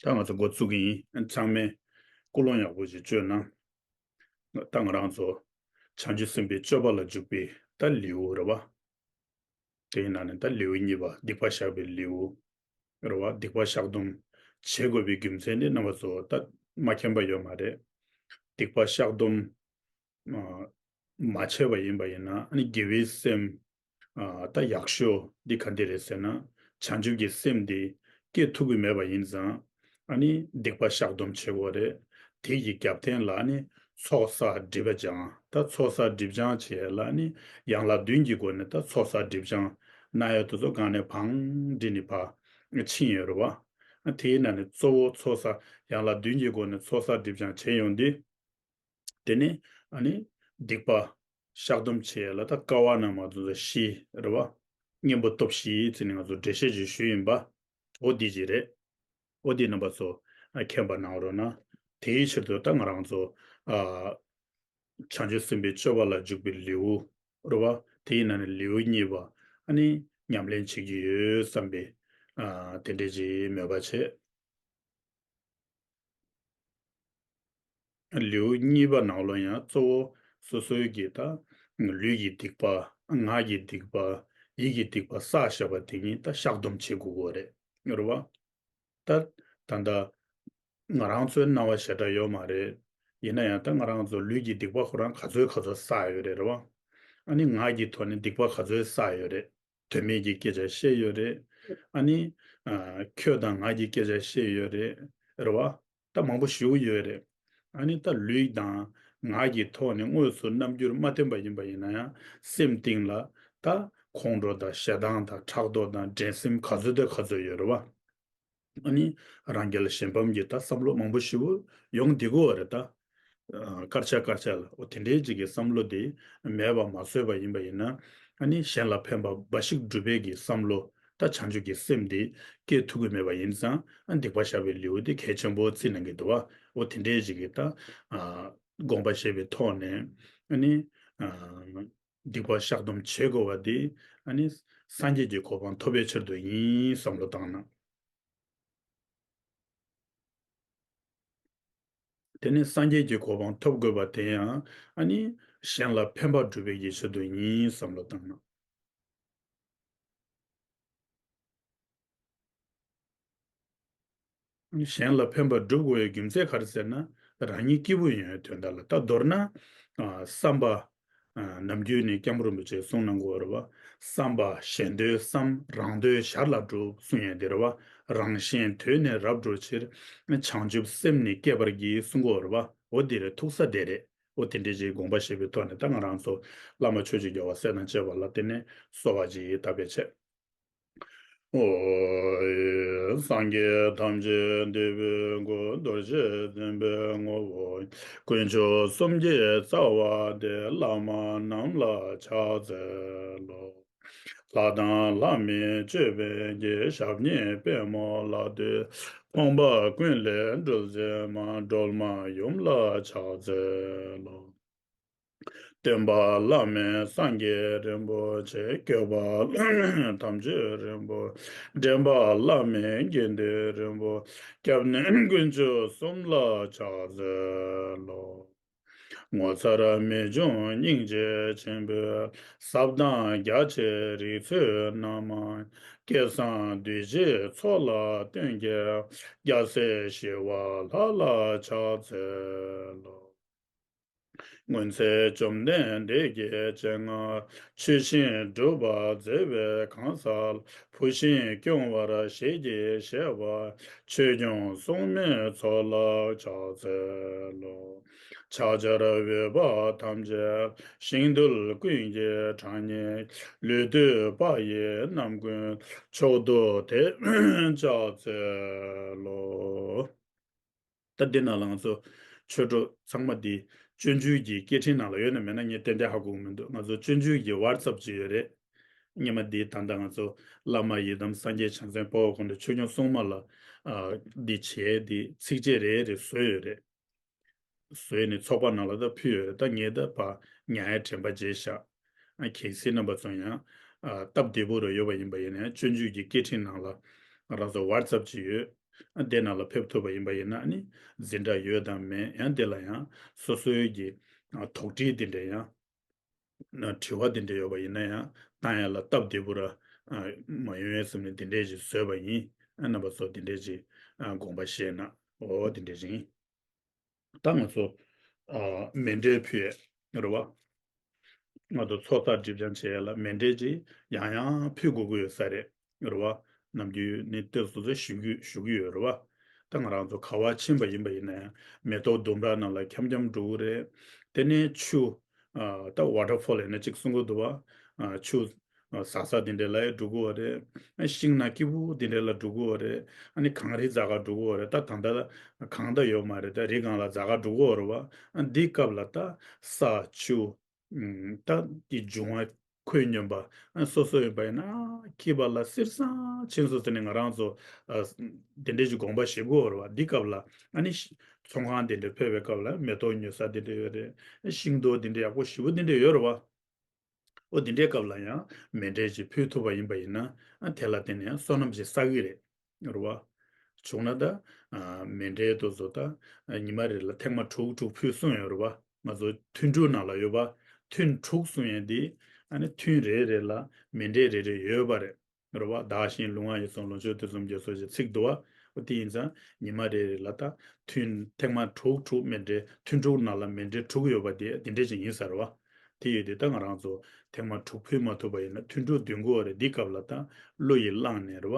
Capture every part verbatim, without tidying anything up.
ད་ང་ཚོ་འགོ་ཚུགས་ཀྱི་ཡིན། ཚང་མས་ཀུན་སློང་ཡག་པོ་ཞིག་བཅོས་གནང་། ད་ང་རང་ཚོ་བྱང་ཆུབ་སེམས་དཔའི་སྤྱོད་པ་ལ་འཇུག་པའི་ད་ལེའུ་རེད་བ། དེའི་ནང་ནས་ད་ལེའུ་གཉིས་པ་སྡིག་པ་བཤགས་པའི་ལེའུ་རེད་བ། སྡིག་པ་བཤགས་སྡོམ་བྱེད་དགོས་པའི་རྒྱུ་མཚན་དེ་རྣམ་པ་ཚོ་ད་མ་མཁྱེན་པ་ཡོད་མ་རེད། སྡིག་པ་བཤགས་སྡོམ་མ་བྱས་པ་ཡིན་པ་ཡིན་ན། ཨ་ནི་དགེ་བའི་སེམས་ད་ཡག་ཤོས་འདི་ག་འདི་རེད་ཟེར་ན། བྱང་ཆུབ་ཀྱི་སེམས་འདི་སྐྱེ་ཐུབ་ཀྱི་མེད་པ་ཡིན་ཙང་། ཨ་ནི་སྡིག་པ་བཤགས་སྡོམ་བྱེད་དགོས་རེད། དེ་ཡི་རྒྱབ་རྟེན་ལ་ཨ་ནི་ཚོགས་བསགས་སྒྲིབ་པ་སྦྱང་། ད་ཚོགས་བསགས་སྒྲིབ་སྦྱང་བྱེད་ཡ་ལ་ཨ་ནི་ཡན་ལག་བདུན་གྱི་སྒོ་ནས་ད་ཚོགས་བསགས་སྒྲིབ་སྦྱང་གནང་ཡ་དེ་ཚོ་སྒང་ནས་བང་སྒྲིག་ནས་ཕར་ཕྱིན་ཡོད་རེད་བ། དེའི་ནང་ནས་གཙོ་བོ་ཚོགས་བསགས་ཡན་ལག་བདུན་གྱི་སྒོ་ནས་ཚོགས་བསགས་སྒྲིབ་སྦྱང་བྱེད་ཡོང་དུས། དེ་ནས་ཨ་ནི་སྡིག་པ་བཤགས་སྡོམ་བྱེད་ཡ་ལ་ད་དཀའ་བ་རྣམས་ང་ཚོ་བཞི་རེད་བ། གཉེན་པོ་སྟོབས་བཞི་ཟེར་ནས་ང་ཚོ་འགྲེལ་བཤད་ཅིག་ཞུས་ཡིན་པ། འོ་འདི་ཅིག་རེད། འོ་འདི་རྣམ་པ་ཚོ་ཨ་མཁྱེན་པ་གནང་རོགས་གནང་། དེའི་ཕྱིར་དུ་ད་ང་རང་ཚོ་ཨ་བྱང་ཆུབ་སེམས་དཔའི་སྤྱོད་པ་ལ་འཇུག་པའི་ལེའུ་རེད་བ། དེའི་ནང་ནས་ལེའུ་གཉིས་པ་ཨ་ནི་ཉམས་ལེན་བྱེད་ཀྱི་ཡོད་བསམ་པའི་ཨ་དེ་འདྲས་ཅིག་མོས་པ་བྱས། ལེའུ་གཉིས་པ་ནང་ལོགས་ཡང་གཙོ་བོ་སོ་སོའི་གི་ད་ལུས་ཀྱི་སྡིག་པ། ངག་གི་སྡིག་པ། ཡིད་ཀྱི་སྡིག་པ་བསགས་བཞག་པ་དེ་ཉིད་ད་བཤགས་སྡོམ་བྱེད་དགོས་ཀྱི་རེད། རེད་བ། ད་ད་ལྟ་ང་རང་ཚོའི་སྣང་བ་ཞེ་དྲག་ཡོད་མ་རེད། ཡིན་ན་ཡང་ད་ང་རང་ཚོ་ལུས་ཀྱི་སྡིག་པ་ཁོ་རང་ག་ཚོད་ག་ཚོད་བསགས་ཡོད་རེད། རེད་བ། ཨ་ནི་ངག་གི་ཐོག་ནས་སྡིག་པ་ག་ཚོད་བསགས་ཡོད་རེད། དོན་མེད་ཀྱི་སྐད་ཆ་བཤད་ཡོད་རེད། ཨ་ནི་ཨ་ཁྱོད་དང་ང་གི་སྐད་ཆ་བཤད་ཡོད་རེད། རེད་བ། ད་མང་པོ་ཞེ་པོ་ཡོད་རེད། ཨ་ནི་ད་ལུས་དང་ངག་གི་ཐོག་ནས་དངོས་སུ་རྣམ་འགྱུར་མ་བསྟན་པ་ཡིན་པ་ཡིན་ན་ཡང་། སེམས་གཏིང་ལ་ད་ཁོང་ཁྲོ་དང་ཞེ་སྡང་དང་ཕྲག་དོག་དང་འགྲན་སེམས་ག་ཚོད་དང་ག་ཚོད་ཡོད་རེད་བ། ཨ་ནི་རང་རྒྱལ་གཞན་ཕམ་གྱི་ད་བསམ་བློ་མང་པོ་ཞེ་པོ་ཡོང་བསྡད་ཀྱི་ཡོད་རེད་ད། ཨ་སྐར་ཆ་སྐར་ཆ་ལ། འོ་དེ་འདྲའི་ཅིག་གི་བསམ་བློ་དེ་མེད་པ་མ་བཟོས་པ་ཡིན་པ་ཡིན་ན། ཨ་ནི་གཞན་ལ་ཕན་པ་འབའ་ཞིག་སྒྲུབ་པའི་གི་བསམ་བློ། ད་བྱང་ཆུབ་ཀྱི་སེམས་དེ་སྐྱེ་ཐུབ་ཀྱི་མེད་པ་ཡིན་ཙང་། ཨ་སྡིག་པ་བཤགས་པའི་ལེའུ་དེ་གལ་ཆེན་པོ་བརྩི་གནང་གི་འདུག་བ། འོ་དེ་འདྲའི་ཅིག་གི་ད་ཨ་དགོངས་པ་བཞེས་པའི་ཐོག་ནས། ཨ་ནི་ཨ་སྡིག་པ་བཤགས་སྡོམ་བྱེད་དགོས་པ་དེ་ཨ་ནི་སངས་རྒྱས་ཀྱི་གོ་འཕང་ཐོབ་པའི་ཕྱིར་དུ་ཡིན་བསམ་བློ་བཏང་ན། དེ་ནས་སངས་རྒྱས་ཀྱི་གོ་འཕང་ཐོབ་དགོས་པ་དེ་ཡང་ཨ་ནི་གཞན་ལ་ཕན་པ་སྒྲུབ་པའི་ཡིད་ཆེས་དུ་ཡིན་བསམ་བློ་བཏང་ན། གཞན་ལ་ཕན་པ་སྒྲུབ་དགོས་པའི་རྒྱུ་མཚན་ག་རེ་ཟེར་ན། རང་ཉིད་སྐྱིད་པོ་ཡོང་བའི་དོན་དག་ལ། ད་མདོར་ན་ཨ་བསམ་པ། ཨ་ནམ་རྒྱུན་ནས་སྐྱབས་མགོན་རིན་པོ་ཆེས་གསུངས་གནང་གི་ཡོད་རེད་བ། བསམ་པ་གཞན་དོན་བསམ། རང་དོན་ཞར་ལ་སྒྲུབ་གསུངས་ཡོད་དེ་རེད་བ། རང་གཞན་དོན་ནི་རབ་བསྒྲུབ་ཕྱིར། བྱང་ཆུབ་སེམས་ནི་བསྐྱེད་པར་བགྱི་གསུང་གི་ཡོད་རེད་བ། འོ་དེ་རེད། ཐུག་ས་དེ་རེད། འོ་དེ་འདྲའི་ཅིག་དགོངས་པ་བཞེས་པའི་ཐོག་ནས། ད་ང་རང་ཚོ་བླ་མ་ཆོས་ཀྱི་རྒྱལ་བ་སྲས་དང་བཅས་པ་ལ་བརྟེན་ནས་གསོལ་བ་ཅིག་བཏབ་པའི་ཆེད། ཨོ་ཡེ། སངས་རྒྱས་ཐམས་ཅད་འདུས་པའི་སྐུ། རྡོ་རྗེ་འཛིན་པའི་ངོ་བོ། དཀོན་མཆོག་གསུམ་གྱི་རྩ་བ་སྟེ། བླ་མ་རྣམས་ལ་ཕྱག་འཚལ་ལོ། ལྷ་དང་ལྷ་མིན་སྤྱོད་པའི་དགེ། ཞབས་གཉིས་པད་མོ་ལ་འདུད། ཕོངས་པ་ཀུན་ལས་སྒྲོལ་མཛད་མ། སྒྲོལ་མ་ཡུམ་ལ་ཕྱག་འཚལ་ལོ། སྟོན་པ་བླ་མེད་སངས་རྒྱས་རིན་པོ་ཆེ། སྐྱོབ་པ་བླ་མེད་དམ་ཆོས་རིན་པོ། འདྲེན་པ་བླ་མེད་དགེ་འདུན་རིན་པོ། སྐྱབས་གནས་དཀོན་མཆོག་གསུམ་ལ་ཕྱག་འཚལ་ལོ། ངོ་མཚར་རྨད་བྱུང་སྙིང་རྗེ་ཆེན་པོའི། ཟབ་དང་རྒྱ་ཆེའི་རིགས་ཚུལ་རྣམ་མང་། སྐལ་བཟང་གདུལ་བྱའི་ཚོགས་ལ་བསྟེན་མཁས། རྒྱལ་སྲས་ཞི་བ་ལྷ་ལ་ཕྱག་འཚལ་ལོ། སྔོན་ཚེ་བཅོམ་ལྡན་འདས་ཀྱི་སྤྱན་སྔར། ཆོས་བཞིན་སྒྲུབ་པར་མཛད་པའི་གང་ཟག་ལ། བུ་བཞིན་སྐྱོང་བར་ཞལ་གྱིས་བཞེས་པ། ཆོས་སྐྱོང་སྲུང་མའི་ཚོགས་ལ་ཕྱག་འཚལ་ལོ། ཕྱག་བྱར་འོས་པ་ཐམས་ཅད། ཞིང་རྡུལ་ཀུན་གྱི་གྲངས་སྙེད། ལུས་བཏུད་པ་ཡི་རྣམ་ཀུན། མཆོག་ཏུ་དེ་ཕྱག་འཚལ་ལོ། ད་འདི་ནང་ལ་ང་ཚོ་ཆོས་གྲོགས་ཚང་མ་འདི་སྤྱོད་འཇུག་གི་སྐད་འཕྲིན་ནང་ལ་ཡོད་ན་མེད་ན་ངས་ཏན་ཏན་ཧ་གོ་གི་མི་འདུག་ང་ཚོ་སྤྱོད་འཇུག་གི་ཝ་ཊི་སབ་ཅིག་ཡོད་རེད། སྔོན་མ་འདི་ད་ལྟ་ང་ཚོ་བླ་མ་ཡི་དམ་སངས་རྒྱས་བྱང་སེམས་དཔའ་བོ་ཁོང་ཚོ་ཆོས་སྐྱོང་སྲུང་མ་ལ་ཨ་འདི་བྱས་འདི་ཚིགས་བཅད་རེ་རེ་བཟོས་ཡོད་རེད། བཟོས་ནས་ཚོགས་པ་ནང་ལ་ད་ཕུལ་ཡོད་རེད། ད་ངས་ད་ཕར་ཉར་ཡའི་དྲན་པ་བརྗེད་བཞག་ཨ་གལ་སྲིད་རྣམ་པ་ཚོ་ཡང་ཨ་སྟབས་བདེ་པོ་རེ་ཡོད་པ་ཡིན་པ་ཡིན་ན་ཡང་སྤྱོད་འཇུག་གི་སྐད་འཕྲིན་ནང་ལ་ང་རང་ཚོ་ཝ་ཊི་སབ་ཅིག་ཡོད། ཨ་དེ་ནང་ལ་ཕེབས་ཐུབ་པ་ཡིན་པ་ཡིན་ན་ཨ་ནི་འཛིན་གྲྭ་ཡོད་དང་མེད། ཡང་དེ་ལ་ཡང་སོ་སོའི་གི་ཨ་དོགས་འདྲི་དེ་འདྲ་ཡང་ན་དྲི་བ་དེ་འདྲ་ཡོད་པ་ཡིན་ན་ཡང་བཏང་ཡ་ལ་སྟབས་བདེ་པོ་ར་ཨ་མ་ཡོང་ཡས་བསམ་ནས་དེ་འདྲས་ཅིག་བཟོས་པ་ཡིན། ཨ་རྣམ་པ་ཚོ་དེ་འདྲས་ཅིག་ཨ་དགོངས་པ་བཞེས་ན་འོ་དེ་འདྲས་ཅིག་ཡིན། ད་ང་ཚོ་ཨ་མཎྜལ་ཕུལ་ཡས་རེད་བ། ང་ཚོ་ཚོགས་བསགས་སྒྲིབ་སྦྱང་བྱེད་ཡས་ལ་མཎྜལ་ཅིག་ཡང་ཡང་ཕུལ་དགོས་ཀྱི་ཡོད་ས་རེད། རེད་བ། ནམ་རྒྱུན་ནི་ལྟོས་སོ་སོ་ཞུ་གི་ཞུ་གི་ཡོད་རེད་བ། ད་ང་རང་ཚོ་ག་བ་ཕྱིན་པ་ཡིན་པ་ཡིན་ན་ཡང་མེ་ཏོག་ལྡུམ་ར་ནང་ལ་འཁྱམ་འཁྱམ་འགྲོ་གི་རེད། དེ་ནས་ཆུ་ཨ་ད་ཝ་ཊར་ཕོལ་ཡིན་ན་གཅིག་གསུང་གི་འདུག་བ། ཨ་ཆུ་ཟ་ས་དེ་འདྲ་ལ་ཡང་འགྲོ་གི་ཡོད་རེད། ཤིང་ནགས་སྐྱིད་པོ་དེ་འདྲ་ལ་འགྲོ་གི་ཡོད་རེད། ཨ་ནི་གངས་རི་འཛེག་ག་འགྲོ་གི་ཡོད་རེད། ད་ད་ལྟ་གངས་ད་ཡོད་མ་རེད། ད་རི་སྒང་ལ་འཛེག་ག་འགྲོ་གི་ཡོད་རེད་བ། ཨ་འདི་སྐབས་ལ་ད་ས་ཆུ་ཨུམ་ད་ཀྱི་འབྱུང་བ་ཁོད་སྙོམས་པ་ཨ་སོ་སོ་ཡོད་པ་ཡིན་ན་སྐྱིད་པ་ལ་སེར་སང་ཕྱིན་སོང་ཟེར་ནས་ང་རང་ཚོ་ཨ་དེ་འདྲས་ཀྱི་དགོངས་པ་བཞེས་དགོས་རེད་བ། འདི་སྐབས་ལ་ཨ་ནི་ཤི་ཚོང་ཁང་དེ་འདྲ་ཕེབས་པའི་སྐབས་ལ་མེ་ཏོག་ཉོ་ས་དེ་འདྲ་ཡོད་རེད། ཤིང་ཏོག་དེ་འདྲ་ཡག་པོ་ཞེ་པོ་དེ་འདྲ་ཡོད་རེད་བ། ཨོ་དེ་འདྲའི་སྐབས་ལ་ཡང་མཎྜལ་ཅིག་ཕུལ་ཐུབ་པ་ཡིན་པ་ཡིན་ན་ཨ་དེ་ལ་བརྟེན་ནས་ཡང་བསོད་ནམས་ཅིག་བསགས་ཀྱི་རེད། རེད་བ། བྱུང་ན་ད་ཨ་མཎྜལ་དེ་ཚོ་ད་ཨ་ཉི་མ་རེ་ལ་ཐེངས་མ་དྲུག་དྲུག་ཕུལ་གསུངས་ཡོད་རེད་བ། ང་ཚོ་ཐུན་དྲུག་ནང་ལ་ཡོད་པ། ཐུན་དྲུག་གསུང་ཡས་འདི་ཨ་ནི་ཐུན་རེ་རེ་ལ་མཎྜལ་རེ་རེ་ཡོད་པ་རེད། རེད་བ། བདག་གཞན་ལུས་ངག་ཡིད་གསུམ་ལོངས་སྤྱོད་དུས་གསུམ་གྱི་སོགས་ཀྱི་ཚིག་འདུག་བ། འོ་དེ་ཡིན་ཙང་ཉི་མ་རེ་རེ་ལ་ད་ཐུན་ཐེངས་མ་དྲུག་དྲུག་མཎྜལ་ཐུན་དྲུག་ནང་ལ་མཎྜལ་དྲུག་ཡོད་པ་དེ་དེ་འདྲས་ཅིག་ཡིན་ས་རེད་བ། དེ་ཡོད་དུས་ད་ང་རང་ཚོ་ཐེངས་མ་དྲུག་ཕུལ་མ་ཐུབ་པ་ཡིན་ན་ཐུན་དྲུག་བདུན་དགོས་པ་རེད། འདི་སྐབས་ལ་ད་བློ་ཡིས་བླངས་ནས་རེད་བ།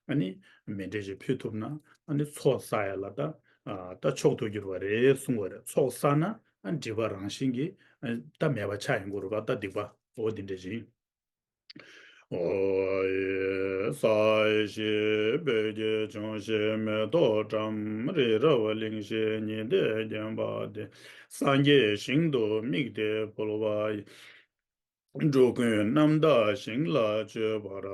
ཨ་ནི་མཎྜལ་ཅིག་ཕུལ་ཐུབ་ན་ཨ་ནི་ཚོགས་བསགས་ཡ་ལ་ད་ཨ་ད་མཆོག་ཏུ་གྱུར་པ་རེད་གསུང་བ་རེད། ཚོགས་བསགས་ན་ཨ་སྒྲིབ་པ་རང་བཞིན་གྱིས་ཨ་ད་མེད་པ་ཆགས་ཡོང་གི་རེད་བ། ད་སྡིག་པ་འོ་དེ་འདྲས་ཅིག་ཡིན། ཨོ་ཡེ། ས་གཞི་བོད་ཀྱི་ལྗོངས་བཞི་མེ་ཏོག་བཀྲམ། རི་རབ་གླིང་བཞི་ཉི་ཟླས་བརྒྱན་པ་སྟེ། སངས་རྒྱས་ཞིང་དུ་དམིགས་ཏེ་འཕོ་བ་ཡི། འགྲོ་ཀུན་རྣམ་དག་ཞིང་ལ་སྤྱོད་པར་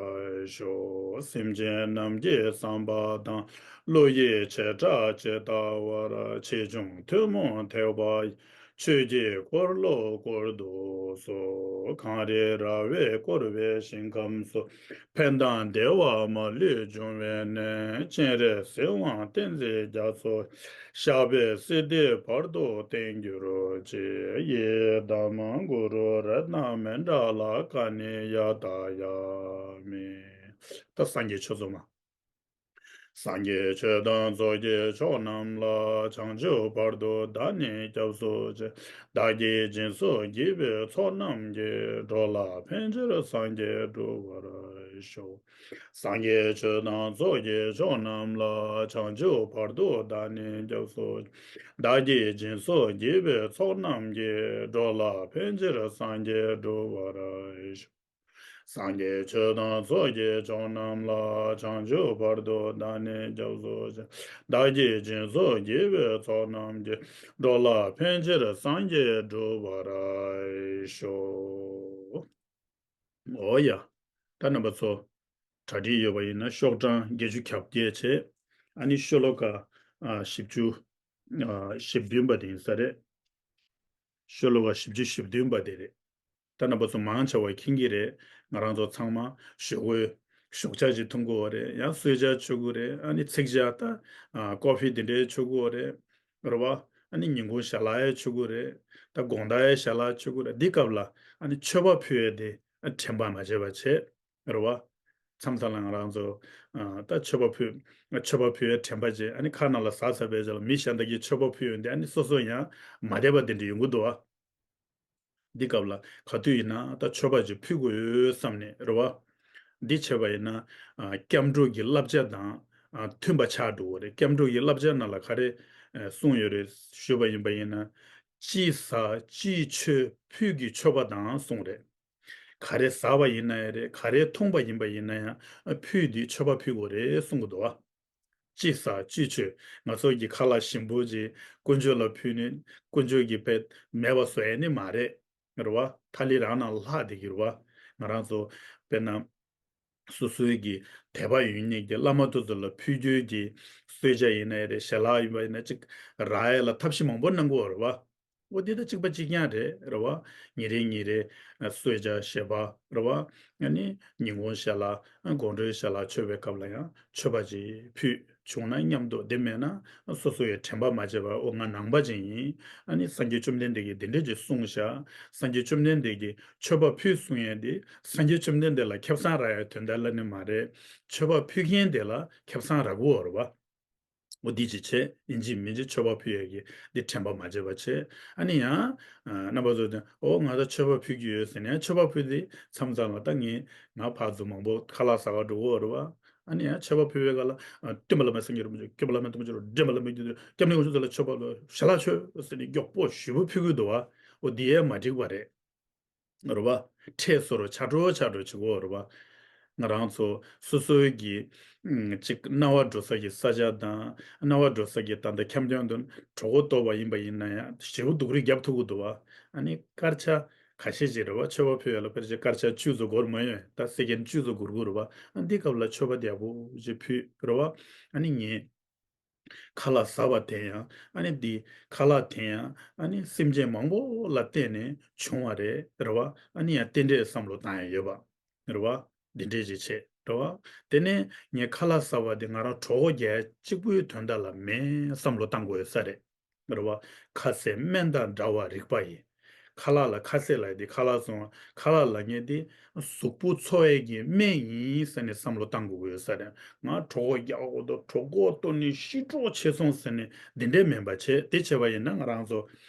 ཤོག། སེམས་ཅན་རྣམས་ཀྱི་བསམ་པ་དང་། བློ་ཡི་བྱེ་བྲག་ཇི་ལྟ་བར། ཆེ་ཆུང་ཐུན་མོང་ཐེག་པ་ཡི། ཆོས་ཀྱི་འཁོར་ལོ་བསྐོར་དུ་གསོལ། གངས་རི་ར་བས་བསྐོར་བའི་ཞིང་ཁམས་སུ། ཕན་དང་བདེ་བ་མ་ལུས་འབྱུང་བའི་གནས། སྤྱན་རས་གཟིགས་དབང་བསྟན་འཛིན་རྒྱ་མཚོ། ཞབས་པད་སྲིད་མཐའི་བར་དུ་བརྟན་གྱུར་ཅིག། ཡི་དམ་གུ་རུ་རཏྣ་མཎྜལ་ཀ་ནི་ཡ་ཏ་ཡ་མི། ད་སངས་རྒྱས་ཆོས་ཚོགས་མ། སངས་རྒྱས་ཆོས་དང་ཚོགས་ཀྱི་མཆོག་རྣམས་ལ། བྱང་ཆུབ་བར་དུ་བདག་ནི་སྐྱབས་སུ་མཆི། བདག་གིས་སྦྱིན་སོགས་བགྱིས་པའི་ཚོགས་རྣམས་ཀྱིས། འགྲོ་ལ་ཕན་ཕྱིར་སངས་རྒྱས་འགྲུབ་པར་ཤོག། སངས་རྒྱས་ཆོས་དང་ཚོགས་ཀྱི་མཆོག་རྣམས་ལ། བྱང་ཆུབ་བར་དུ་བདག་ནི་སྐྱབས་སུ་མཆི། བདག་གིས་སྦྱིན་སོགས་བགྱིས་པའི་ཚོགས་རྣམས་ཀྱིས། འགྲོ་ལ་ཕན་ཕྱིར་སངས་རྒྱས་འགྲུབ་པར་ཤོག། སངས་རྒྱས་ཆོས་དང་ཚོགས་ཀྱི་མཆོག་རྣམས་ལ། བྱང་ཆུབ་བར་དུ་བདག་ནི་སྐྱབས་སུ་མཆི། བདག་གིས་སྦྱིན་སོགས་བགྱིས་པའི་ཚོགས་རྣམས་ཀྱིས། འགྲོ་ལ་ཕན་ཕྱིར་སངས་རྒྱས་འགྲུབ་པར་ཤོག། འོ་ཡ། ད་རྣམ་པ་ཚོ། གྲ་སྒྲིག་ཡོད་པ་ཡིན་ན་ཤོག་གྲངས་བརྒྱད་ཅུ་གྱ་བརྒྱད་བྱས། ཨ་ནི་ཤོ་ལོ་ཀ་ཨ་བཞི་བཅུ་ཨ་ཞེ་བདུན་པ་དེ་ཡིན་ས་རེད། ཤོ་ལོ་ཀ་བཞི་བཅུ་ཞེ་བདུན་པ་དེ་རེད། ད་རྣམ་པ་ཚོ་མང་ཆེ་བ་མཁྱེན་གྱི་རེད། ང་རང་ཚོ་ཚང་མ་ཞོགས་ཀས་ཞོགས་ཇ་ཅིག་འཐུང་གི་ཡོད་རེད། ཡང་གསོལ་ཇ་མཆོད་ཀྱི་རེད། ཨ་ནི་ཚིག་ཇ་ད་ཨ་ཀོ་ཕི་དེ་འདྲའི་མཆོད་ཀྱི་ཡོད་རེད། རེད་བ། ཨ་ནི་ཉིན་གུང་ཞལ་ལག་ཡང་མཆོད་ཀྱི་རེད། ད་དགོང་དག་ཡང་ཞལ་ལག་མཆོད་ཀྱི་རེད། འདི་སྐབས་ལ་ཨ་ནི་མཆོད་པ་ཕུལ་ཡས་དེ་ཨ་དྲན་པ་མ་བརྗེད་པ་བྱེད། རེད་བ། མཚམས་མཚམས་ལ་ང་རང་ཚོ་ཨ་ད་མཆོད་པ་ཕུལ། མཆོད་པ་ཕུལ་ཡས་དྲན་པ་བརྗེད། ཨ་ནི་ཁ་ནང་ལ་ཟ་ཟ་བའི་རྗེས་ལ་མི་གཞན་དག་གིས་མཆོད་པ་ཕུལ་ཡོང་དུས་ཨ་ནི་སོ་སོ་ཡང་མ་བདེ་བ་དེ་འདྲ་ཡོང་གི་འདུག་བ། འདི་སྐབས་ལ་ག་དུས་ཡིན་ན་ད་མཆོད་པ་ཅིག་ཕུལ་དགོས་ཡོད་བསམ་ནས་རེད་བ། འདི་བྱས་པ་ཡིན་ན་ཨ་སྐྱབས་འགྲོ་གི་བསླབ་བྱ་དང་ཨ་མཐུན་པ་ཆགས་འགྲོ་གི་རེད། སྐྱབས་འགྲོ་གི་བསླབ་བྱ་ནང་ལ་ག་རེ་ཨ་གསུངས་ཡོད་རེད་ཞུས་པ་ཡིན་པ་ཡིན་ན། ཅི་ཟ་ཅི་མཆོད་ཕུད་ཀྱི་མཆོད་པ་དང་གསུངས་རེད། ག་རེ་ཟ་བ་ཡིན་ན་ཡང་རེད། ག་རེ་འཐུང་བ་ཡིན་པ་ཡིན་ན་ཡང་ཨ་ཕུད་དེ་མཆོད་པ་ཕུལ་དགོས་རེད་གསུང་གི་འདུག་བ། ཅི་ཟ་ཅི་མཆོད། ང་ཚོ་གི་ཁ་ལག་ཞིམ་པོ་ཅིག་དཀོན་མཆོག་ལ་ཕུལ་ནས་དཀོན་མཆོག་གི་དཔེ་མེད་པ་བཟོ་ཡ་ནི་མ་རེད། རེད་བ། ཐ་ལི་རང་ནང་ལྷག་བསྡད་ཀྱི་རེད་བ། ང་རང་ཚོ་དཔེར་ན་སོ་སོའི་གི་དད་པ་ཡོད་མཁན་གྱི་བླ་མ་དེ་ཚོ་ལ་ཕུལ་རྒྱུའི་གི་གསོལ་ཇ་ཡིན་ན་ཡང་རེད། ཞལ་ལག་ཡིན་པ་ཡིན་ན་ཅིག་རག་ཡ་ལ་ཐབས་ཤེས་མང་པོ་གནང་གི་ཡོད་རེད་བ། འོ་འདི་ད་གཅིག་པ་གཅིག་རྐྱང་རེད། རེད་བ། ཉིན་རེ་ཉིན་རེ་ཨ་གསོལ་ཇ་བཞེས་པ་རེད་བ། ཨ་ནི་ཉིན་གུང་ཞལ་ལག་ཨ་དགོང་དྲོའི་ཞལ་ལག་མཆོད་པའི་སྐབས་ལ་ཡང་མཆོད་པ་ཅིག་ཕུལ། བྱུང་ན་སྙམ་དུ། དེ་མེད་ན་སོ་སོ་ཡི་དྲན་པ་མ་བརྗེད་པར། འོ་ང་ནང་པ་ཅིག་ཡིན། ཨ་ནི་སངས་རྒྱས་བཅོམ་ལྡན་འདས་ཀྱིས་འདི་འདྲས་ཅིག་གསུངས་བཞག་སངས་རྒྱས་བཅོམ་ལྡན་འདས་ཀྱིས་མཆོད་པ་ཕུལ་གསུང་ཡས་དེ་སངས་རྒྱས་བཅོམ་ལྡན་འདས་ལ་ཁེ་བཟང་རག་ཡའི་དོན་དག་ལ་ནི་མ་རེད། མཆོད་པ་ཕུལ་མཁན་དེ་ལ་ཁེ་བཟང་རག་གི་ཡོད་རེད་པ། འོ་འདི་ཅིག་བྱས། ཡིན་གཅིག་མིན་གཅིག་མཆོད་པ་ཕུལ་ཡས་ཀྱི་འདི་དྲན་པ་མ་བརྗེད་པ་བྱས། ཨ་ནི་ཡང་རྣམ་པ་ཚོ་དེ་འོ་ང་ད་མཆོད་པ་ཕུལ་གྱི་ཡོད་ཟེར་ནས་མཆོད་པ་ཕུལ་དུས་མཚམས་མཚམས་ལ་ད་ངས་ང་ཕར་ཚུར་མང་པོ་ཁ་ལག་ཟ་གར་འགྲོ་གི་ཡོད་རེད་པ། ཨ་ནི་ཡང་མཆོད་པ་ཕུལ་བའི་སྐབས་ལ་ཨ་སྟོན་པ་བླ་མ་སངས་རྒྱས་རིན་པོ་ཆེ། སྐྱོབ་པ་བླ་མ་དམ་པ་ཆེན་པོ། འདྲེན་པ་བླ་མ་དགེ་འདུན། སྐྱབས་གནས་དཀོན་མཆོག་ཚང་ལ་མཆོད་པ་ཕུལ། ཞལ་ལག་མཆོད་ཟེར་ནས་མགྱོགས་པོ་ཞེ་པོ་ཕུལ་གྱི་འདུག་པ། འོ་འདི་ཡས་མ་འགྲིག་པ་རེད། རེད་པ། ཁྲལ་སོ་རུ་ཆག་འགྲོ་ཆག་འགྲོ་བྱེད་ཀྱི་ཡོད་རེད་པ། ང་རང་ཚོ་སོ་སོའི་གི་ཨམ་ཅིག་སྣང་བ་འགྲོ་ས་གི་ས་ཆ་དང་། སྣང་བ་འགྲོ་ས་གི་ད་ལྟ་ཁྱམས་སྟོན་དུ་གྲོད་ཁོག་ལྟོགས་པ་ཡིན་པ་ཡིན་ན་ཡང་ཞེ་པོ་སྡུག་རུས་རྒྱབ་ཐུབ་ཀྱི་འདུག་པ། ཨ་ནི་སྐར་ཆ་ཁ་ཤས་ཅིག་རེད་པ། མཆོད་པ་ཕུལ་ཡས་ལ་ཕལ་ཆེར་སྐར་ཆ་བཅུ་ཙམ་འགོར་མ་ཡོང་། ད་སེ་ཀེན་བཅུ་ཙམ་འགོར་གྱི་རེད་པ། ཨ་འདི་སྐབས་ལ་མཆོད་པ་ཡག་པོ་ཅིག་ཕུལ་རེད་པ། ཨ་ནི་ངས་ཁ་ལག་ཟ་བ་དེ་ཡང་། ཨ་ནི་འདི་ཁ་ལག་དེ་ཡང་ཨ་ནི་སེམས་ཅན་མང་པོ་ལ་བརྟེན་ནས་བྱུང་བ་རེད། རེད་པ། ཨ་ནི་ཡང་རྟེན་འབྲེལ་བསམ་བློ་བཏང་ཡ་ཡོད་པ། རེད་པ། འདི་འདྲས་ཅིག་བྱས། རེད་པ། དེ་ནས་ངས་ཁ་ལག་ཟ་བ་དེ་ང་རང་གྲོད་ཁོག་རྒྱག་གཅིག་པུའི་དོན་དག་ལ་མིན་བསམ་བློ་བཏང་དགོས་ཡོད་ས་རེད། རེད་པ། ཁ་ཟས་སྨན་དང་འདྲ་བར་རིག་པ་ཡིས། ཁ་ལག་ལ་ཁ་ཟས་ལབ་ཡས་དེ། ཁ་ལག་སོང་། ཁ་ལག་ལབ་མཁན་དེ་གཟུགས་པོ་འཚོ་བའི་གི་སྨན་ཡིན་ཟེར་ནས་བསམ་བློ་བཏང་དགོས་ཀྱི་ཡོད་ས་རེད། ང་གྲོད་ཁོག་རྒྱག་གི་འདུག་གྲོད་ཁོག་ལྟོགས་ནས་ཤི་གྲབས་བྱས་སོང་ཟེར་ནས་འདི་འདྲས་མིན་པ་བྱས། དེ་བྱས་པ་ཡིན་ན་ང་རང་ཚོ་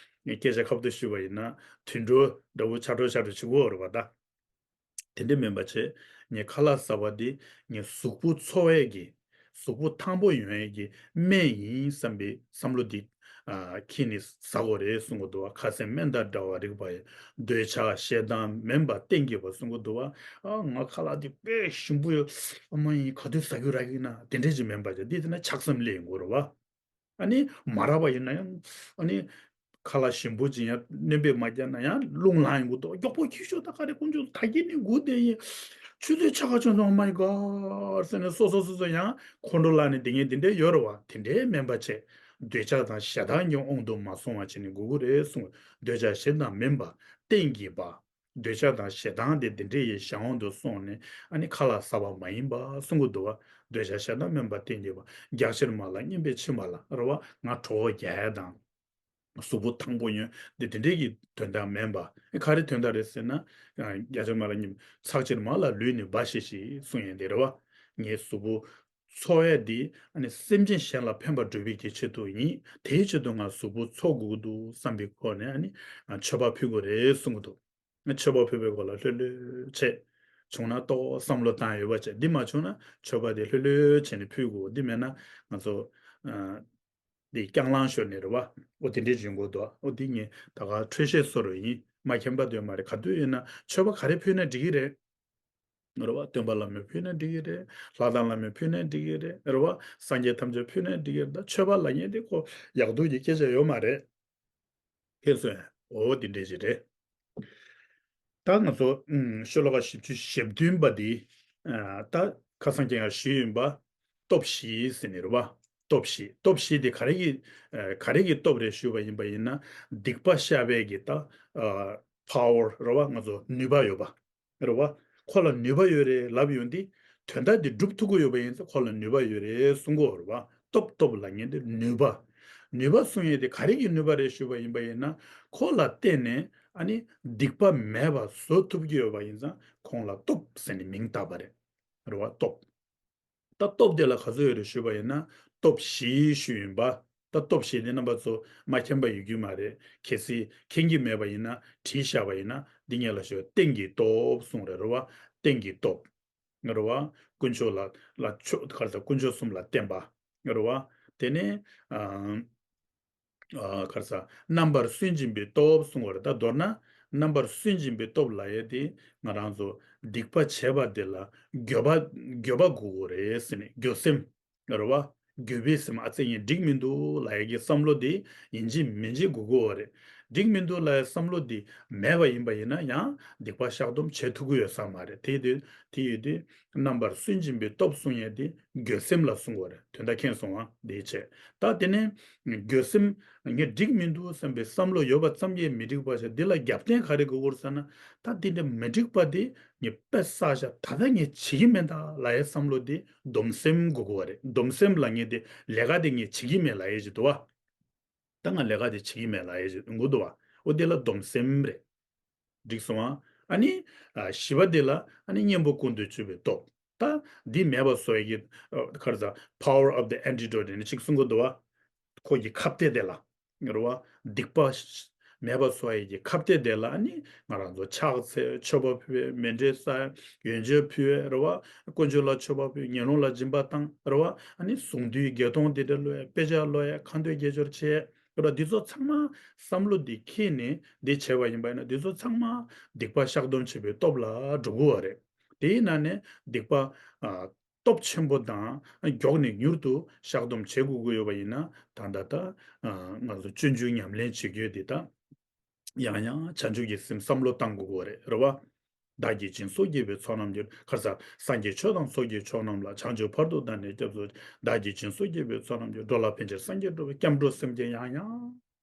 སྐད་ཆ་ཁ་བརྡ་ཞུས་པ་ཡིན་ན་དུད་འགྲོ་འདྲ་པོ་ཆག་འགྲོ་ཆག་འགྲོ་བྱེད་ཀྱི་ཡོད་རེད་པ་ད། དེ་འདྲས་མིན་པ་བྱས། ངས་ཁ་ལག་ཟ་བ་འདི་ངའི་གཟུགས་པོ་འཚོ་བའི་གི། གཟུགས་པོ་ཐང་པོ་ཡོང་ཡས་ཀྱི་སྨན་ཡིན་བསམ་པའི་བསམ་བློ་འདི་ཨ་འཁྱེར་ནས་ཟ་དགོས་རེད་གསུང་གི་འདུག་པ། ཁ་ཟས་སྨན་དང་འདྲ་བར་རིག་པ་ཡིས། འདོད་ཆགས་ཞེ་སྡང་མིན་པ་གཏན་གྱིས་པ་གསུང་གི་འདུག་པ། ཨ་ང་ཁ་ལག་འདི་དཔེ་ཞིམ་པོ་ཡོད། ཨ་མ་ཡིན་ག་དུས་ཟ་རྒྱུ་རག་གི་ན། དེ་འདྲས་ཅིག་མིན་པ་བྱས། འདི་དེ་ན་ཆགས་སེམས་སླེབས་ཡོང་གི་རེད་པ། ཨ་ནི་མ་རག་པ་ཡིན་ན་ཡང་། ཨ་ནི་ཁ་ལག་ཞིམ་པོ་ཅིག་ཡང་སྣོན་པ་མ་བརྒྱབ་ན་ཡང་རླུང་ལངས་ཡོང་གི་འདུག་མགྱོགས་པོ་འཁྱེར་ཤོག་ད་ག་རེ་དཀོན་མཆོག་ད་གིན་ནས་སྒུག་བསྡད་ཡིན། ཆུ་ཚོད་ཕྱེད་ཀ་བྱུང་སོང་། Oh my God ཟེར་ནས་སོ་སོ་སོ་སོ་ཡང་ཁོང་ཁྲོ་ལངས་ནས་བསྡད་མཁན་དེ་འདྲས་ཡོད་རེད་པ། དེ་འདྲས་མིན་པ་བྱས། འདོད་ཆགས་དང་ཞེ་སྡང་གི་དབང་དུ་མ་སོང་བ་བྱས་ནས་སྒུག་དགོས་རེད་གསུངས། འདོད་ཆགས་ཞེ་སྡང་མིན་པ་གཏན་གྱིས་པ། འདོད་ཆགས་དང་ཞེ་སྡང་དེ་འདི་འདྲས་ཡི་གཞན་དབང་དུ་སོང་ནས་ཨ་ནི་ཁ་ལག་ཟ་བ་མ་ཡིན་པ་གསུང་གི་འདུག་པ། འདོད་ཆགས་ཞེ་སྡང་མིན་པ་གཏན་གྱིས་པ། རྒྱགས་ཕྱིར་མ་ལ་སྙེམས་པའི་མཆི་མ་ལ། རེད་པ། ང་གྲོད་ཁོག་རྒྱག་ཡས་དང་། གཟུགས་པོ་ཐང་པོ་ཡོང་། འདི་དེ་འདྲས་ཀྱི་དོན་དག་མིན་པ། ཨེ་ག་རེ་དོན་དག་རེད་ཟེར་ན། ཨ་རྒྱགས་ཕྱིར་མ་ལ་སྙེམས། ཚགས་ཕྱིར་མ་ལ་ལུས་ནི་སྦ་ཞིག་ཞིག་གསུང་ཡས་དེ་རེད་པ། ངའི་གཟུགས་པོ་འཚོ་བ་འདི་ཨ་ནི་སེམས་ཅན་གཞན་ལ་ཕན་པ་སྒྲུབ་པའི་གི་ཆེད་དུ་ཡིན། དེའི་ཆེད་དུ་ང་གཟུགས་པོ་འཚོ་དགོས་ཀྱི་འདུག་བསམ་པའི་སྒོ་ནས་ཨ་ནི་མཆོད་པ་ཕུལ་དགོས་རེད་གསུང་གི་འདུག་མཆོད་པ་ཕུལ་བའི་སྐོར་ལ་ལྷོད་ལྷོད་བྱས། བྱུང་ན་ཏོག་བསམ་བློ་བཏང་ཡོད་པ་བྱས། འདི་མ་བྱུང་ན་མཆོད་པ་དེ་ལྷོད་ལྷོད་བྱས་ནས་ཕུལ་དགོས། འདི་མེད་ན་ང་ཚོ་ཨ་འདི་རྐྱང་ལངས་ཤོར་ནས་རེད་པ། འོ་དེ་འདྲས་བྱེད་དགོས་འདུག་འོ་འདི་ངས་ད་ག་འཕྲོས་བཤད་བཟོ་འདྲ་ཡིན། མ་མཁྱེན་པ་དོན་མ་རེད། ག་དུས་ཡིན་ན་མཆོད་པ་ག་རེ་ཕུལ་ན་འགྲིག་གི་རེད། རེད་པ། སྟོན་པ་བླ་མས་ཕུལ་ན་འགྲིག་གི་རེད། ལྷ་དང་བླ་མས་ཕུལ་ན་འགྲིག་གི་རེད། རེད་པ། སངས་རྒྱས་ཐམས་ཅད་ཕུལ་ན་འགྲིག་གི་རེད། ད་མཆོད་པ་ལབ་མཁན་དེ་ཁོ་ཡག་སྡུག་གི་སྐད་ཆ་ཡོད་མ་རེད། ཁྱེད་ཚོས་འོ་དེ་འདྲས་ཅིག་རེད། ད་ང་ཚོ་ཨུམ་ཤོ་ལོ་ཀ་བཞི་བཅུ་ཞེ་བདུན་པ་འདི། ཨ་ད་ཁ་སང་ཁྱེད་ཡང་ཞུས་ཡིན་པ། སྟོབས་བཞི་ཟེར་ནི་རེད་པ། སྟོབས་བཞི། སྟོབས་བཞི་དེ་ག་རེ་གི་ཨ་ག་རེ་གི་སྟོབས་རེད་ཞུས་པ་ཡིན་པ་ཡིན་ན། སྡིག་པ་བཤགས་པའི་གི་ད་ཨ་པ་ཝར་རེད་པ། ང་ཚོ་ནུས་པ་ཡོད་པ། རེད་པ། ཁོ་ལ་ནུས་པ་ཡོད་རེད་ལབ་ཡོང་དུས། དོན་དག་འདི་སྒྲུབ་ཐུབ་ཀྱི་ཡོད་པ་ཡིན་ཙང་ཁོ་ལ་ནུས་པ་ཡོད་རེད་གསུང་གི་ཡོད་རེད་པ། སྟོབས། སྟོབས་ལབ་མཁན་དེ་ནུས་པ། ནུས་པ་གསུང་ཡས་དེ་ག་རེ་གི་ནུས་པ་རེད་ཞུས་པ་ཡིན་པ་ཡིན་ན། ཁོ་ལ་བརྟེན་ནས་ཨ་ནི་སྡིག་པ་མེད་པ་བཟོ་ཐུབ་ཀྱི་ཡོད་པ་ཡིན་ཙང་ཁོང་ལ་སྟོབས་ཟེར་ནས་མིང་བཏགས་པ་རེད། རེད་པ། སྟོབས། ད་སྟོབས་དེ་ལ་ག་ཚོད་ཡོད་རེད་ཞུས་པ་ཡིན་ན། སྟོབས་བཞི་ཞུས་ཡིན་པ། ད་སྟོབས་བཞི་དེ་རྣམ་པ་ཚོ་མ་མཁྱེན་པ་ཡོད་རྒྱུ་མ་རེད། གལ་སྲིད་མཁྱེན་གྱི་མེད་པ་ཡིན་ན་བྲིས་བཞག་པ་ཡིན་ན། འདི་ངས་ལ་ཞུ། རྟེན་གྱི་སྟོབས་གསུངས་རེད། རེད་པ། རྟེན་གྱི་སྟོབས། རེད་པ། དཀོན་མཆོག་ལ་ལ་མཆོག་ག་རེ་ཟ། དཀོན་མཆོག་གསུམ་ལ་བརྟེན་པ། རེད་པ། དེ་ནས་ཨ་ཨ་ག་རེ་ཟ། རྣམ་པར་སུན་འབྱིན་པའི་སྟོབས་གསུངས་པ་རེད། ད་མདོར་ན་རྣམ་པར་སུན་འབྱིན་པའི་སྟོབས་ལབ་ཡས་དེ་ང་རང་ཚོ་སྡིག་པ་བྱས་པ་དེ་ལ་འགྱོད་པ་འགྱོད་པ་དགོས་ཀྱི་རེད་ཟེར་ནས། འགྱོད་སེམས། རེད་པ། འགྱོད་པའི་སེམས། ཨ་ཙི་ངས་འགྲིག་མི་འདུག་ལབ་ཡས་ཀྱི་བསམ་བློ་དེ་ཡིན་གཅིག་མིན་གཅིག་དགོས་ཀྱི་ཡོད་རེད། འགྲིག་མི་འདུག་ལབ་ཡའི་བསམ་བློ་འདི་མེད་པ་ཡིན་པ་ཡིན་ན་ཡང་སྡིག་པ་བཤགས་སྡོམ་བྱེད་ཐུབ་ཀྱི་ཡོད་ས་མ་རེད། དེ་དུས་དེ་ཡོད་དུས་རྣམ་པར་སུན་འབྱིན་པའི་སྟོབས་གསུང་ཡས་དེ་འགྱོད་སེམས་ལ་གསུང་དགོས་རེད། དོན་དག་མཁྱེན་སོང་ང་། དེའི་ཆེད་ད་དེ་ནས་འགྱོད་སེམས་ངས་འགྲིག་མི་འདུག་བསམ་པའི་བསམ་བློ་ཡོད་པ་ཙམ་གྱིས་མི་འགྲིག་པ་ཞིག་འདི་ལ་རྒྱབ་རྟེན་ག་རེ་དགོས་ཀྱི་ཡོད་ཟེར་ན། ད་འདི་འདྲ་མི་འགྲིག་པ་འདི་ངས་དཔེ་བསགས་བཞག་ད་ལྟ་ངས་བྱེད་ཀྱི་མེད་ད་ལབ་ཡའི་བསམ་བློ་འདི་སྡོམ་སེམས་དགོས་ཀྱི་ཡོད་རེད། སྡོམ་སེམས་ལ་ངས་འདི་ལས་ཀ་འདི་ངས་བྱེད་ཀྱི་མེད་ལབ་ཡས་ཅིག་འདུག་བ། ད་ང་ལས་ཀ་དེ་བྱེད་ཀྱི་མེད་ལབ་ཡས་ཅིག་ཡོང་གི་འདུག་བ། འོ་དེ་ལ་སྡོམ་སེམས་རེད། འགྲིག་སོང་ཨ། ཨ་ནི། ཨ། བཞི་པ་དེ་ལ་ཨ་ནི་གཉེན་པོ་ཀུན་ཏུ་སྤྱོད་པའི་སྟོབས། ད་འདི་མེད་པ་བཟོ་ཡས་ཀྱི་ཨ། ག་རེ་ཟ། Power of the antidote ནི་གཅིག་གསུང་གི་འདུག་བ། ཁོ་གི་ཁ་གཏད་དེ་ལ། རེད་བ། སྡིག་པ་མེད་པ་བཟོ་ཡས་ཀྱི་ཁ་གཏད་དེ་ལ་ཨ་ནི་ང་རང་ཚོ་ཕྱག་འཚལ་མཆོད་པ་ཕུལ་མཎྜལ་བསགས་ཡོན་མཆོད་ཕུལ་རེད་བ། དཀོན་མཆོག་ལ་མཆོད་པ་ཕུལ་ངན་སློང་ལ་སྦྱིན་པ་བཏང་རེད་བ། ཨ་ནི་གཟུངས་འདུས་བརྒྱད་སྟོང་དེ་འདྲ་ཀློག་ཡས་དཔེ་ཆ་ཀློག་ཡས་ཁ་འདོན་དགེ་སྦྱོར་བྱས། རེད་བ། འདི་ཚོ་ཚང་མ་བསམ་བློ་འདི་འཁྱེར་ནས་འདི་བྱས་པ་ཡིན་པ་ཡིན་ན་འདི་ཚོ་ཚང་མ་སྡིག་པ་བཤགས་སྡོམ་བྱེད་པའི་སྟོབས་ལ་འགྲོ་གི་ཡོད་རེད། དེའི་ནང་ནས་སྡིག་པ་ཨ། སྟོབས་ཆེན་པོ་དང་མགྱོགས་ནས་མྱུར་དུ་བཤགས་སྡོམ་བྱེད་དགོས་ཀྱི་ཡོད་པ་ཡིན་ན། ད་ད་ལྟ་ཨ། ང་ཚོ་སྤྱོད་འཇུག་ཉམས་ལེན་བྱེད་རྒྱུ་འདི་ད་ཡང་ཡང་བྱང་ཆུབ་ཀྱི་སེམས་བསམ་བློ་བཏང་དགོས་ཀྱི་ཡོད་རེད། རེད་བ། བདག་གིས་སྦྱིན་སོགས་བགྱིས་པའི་ཚོགས་རྣམས་ཀྱིས། ག་རེ་ཟ། སངས་རྒྱས་ཆོས་དང་ཚོགས་ཀྱི་མཆོག་རྣམས་ལ། བྱང་ཆུབ་བར་དུ་བདག་ནི་སྐྱབས་སུ། བདག་གིས་སྦྱིན་སོགས་བགྱིས་པའི་ཚོགས་རྣམས་ཀྱིས། འགྲོ་ལ་ཕན་ཕྱིར་སངས་རྒྱས་འགྲུབ་པའི། སྐྱབས་འགྲོ་སེམས་བསྐྱེད་ཡང་ཡང་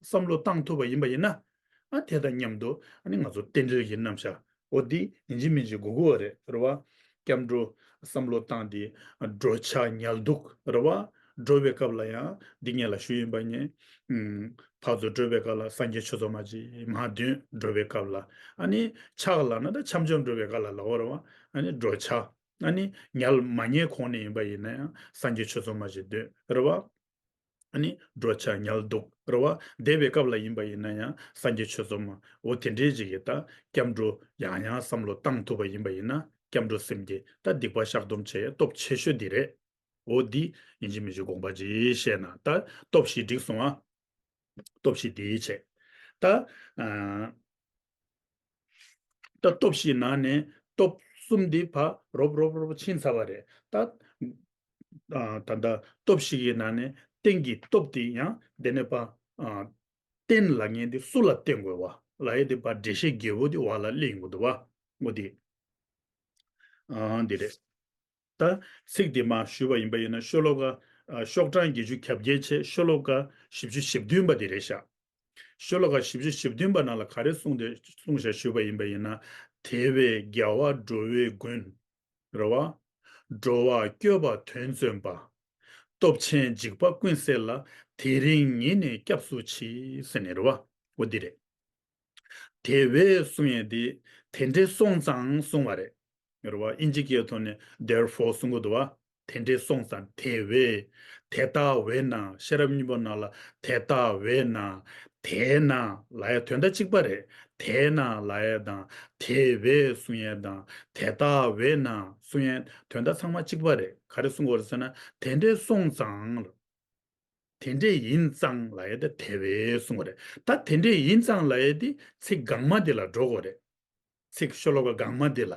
བསམ་བློ་བཏང་ཐུབ་པ་ཡིན་པ་ཡིན་ན། ཨ། དེ་དང་མཉམ་དུ་ཨ་ནི་ང་ཚོ་རྟེན་འབྲེལ་གྱི་རྣམ་གཞག་འོ་འདི་ཡིན་གཅིག་མིན་གཅིག་དགོས་ཀྱི་ཡོད་རེད། རེད་བ། སྐྱབས་འགྲོ་བསམ་བློ་བཏང་སྟེ་འགྲོ་འཆག་ཉལ་འདུག་རེད་བ། འགྲོ་བའི་སྐབས་ལ་ཡང་འདི་ངས་ལ་ཞུས་ཡིན་པ་ཡིན། ཨུམ། ཕར་ཚུར་འགྲོ་བའི་སྐབས་ལ་སངས་རྒྱས་ཆོས་ཚོགས་མ་ཅིག་མར་འདོན། འགྲོ་བའི་སྐབས་ལ་ཨ་ནི་ཕྱག་ལ་ན་ད་འཆམ་འཆམ་འགྲོ་བའི་སྐབས་ལ་ལ་འོ་རེད་བ། ཨ་ནི་འགྲོ་འཆག་ཨ་ནི་ཉལ་མ་ཉལ་གོང་ནས་ཡིན་པ་ཡིན་ན་ཡང་སངས་རྒྱས་ཆོས་ཚོགས་མ་ཅིག་འདོན་རེད་བ། ཨ་ནི་འགྲོ་འཆག་ཉལ་འདུག་རེད་བ། བསྡད་པའི་སྐབས་ལ་ཡིན་པ་ཡིན་ན་ཡང་སངས་རྒྱས་ཆོས་ཚོགས་མ་འོ་དེ་འདྲའི་ཅིག་གིས་ད་སྐྱབས་འགྲོ་ཡང་ཡང་བསམ་བློ་བཏང་ཐུབ་པ་ཡིན་པ་ཡིན་ན་སྐྱབས་འགྲོ་སེམས་བསྐྱེད་ད་སྡིག་པ་བཤགས་སྡོམ་བྱེད་སྟོབས་ཆེ་ཤོས་འདི་རེད། འོ་འདི་ཡིན་གཅིག་མིན་གཅིག་དགོངས་པ་ཅིག་བཞེས་ན། ད་སྟོབས་བཞི་འགྲིག་སོང་ཨ། སྟོབས་བཞི་དེའི་ཆེད། ད་ཨ། ད་སྟོབས་བཞིའི་ནང་ནས་སྟོབས་གསུམ་འདི་ཕར་རོབ་རོབ་རོབ་ཕྱིན་ཚར་བ་རེད། ད་ཨ། ད་ལྟ་སྟོབས་བཞི་གི་ནང་ནས་རྟེན་གྱི་སྟོབས་འདི་ཡང་དེ་ནས་ཕར་ཨ། རྟེན་ལབ་མཁན་འདི་སུ་ལ་བརྟེན་དགོས་བ་ལབ་ཡས་དེ་ཕར་འགྲེལ་བཤད་རྒྱས་པོ་འདི་འོག་ལ་སླེབས་ཡོང་གི་འདུག་བ། འོ་དེ་ཨ། འདི་རེད། ད་ཚིག་འདི་མར་ཞུས་པ་ཡིན་པ་ཡིན་ན་ཤོ་ལོ་ཀ་ཨ། ཤོག་གྲངས་བརྒྱད་ཅུ་གྱ་བརྒྱད་བྱས་ཤོ་ལོ་ཀ་བཞི་བཅུ་ཞེ་བདུན་པ་འདི་རེད་ཤག་ཤོ་ལོ་ཀ་བཞི་བཅུ་ཞེ་བདུན་པ་ནང་ལ་ག་རེ་གསུངས་ཏེ་གསུངས་ཤག་ཞུས་པ་ཡིན་པ་ཡིན་ན། དེ་བས་རྒྱལ་བ་འགྲོ་བའི་མགོན། རེད་བ། འགྲོ་བ་བསྐྱོད་པ་དོན་བརྩོན་པ། སྟོབས་ཆེན་འཇིགས་པ་ཀུན་སེལ་ལ། དེ་རིང་ཉིད་ནས་སྐྱབས་སུ་མཆི། ཟེར་ནས་རེད་བ། འོ་འདི་རེད། དེ་བས་གསུང་ཡས་འདི་དེ་འདྲའི་སོང་ཙང་གསུང་བ་རེད། རེད་བ། ཨིན་ཇི་སྐད་ཐོག་ནས་therefore གསུང་གི་འདུག་བ། དེ་འདྲའི་སོང་ཙང་དེ་བས། དེ་ལྟ་བས་ན་ཤེས་རབ་སྙིང་པོ་ནང་ལ་དེ་ལྟ་བས་ན། དེས་ན་ལབ་ཡས་དོན་དག་གཅིག་པ་རེད། དེས་ན་ལབ་ཡས་དང་དེ་བས་གསུང་ཡས་དང་དེ་ལྟ་བས་ན་གསུང་ཡས་དོན་དག་ཚང་མ་གཅིག་པ་རེད། ག་རེ་གསུང་གི་ཡོད་རེད་ཟེར་ན་དེ་འདྲའི་སོང་ཙང་ལ། དེ་འདྲས་ཡིན་ཙང་ལབ་ཡས་དེ་དེ་བས་གསུང་བ་རེད། ད་དེ་འདྲས་ཡིན་ཙང་ལབ་ཡས་དེ་ཚིག་སྒང་མ་དེ་ལ་འགྲོ་དགོས་རེད། ཚིག་ཤོ་ལོ་ཀ་སྒང་མ་དེ་ལ།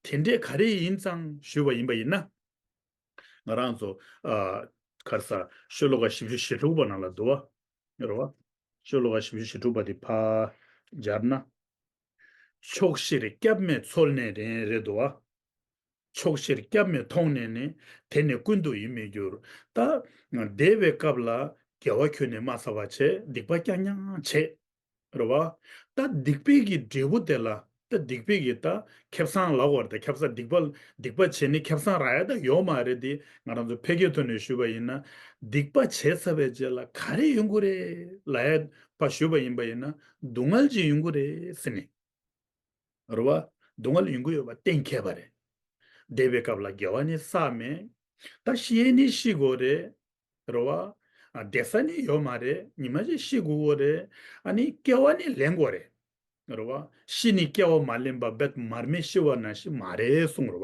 དེ་འདྲས་ག་རེ་ཡིན་ཙང་ཞུས་པ་ཡིན་པ་ཡིན་ན། ང་རང་ཚོ་ཨ། ག་རེ་ཟ། ཤོ་ལོ་ཀ་བཞི་བཅུ་ཞེ་དྲུག་པ་ནང་ལ་འདུག་བ། རེད་བ། ཤོ་ལོ་ཀ་བཞི་བཅུ་ཞེ་དྲུག་པ་དེ་ཕར་སྦྱར་ན། ཕྱོགས་བཞིར་སྐྱབས་མེད་འཚོལ་ནས་རན་རེད་འདུག་བ། ཕྱོགས་བཞིར་སྐྱབས་མེད་མཐོང་ནས་ནི། དེ་ནི་ཀུན་ཏུ་ཡིད་མི་འགྱུར། ད་འདས་པའི་སྐབས་ལ་དགེ་བ་ཁྱོན་ནས་མ་བསགས་པ་བྱས། སྡིག་པ་རྐྱང་རྐྱང་བྱས། རེད་བ། ད་སྡིག་པའི་གི་འབྲས་བུ་དེ་ལ་ད་སྡིག་པའི་གི་ད་ཁེ་བཟང་ལབ་དགོས་རེད། ད་ཁེ་བཟང་སྡིག་པ་སྡིག་པ་བྱས་ནས་ཁེ་བཟང་རག་ཡ་ད་ཡོད་མ་རེད་དེ། ང་རང་ཚོ་ཕལ་སྐད་ཐོག་ནས་ཞུས་པ་ཡིན་ན། སྡིག་པ་བྱས་ཚར་བའི་རྗེས་ལ་ག་རེ་ཡོང་གི་རེད་ལབ་ཡ་ཕར་ཞུས་པ་ཡིན་པ་ཡིན་ན་སྡུག་བསྔལ་ཅིག་ཡོང་གི་རེད་ཟེར་ནས། རེད་བ། སྡུག་བསྔལ་ཡོང་གི་ཡོད་པ་གཏན་འཁེལ་བ་རེད། འདས་པའི་སྐབས་ལ་དགེ་བ་ནི་བསགས་མེད། ད་ཤི་ཡས་ནི་ཤི་དགོས་རེད། རེད་བ། ཨ། བསྡད་ས་ནི་ཡོད་མ་རེད། ཉི་མ་ཅིག་ཤི་དགོས་ཀྱི་རེད། ཨ་ནི་སྐྱེ་བ་ནི་ལེན་དགོས་རེད། རེད་བ། ཤི་ནི་སྐྱེ་བ་མ་ལེན་པ་རྦད་མར་མེ་ཤི་བ་ནང་བཞིན་མ་རེད་གསུངས་རེད་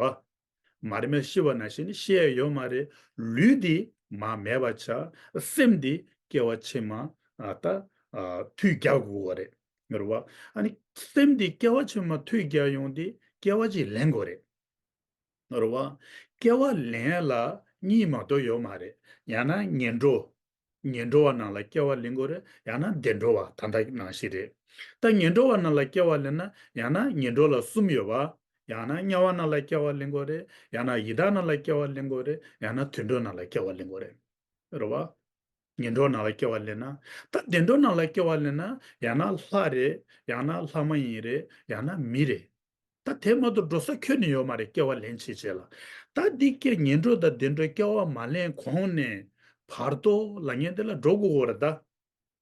བ། མར་མེ་ཤི་བ་ནང་བཞིན་ནི་ཤི་ཡས་ཡོད་མ་རེད། ལུས་འདི་མར་མེད་པ་ཆགས། སེམས་འདི་སྐྱེ་བ་ཕྱི་མ་ཨ་ད་ཨ་མཐུད་རྒྱག་དགོས་པ་རེད། རེད་བ། ཨ་ནི་སེམས་འདི་སྐྱེ་བ་ཕྱི་མ་མཐུད་རྒྱག་ཡོང་དུས་སྐྱེ་བ་ཅིག་ལེན་དགོས་རེད། རེད་བ། སྐྱེ་བ་ལེན་ཡས་ལ་གཉིས་མ་གཏོགས་ཡོད་མ་རེད། ཡང་ན་ངན་འགྲོ། ངན་འགྲོ་བ་ནང་ལ་སྐྱེ་བ་ལེན་དགོས་རེད། ཡང་ན་བདེ་འགྲོ་བ་ད་ལྟ་ནང་བཞིན་རེད། ད་ངན་འགྲོ་བ་རྣམས་ལ་སྐྱེ་བ་ལེན་ན་ཡང་ན་ངན་འགྲོ་ལ་གསུམ་ཡོད་པ། ཡང་ན་དམྱལ་བ་རྣམས་ལ་སྐྱེ་བ་ལེན་དགོས་རེད། ཡང་ན་ཡི་དྭགས་རྣམས་ལ་སྐྱེ་བ་ལེན་དགོས་རེད། ཡང་ན་དུད་འགྲོ་རྣམས་ལ་སྐྱེ་བ་ལེན་དགོས་རེད། རེད་བ། ངན་འགྲོ་རྣམས་ལ་སྐྱེ་བ་ལེན་ན། ད་བདེ་འགྲོ་རྣམས་ལ་སྐྱེ་བ་ལེན་ན་ཡང་ན་ལྷ་རེད། ཡང་ན་ལྷ་མ་ཡིན་རེད། ཡང་ན་མི་རེད། ད་དེ་མ་གཏོགས་འགྲོ་ས་ཁྱོན་ནས་ཡོད་མ་རེད། སྐྱེ་བ་ལེན་བྱེད་བྱེད་ལ། ད་འདི་སྐྱེ་ངན་འགྲོ་དང་བདེ་འགྲོ་སྐྱེ་བ་མ་ལེན་གོང་ནས་བར་དོ་ལབ་མཁན་དེ་ལ་འགྲོ་དགོས་ཀྱི་ཡོད་རེད་ད།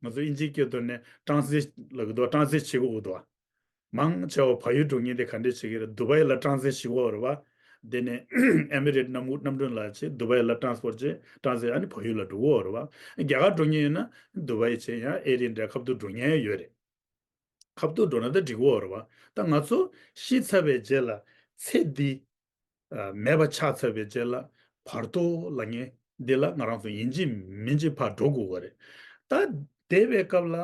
ང་ཚོ་ཨིན་ཇིའི་སྐད་ཐོག་ནས་ཀྲང་སི་ལབ་ཀྱི་འདུག་ཀྲང་སི་བྱེད་དགོས་ཀྱི་འདུག་མང་ཆེ་བ་བལ་ཡུལ་འགྲོ་མཁན་དེ་ག་འདྲས་བྱེད་ཀྱི་རེད། དུ་བའི་ལ་ཀྲང་སི་བྱེད་དགོས་རེད་བ། དེ་ནས་ཨེ་མི་རེད་གནམ་གནམ་གྲུ་ལ་བྱེད། དུ་བའི་ལ་ཀྲང་སི་པོར་བྱེད། ཀྲང་སི་ཨ་ནི་བལ་ཡུལ་ལ་འགྲོ་གི་ཡོད་རེད་བ། རྒྱ་གར་འགྲོ་མཁན་ཡིན་ན་དུ་བའི་བྱེད། ཡང་ཨེར་ཨིན་ཌི་ཡ་ཁ་ཐུག་འགྲོ་མཁན་ཡོད་རེད། ཁ་ཐུག་འགྲོ་ན་ད་འགྲིག་གི་ཡོད་རེད་བ། ད་ང་ཚོ་ཤི་ཚར་བའི་རྗེས་ལ་ཚེ་འདི་ཨ་མེད་པ་ཆགས་ཚར་བའི་རྗེས་ལ་བར་དོ་ལབ་མཁན་འདི་ལ་ང་རང་ཚོ་ཡིན་གཅིག་མིན་གཅིག་ཕར་འགྲོ་དགོས་པ་རེད། ད་འདས་པའི་སྐབས་ལ་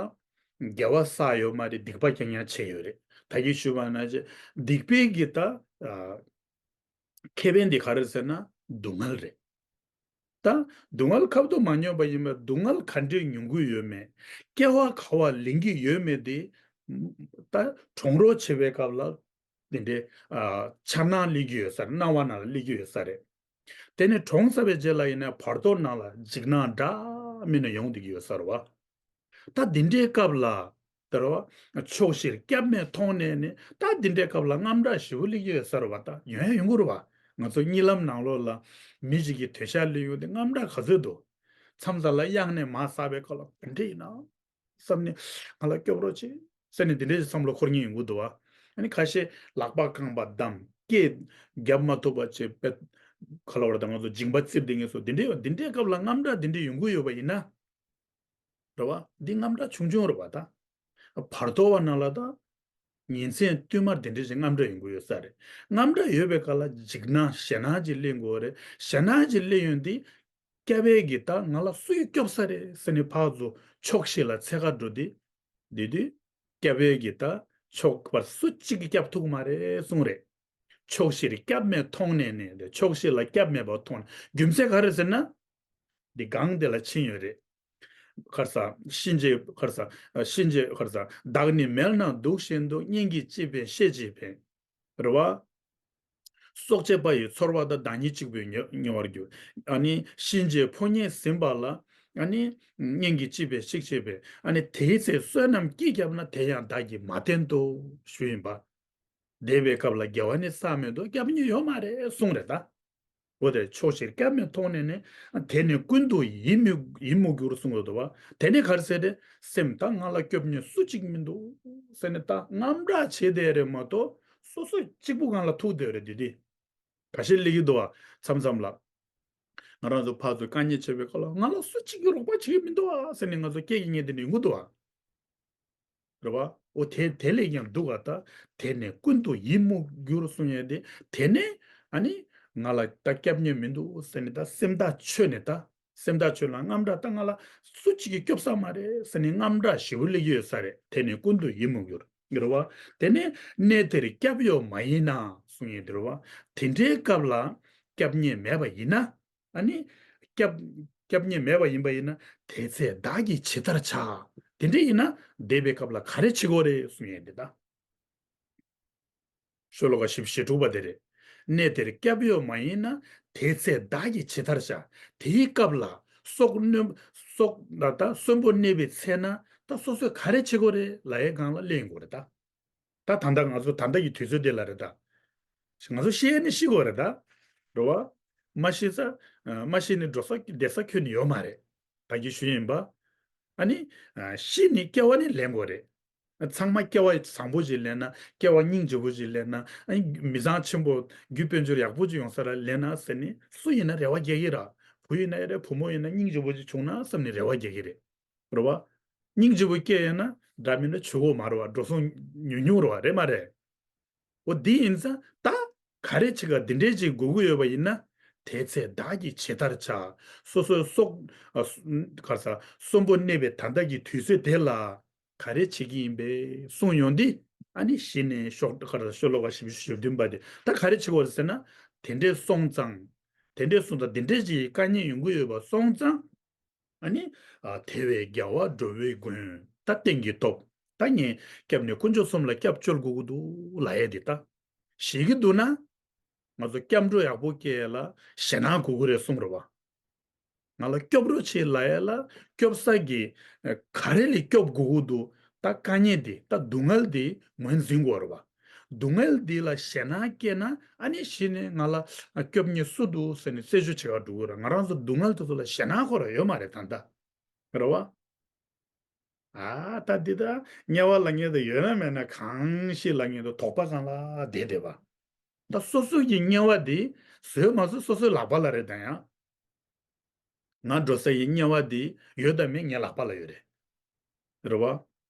དགེ་བ་བསགས་ཡོད་མ་རེད། སྡིག་པ་རྐྱང་རྐྱང་བྱས་ཡོད་རེད། ད་གིན་ཞུས་པ་ནང་བཞིན་སྡིག་པའི་གི་ད་ཨ་ཁེ་ཕན་འདི་ག་རེ་ཟེར་ན་སྡུག་བསྔལ་རེད། ད་སྡུག་བསྔལ་ཁ་ཐུག་མ་མྱོང་པ་ཡིན་པས་སྡུག་བསྔལ་ག་འདྲས་མྱོང་གི་ཡོད་མེད། སྐྱེ་བ་ག་པར་ལེན་གྱི་ཡོད་མེད་དེ། ད་གྲོངས་རོགས་བྱེད་པའི་སྐབས་ལ་དེ་འདྲའི་ཨ་འཆར་སྣང་སླེབས་ཀྱི་ཡོད་ས་རེད། སྣང་བ་ནང་ལ་སླེབས་ཀྱི་ཡོད་ས་རེད། དེ་ནས་གྲོངས་ཚར་བའི་རྗེས་ལ་ཡིན་ན་བར་དོ་ནང་ལ་འཇིགས་སྣང་འདྲ་མིན་ནས་ཡོང་བསྡད་ཀྱི་ཡོད་ས་རེད་བ། ད་འདི་འདྲའི་སྐབས་ལ་དེ་རེད་བ། ཕྱོགས་བཞིར་སྐྱབས་མེད་མཐོང་ནས་ནི། ད་འདི་འདྲའི་སྐབས་ལ་དངངས་སྐྲག་ཞེ་པོ་སླེབས་ཀྱི་ཡོད་ས་རེད་བ། ད་ཡོང་ཡ་ཡོང་གི་རེད་བ། ང་ཚོ་གཉིད་ལམ་ནང་ལོགས་ལ་མི་ཞིག་གིས་དོས་ཤ་ལེན་ཡོང་དུས་དངངས་སྐྲག་ག་ཚོད་འདུག་མཚམས་མཚམས་ལ་གཡང་ནས་མར་ཟགས་པའི་སྐབས་ལ་ག་འདྲ་ཡིན་ན་བསམ་ནས་ང་ལ་སྐྱོབ་རོགས་བྱེད་ཟེར་ནས་འདི་འདྲའི་བསམ་བློ་འཁོར་མཁན་ཡོང་གི་འདུག་བ། ཨ་ནི་ཁ་ཤས་ལག་པ་རྐང་པ་བསྡམས། སྐད་རྒྱབ་མ་ཐུབ་པ་བྱས་པའི་ག་ལ་བར་དང་ང་ཚོ་མཇིང་པ་བཙིར་བསྡད་མཁན་སོགས་འདི་འདྲའི་འདི་འདྲའི་སྐབས་ལ་དངངས་སྐྲག་འདི་འདྲའི་ཡོང་གི་ཡོད་པ་ཡིན་ན། རེད་བ། འདི་དངངས་སྐྲག་ཆུང་ཆུང་རེད་བ་ད། བར་དོ་བ་ནང་ལ་ད། ཉིན་མཚན་བསྟུད་མར་དེ་འདྲ་ཞིག་དངངས་སྐྲག་ཡོང་གི་ཡོད་ས་རེད། དངངས་སྐྲག་ཡོད་པའི་སྐབས་ལ་འཇིགས་སྣང་ཞེད་སྣང་ཅིག་སླེབས་དགོས་རེད། ཞེད་སྣང་ཅིག་སླེབས་ཡོང་དུས། སྐྱབས་པས་ཀྱིས་ད་ང་ལ་སུ་ཡིས་སྐྱོབ་ས་རེད་ཟེར་ནས་ཕར་ཚུར་ཕྱོགས་བཞི་ལ་འཚོལ་ག་འགྲོ་དུས། དེ་དུས། སྐྱབས་པས་ཀྱིས་ད་ཕྱོགས་བར་སུ་གཅིག་གིས་སྐྱོབ་ཐུབ་ཀྱི་མ་རེད་གསུངས་རེད། ཕྱོགས་བཞིར་སྐྱབས་མེད་མཐོང་ནས་ནི། ཕྱོགས་བཞི་ལ་སྐྱབས་མེད་པ་མཐོང་ནས། རྒྱུ་མཚན་ག་རེ་ཟེར་ན། འདི་སྒང་དེ་ལ་ཕྱིན་ཡོད་རེད། ཁར་ས། གཤིན་རྗེ་ཁར་ས། གཤིན་རྗེ་ཁར་ས། བདག་ནི་མལ་ན་འདུག་བཞིན་དུ། གཉེན་གྱིས་ཅི་ཕན་བཤད་ཅི་ཕན། རེད་བ། སྲོག་བཅད་པ་ཡི་ཚོར་བ་དང་། བདག་ཉིད་གཅིག་པུས་ཉེ་ཉེ་བར་གྱུར། ཨ་ནི་གཤིན་རྗེའི་ཕོ་ཉས་ཟིན་པ་ལ། ཨ་ནི་གཉེན་གྱིས་ཅི་ཕན་བཤད་ཅི་ཕན། ཨ་ནི་དེའི་ཚེ་བསོད་ནམས་ཀྱིས་བསྐྱབས་ན། དེ་ཡང་བདག་གིས་མ་བསྟེན་ཏོ་ཞུས་ཡིན་པ། འདས་པའི་སྐབས་ལ་དགེ་བ་ནི་བསགས་མེད་དོ། སྐྱབས་མྱི་ཡོད་མ་རེད་གསུངས་རེད་ད། འོ་དེ་ཕྱོགས་བཞིར་སྐྱབས་མེད་མཐོང་ནས་ནི། དེ་ནི་ཀུན་ཏུ་ཡིད་མི་ཡིད་མུག་འགྱུར་གསུངས་ཡོད་དོ་བ། དེ་ནི་ག་རེ་ཟེར་ཏེ། སེམས་ད་ང་ལ་སྐྱོབ་མྱི་སུ་གཅིག་མི་འདུག་ཟེར་ནས་ད་དངངས་སྐྲག་བྱེད་བསྡད་རེད་མ་གཏོགས། སོ་སོ་གཅིག་པུ་སྒང་ལ་ཐུག་བསྡད་རེད་དེ་དུས། ཁ་ཤས་སླེབས་ཀྱི་འདུག་བ། མཚམས་མཚམས་ལ། ང་རང་ཚོ་ཕར་ཚུར་དཀའ་ངལ་འཕྲད་པའི་སྐབས་ལ་ང་ལ་སུ་གཅིག་གིས་རོགས་པ་བྱེད་ཀྱི་མི་འདུག་བ་ཟེར་ནས་ང་ཚོ་སྐད་ཀྱི་ཉན་དེ་འདྲ་ཡོང་གི་འདུག་བ། རེད་བ། འོ་དེ་དེ་ལས་ཀྱང་སྡུག་ག་ད། དེ་ནི་ཀུན་ཏུ་ཡིད་མུག་འགྱུར་གསུང་ཡས་དེ། དེ་ནི་ཨ་ནི་ང་ལ་ད་སྐྱབས་མྱི་མི་འདུག་ཟེར་ནས། ད་སེམས་ཐག་ཆོད་ནས་ད། སེམས་ཐག་ཆོད་ལ་དངངས་སྐྲག་ད་ང་ལ་སུ་གཅིག་གིས་སྐྱོབ་ས་མ་རེད་ཟེར་ནས་དངངས་སྐྲག་ཞེ་པོ་སླེབས་ཀྱི་ཡོད་ས་རེད། དེ་ནི་ཀུན་ཏུ་ཡིད་མུག་འགྱུར། རེད་བ། དེ་ནས་གནས་དེར་སྐྱབས་ཡོད་མ་ཡིན་ན་གསུང་ཡས་དེ་རེད་བ། དེ་འདྲའི་སྐབས་ལ་སྐྱབས་མྱི་མེད་པ་ཡིན་ན། ཨ་ནི། སྐྱབས། སྐྱབས་མྱི་མེད་པ་ཡིན་པ་ཡིན་ན། དེ་ཚེ་བདག་གིས་ཇི་ལྟར་བྱ། དེ་འདྲ་ཡིན་ན་འདས་པའི་སྐབས་ལ་ག་རེ་བྱེད་དགོས་རེད་གསུང་ཡས་འདི་ད། ཤོ་ལོ་ཀ་བཞི་བཅུ་ཞེ་དྲུག་པ་དེ་རེད། གནས་དེར་སྐྱབས་ཡོད་མ་ཡིན་ན། དེ་ཚེ་བདག་གིས་ཇི་ལྟར་བྱ། དེའི་སྐབས་ལ་སྲོག་གནོན། སྲོག་ལ་ད་གསོན་པོ་གནས་པའི་ཚེ་ན་ད་སོ་སོས་ག་རེ་བྱེད་དགོས་རེད་ལབ་ཡས་སྒང་ལ་གླེང་དགོས་རེད་ད། ད་ད་ལྟ་ང་ཚོ་ད་ལྟ་གི་དུས་ཚོད་འདི་ལ་རེད་ད། ང་ཚོ་ཤི་ཡས་ནི་ཤི་དགོས་རེད་ད། རེད་བ། མ་ཤི་ས། མ་ཤི་ནི་འགྲོ་ས་བསྡད་ས་ཁྱོན་ནས་ཡོད་མ་རེད། ད་གིན་ཞུས་ཡིན་པ། ཨ་ནི། ཤི་ནི་སྐྱེ་བ་ནི་ལེན་དགོས་རེད། ཚང་མ་སྐྱེ་བ་བཟང་པོ་ཞིག་ལེན་ན། སྐྱེ་བ་སྙིང་རྗེ་པོ་ཞིག་ལེན་ན། ཨ་ནི་མི་ཚང་ཆེན་པོ་རྒྱུ་དཔལ་འབྱོར་ཡག་པོ་ཅིག་ཡོང་ས་ལ་ལེན་ན་ཟེར་ནི་སུ་ཡིན་ན་རེ་བ་རྒྱག་གི་ར། བུ་ཡིན་ན་རེད། བུ་མོ་ཡིན་ན་སྙིང་རྗེ་པོ་ཅིག་བྱུང་ན་བསམ་ནས་རེ་བ་རྒྱག་གི་རེད། རེད་བ། སྙིང་རྗེ་པོ་སྐྱེས་ཡོད་ན་འདྲ་མིན་ན་བྱུས་ཁོག་མ་རེད་བ། འགྲོ་སོང་ཉུང་ཉུང་རེད་བ། རེད་མ་རེད། འོ་འདི་ཡིན་ཙང་ད་ག་རེ་བྱེད་ག་འདི་འདྲའི་ཅིག་དགོས་ཀྱི་ཡོད་པ་ཡིན་ན། དེ་ཚེ་བདག་གིས་ཇི་ལྟར་བྱ། སོ་སོའི་སྲོག་ཨ་སུ་ག་རེ་ཟ། གསོན་པོ་གནས་པའི་ད་ལྟ་གི་དུས་ཚོད་དེ་ལ་ག་རེ་བྱེད་ཀྱི་ཡིན་པས་གསུངས་ཡོང་དུས། ཨ་ནི་གཞི་ནས་ཤོ་ག་རེ་ཟ། ཤོ་ལོ་ཀ་བཞི་བཅུ་ཞེ་བདུན་པ་དེ་ད་ག་རེ་བྱེད་དགོས་རེད་ཟེར་ན། དེ་འདྲས་སོང་ཙང་། དེ་འདྲས་སོང་ཙང་དེ་འདྲས་ཅིག་དཀའ་ངལ་ཡོང་གི་ཡོད་པ་སོང་ཙང་། ཨ་ནི། ཨ་དེ་བས་རྒྱལ་བ་འགྲོ་བའི་མགོན། ད་རྟེན་གྱི་སྟོབས། ད་ངས་སྐྱབས་གནས་དཀོན་མཆོག་གསུམ་ལ་སྐྱབས་བཅོལ་དགོས་ཀྱི་འདུག་ལབ་ཡས་འདི་ད་ཞེད་ཀྱི་འདུག་ན། ང་ཚོ་སྐྱབས་འགྲོ་ཡག་པོ་སྐྱེ་ཡས་ལ་ཞེད་སྣང་དགོས་ཀྱི་རེད་གསུངས་རེད་བ། ང་ལ་སྐྱོབ་རོགས་བྱེད་ལབ་ཡས་ལ་སྐྱོབ་ས་གི་ཨ་ག་རེ་ལས་སྐྱོབ་དགོས་ཀྱི་འདུག་ད་དཀའ་ངལ་འདི་ད་སྡུག་བསྔལ་འདི་ངོས་འཛིན་དགོས་རེད་བ། སྡུག་བསྔལ་འདི་ལ་ཞེད་སྣང་སྐྱེས་ན་ཨ་ནི་གཞི་ནས་ང་ལ་ཨ་སྐྱོབ་མཁན་སུ་འདུག་ཟེར་ནས་རྩད་གཅོད་བྱེད་ག་འགྲོ་གི་རེད། ང་རང་ཚོ་སྡུག་བསྔལ་དེ་ཚོ་ལ་ཞེད་སྣང་ཁོ་རང་ཡོད་མ་རེད་ད་ལྟ། རེད་བ། ཨ་ད་འདི་ད་དམྱལ་བ་ལབ་མཁན་དེ་ཡོད་ན་མེད་ན་གང་ཞིག་ལབ་མཁན་དེ་དོགས་པ་སྒང་ལ་བསྡད་བསྡད་པ། ད་སོ་སོ་གི་དམྱལ་བ་འདི་བཟོས་མ་བཟོས་སོ་སོའི་ལག་པ་ལ་རེད་ད་ཡང་། ང་འགྲོ་ས་ཡི་དམྱལ་བ་འདི་ཡོད་དང་མེད་ངའི་ལག་པ་ལ་ཡོད་རེད། རེད་བ།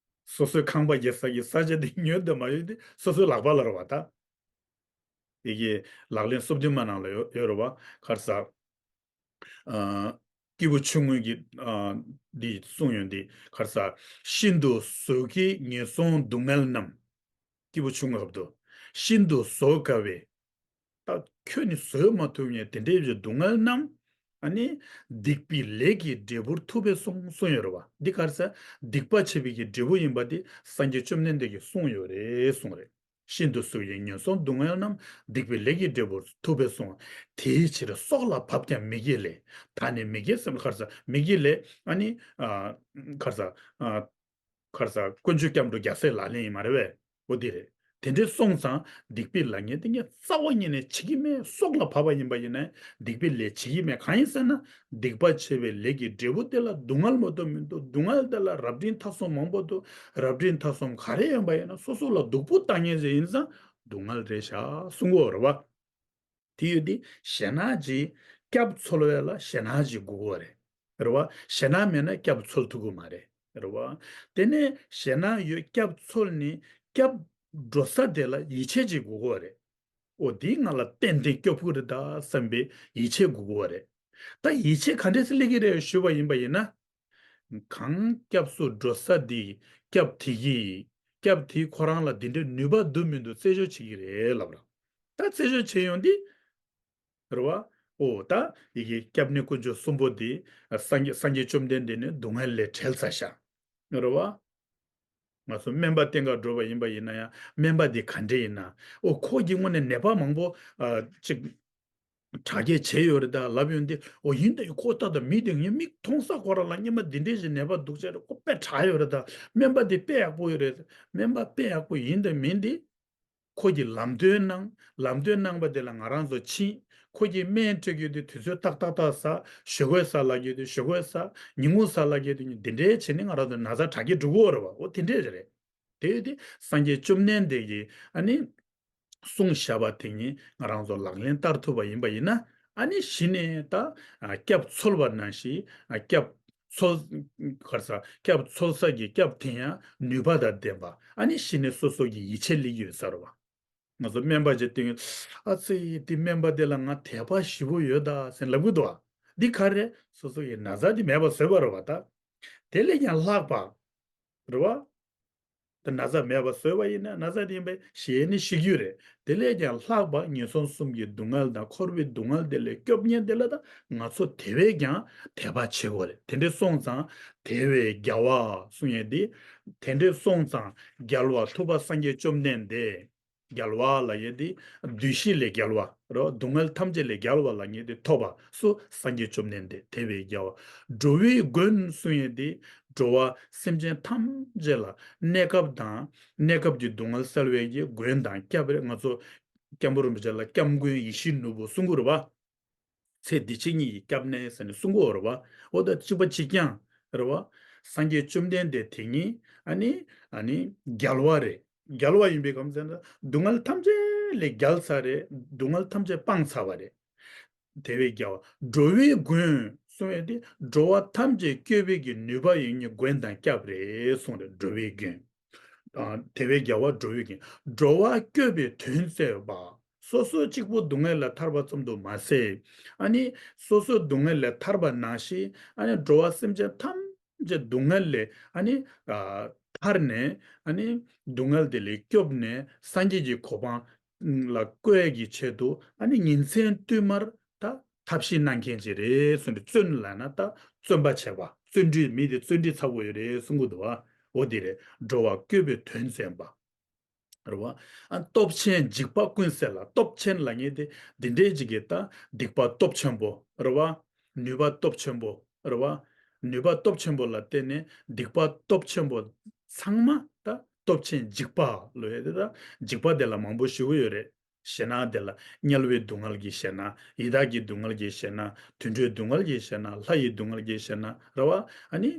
སོ་སོའི་ཁང་པ་རྒྱག་ས་ཀྱི་ས་ཆ་འདི་ཡོད་དང་མ་ཡོད་འདི་སོ་སོའི་ལག་པ་ལ་རེད་བ་ད། དེ་གི་ལག་ལེན་སོ་བདུན་མ་ནང་ལ་ཡོད་ཡོད་རེད་བ། ག་རེ་ཟ། ཨ། སྐྱེས་བུ་ཆུང་ངུ་གི་ཨ་འདི་གསུངས་ཡོད་འདི་ག་རེ་ཟ། ཤིན་ཏུ་བཟོད་དཀའི་ངན་སོང་སྡུག་བསྔལ་རྣམས། སྐྱེས་བུ་ཆུང་ངུ་སྐབས་དུ། ཤིན་ཏུ་བཟོད་དཀའ་བའི། ད་ཁྱོད་ནི་བཟོད་མ་ཐུབ་ངེས་དེ་འདྲའི་སྡུག་བསྔལ་རྣམས། ཨ་ནི་སྡིག་པའི་ལས་ཀྱི་འབྲས་བུར་ཐུབ་པས་གསུངས་གསུངས་ཡོད་རེད་བ། འདི་ག་རེ་ཟ། སྡིག་པ་བྱས་པའི་གི་འབྲས་བུ་ཡིན་པ་འདི་སངས་རྒྱས་བཅོམ་ལྡན་འདས་ཀྱིས་གསུངས་ཡོད་རེད་གསུངས་རེད། ཤིན་ཏུ་བཟོད་དཀའི་ངན་སོང་སྡུག་བསྔལ་རྣམས། སྡིག་པའི་ལས་ཀྱི་འབྲས་བུར་ཐུབ་པས་གསུངས། དེའི་ཕྱིར་སྲོག་ལ་བབ་ཀྱང་མི་དགེ་ལས། ད་ནི་མི་དགེ་བསམ་ག་རེ་ཟ། མི་དགེ་ལས་ཨ་ནི་ཨ་ག་རེ་ཟ། ཨ་ག་རེ་ཟ། དཀོན་མཆོག་སྐྱབས་འགྲོ་རྒྱལ་སྲས་ལག་ལེན་ཡིན་མ་རེད་པས། འོ་དེ་རེད། དེ་འདྲའི་སོང་ཙང་སྡིག་པའི་ལས་ངན་དེ་ངས་རྩ་བ་ཉིད་ནས་བྱེད་ཀྱི་མེད། སྲོག་ལ་བབ་པ་ཡིན་པ་ཡིན་ན་སྡིག་པའི་ལས་བྱེད་ཀྱི་མེད། གང་ཡིན་ཟེར་ན་སྡིག་པ་བྱས་པའི་ལས་ཀྱི་འབྲས་བུ་དེ་ལ་སྡུག་བསྔལ་མ་གཏོགས་མི་འདུག་སྡུག་བསྔལ་དེ་ལ་རབ་འབྲིང་ཐ་གསུམ་མང་པོ་འདུག་རབ་འབྲིང་ཐ་གསུམ་ག་རེ་ཡིན་པ་ཡིན་ན་སོ་སོ་ལ་སྡུག་པོ་བཏང་མཁན་ཞིག་ཡིན་ཙང་སྡུག་བསྔལ་རེད་ཤག་གསུང་གི་ཡོད་རེད་བ། དེ་ཡོད་དེ་ཞེད་སྣང་གིས་སྐྱབས་འཚོལ་བ་ལ་ཞེད་སྣང་གིས་སྒུག་པ་རེད། རེད་བ། ཞེད་སྣང་མེད་ན་སྐྱབས་འཚོལ་ཐུབ་ཀྱི་མ་རེད། རེད་བ། དེ་ནས་ཞེད་སྣང་ཡོད་སྐྱབས་འཚོལ་ནས་སྐྱབས་འགྲོ་ས་དེ་ལ་ཡིད་ཆེས་ཀྱིས་སྒུག་པ་རེད། འོ་དེ་ང་ལ་ཏན་ཏན་སྐྱོབ་ཀྱི་རེད་ད་བསམ་པའི་ཡིད་ཆེས་སྒུག་པ་རེད། ད་ཡིད་ཆེས་ག་འདྲས་སེ་སླེབས་ཀྱི་རེད་ཞུས་པ་ཡིན་པ་ཡིན་ན། གང་སྐྱབས་སུ་འགྲོ་ས་དེ་སྐྱབས་དེ་གིས་སྐྱབས་དེ་ཁོ་རང་ལ་དེ་འདྲའི་ནུས་པ་འདུག་མི་འདུག་རྩད་གཅོད་བྱེད་ཀྱི་རེད་ལབ་ར། ད་རྩད་གཅོད་བྱེད་ཡོང་དུས། རེད་བ། ཨོ་ད་ཡི་གེ་སྐྱབས་གནས་དཀོན་མཆོག་གསུམ་པོ་དེ་སངས་རྒྱས་སངས་རྒྱས་བཅོམ་ལྡན་འདས་ནི་སྡུག་བསྔལ་ལས་བྲལ་ཚར་ཤག་རེད་བ། ང་ཚོ་སྨན་པ་བསྟེན་ག་འགྲོ་བ་ཡིན་པ་ཡིན་ན་ཡང་སྨན་པ་དེ་ག་འདྲས་ཡིན་ན། ཨོ་ཁོ་གི་སྔོན་ནས་ནད་པ་མང་པོ་ཨ་ཅིག་དྲག་སྐྱེད་བྱས་ཡོད་རེད་ད་ལབ་ཡོང་དུས། ཨོ་ཡིན་ད་ཡིན་ཁོ་ད་ད་མི་དེ་ངའི་མིག་མཐོང་ས་ཁོ་རང་ལ་སྔོན་མ་འདི་འདྲས་ཞིག་ནད་པ་འདུག་བྱས་རེད། ཁོ་དཔེ་དྲག་ཡོད་རེད་ད། སྨན་པ་དེ་དཔེ་ཡག་པོ་ཡོད་རེད། སྨན་པ་དཔེ་ཡག་པོ་ཡིན་ད་མིན་དེ། ཁོ་གིས་ལམ་སྟོན་གནང་། ལམ་སྟོན་གནང་བ་དེ་ལ་ང་རང་ཚོ་ཕྱིན། ཁོ་གིས་སྨན་སྤྲད་རྒྱུ་དེ་དུས་ཚོད་ཏག་ཏག་ཏག་ཟ། ཞོགས་ཀས་ཟ་ལབ་རྒྱུ་དེ་ཞོགས་ཀས་ཟ། ཉིན་གུང་ཟ་ལབ་རྒྱུ་དེ་ཉིན། འདི་འདྲའི་བྱས་ནས་ང་རང་ཚོ་ན་ཚ་དྲག་གི་འགྲོ་གི་ཡོད་རེད་བ། འོ་དེ་འདྲས་རེད། དེ་ཡོད་དེ་སངས་རྒྱས་བཅོམ་ལྡན་འདས་ཀྱིས་ཨ་ནི་གསུངས་བཞག་པ་དེ་ཉིད་ང་རང་ཚོ་ལག་ལེན་བསྟར་ཐུབ་པ་ཡིན་པ་ཡིན་ན། ཨ་ནི་གཞི་ནས་ད་ཨ་སྐྱབས་འཚོལ་བ་ནང་བཞིན་ཨ་སྐྱབས་འཚོལ། ག་རེ་ཟ། སྐྱབས་འཚོལ་ས་ཀྱི་སྐྱབས་དེ་ཡང་ནུས་པ་དང་ལྡན་པ། ཨ་ནི་གཞི་ནས་སོ་སོ་གི་ཡིད་ཆེས་སླེབས་ཀྱི་ཡོད་ས་རེད་བ། ང་ཚོ་སྨན་པ་ཅིག་བསྟེན་ཡོད། ཨ་ཙི་དེ་སྨན་པ་དེ་ལ་ང་དད་པ་ཞེ་པོ་ཡོད་ད་ཟེར་ལབ་གི་འདུག་བ། འདི་ག་རེ། སོ་སོ་ཡི་ན་ཚ་དེ་མེད་པ་བཟོས་པ་རེད་བ་ད། དེ་ལས་ཀྱང་ལྷག་པ། རེད་བ། དེ་ན་ཚ་མེད་པ་བཟོས་པ་ཡིན་ན་ན་ཚ་དེ་ཡིན་པས་ཞེ་ནི་ཤི་རྒྱུ་རེད། དེ་ལས་ཀྱང་ལྷག་པ་ངན་སོང་གསུམ་གྱི་སྡུག་བསྔལ་དང་འཁོར་བའི་སྡུག་བསྔལ་དེ་ལས་སྐྱོབ་མཁན་དེ་ལ་ད་ང་ཚོ་དེ་བས་ཀྱང་དད་པ་བྱེད་དགོས་རེད། དེ་འདྲས་སོང་ཙང་དེ་བས་རྒྱལ་བ་གསུང་ཡས་དེ། དེ་འདྲས་སོང་ཙང་རྒྱལ་བ་ཐུབ་པ་སངས་རྒྱས་བཅོམ་ལྡན་འདས། རྒྱལ་བ་ལབ་ཡས་དེ་བདུད་བཞི་ལས་རྒྱལ་བ་རོ། སྡུག་བསྔལ་ཐམས་ཅད་ལས་རྒྱལ་བ་ལབ་མཁན་དེ་ཐོབ་པ་སུ། སངས་རྒྱས་བཅོམ་ལྡན་འདས་དེ་བས་རྒྱལ་བ། འགྲོ་བའི་མགོན་གསུང་ཡས་དེ་འགྲོ་བ་སེམས་ཅན་ཐམས་ཅད་ལ་གནས་སྐབས་དང་གནས་སྐབས་ཀྱི་སྡུག་བསྔལ་སེལ་བའི་གི་མགོན་དང་སྐྱབས་རེད། ང་ཚོ་སྐྱབས་མགོན་རིན་པོ་ཆེ་ལ་སྐྱབས་མགོན་ཡིད་བཞིན་ནོར་བུ་གསུང་གི་རེད་བ། ཚེ་འདི་ཕྱི་གཉིས་ཀྱི་སྐྱབས་གནས་ཟེར་ནས་གསུང་གི་ཡོད་རེད་བ། འོ་ད་གཅིག་པ་གཅིག་རྐྱང་རེད་བ། སངས་རྒྱས་བཅོམ་ལྡན་འདས་དེ་ཉིད་ཨ་ནི་ཨ་ནི་རྒྱལ་བ་རེད། རྒྱལ་བ་ཡིན་པའི་གམ་ཟེར་ན་སྡུག་བསྔལ་ཐམས་ཅད་ལས་རྒྱལ་ཚར་རེད། སྡུག་བསྔལ་ཐམས་ཅད་སྤངས་ཚར་བ་རེད། དེ་བས་རྒྱལ་བ། འགྲོ་བའི་མགོན་གསུང་ཡས་དེ་འགྲོ་བ་ཐམས་ཅད་སྐྱོབ་པའི་གི་ནུས་པ་ཡོད་མཁན་མགོན་དང་སྐྱབས་རེད་གསུངས་རེད། འགྲོ་བའི་མགོན། ཨ་དེ་བས་རྒྱལ་བ་འགྲོ་བའི་མགོན། འགྲོ་བ་སྐྱོབ་པའི་དོན་མཛད་པ། སོ་སོ་གཅིག་པུ་སྡུག་བསྔལ་ལས་ཐར་བ་ཙམ་དུ་མ་ཟད། ཨ་ནི་སོ་སོ་སྡུག་བསྔལ་ལས་ཐར་བ་ནང་བཞིན་ཨ་ནི་འགྲོ་བ་སེམས་ཅན་ཐམས་ཅད་སྡུག་བསྔལ་ལས་ཨ་ནི་ཨ་ཐར་ནས་ཨ་ནི་སྡུག་བསྔལ་དེ་ལས་སྐྱོབ་ནས་སངས་རྒྱས་ཀྱི་གོ་འཕང་ལ་བཀོད་ཀྱི་ཆེད་དུ་ཨ་ནི་ཉིན་མཚན་བསྟུད་མར་ད་ཐབས་ཤེས་གནང་མཁན་ཅིག་རེད་གསུངས་ཏེ། བརྩོན་ལབ་ན་ད་བརྩོན་པ་བྱེད་པ། བརྩོན་འགྲུས། མི་དེ་བརྩོན་འགྲུས་ཚ་པོ་ཡོད་རེད་གསུང་གི་འདུག་བ། འོ་དེ་རེད། འགྲོ་བ་བཀོད་པའི་དོན་བཙན་པ། རེད་བ། ཨ་སྟོབས་ཆེན་འཇིགས་པ་ཀུན་སེལ་ལ། སྟོབས་ཆེན་ལབ་མཁན་དེ་འདི་འདྲའི་ཅིག་གི་ད་སྡིག་པ་སྟོབས་ཆེན་པོ་རེད་བ། ནུས་པ་སྟོབས་ཆེན་པོ་རེད་བ། ནུས་པ་སྟོབས་ཆེན་པོ་ལ་བརྟེན་ནས་སྡིག་པ་སྟོབས་ཆེན་པོ་ཚང་མ་ད་སྟོབས་ཆེན་འཇིགས་པ་ལབ་ཡ་དེ། ད་འཇིགས་པ་དེ་ལ་མང་པོ་ཞེ་པོ་ཡོད་རེད། ཞེ་ན་དེ་ལ་དམྱལ་བའི་སྡུག་བསྔལ་གྱི་ཞེ་ན། ཡི་དྭགས་ཀྱི་སྡུག་བསྔལ་གྱི་ཞེ་ན། དུད་འགྲོའི་སྡུག་བསྔལ་གྱི་ཞེ་ན། ལྷ་ཡི་སྡུག་བསྔལ་གྱི་ཞེ་ན་རེད་བ། ཨ་ནི་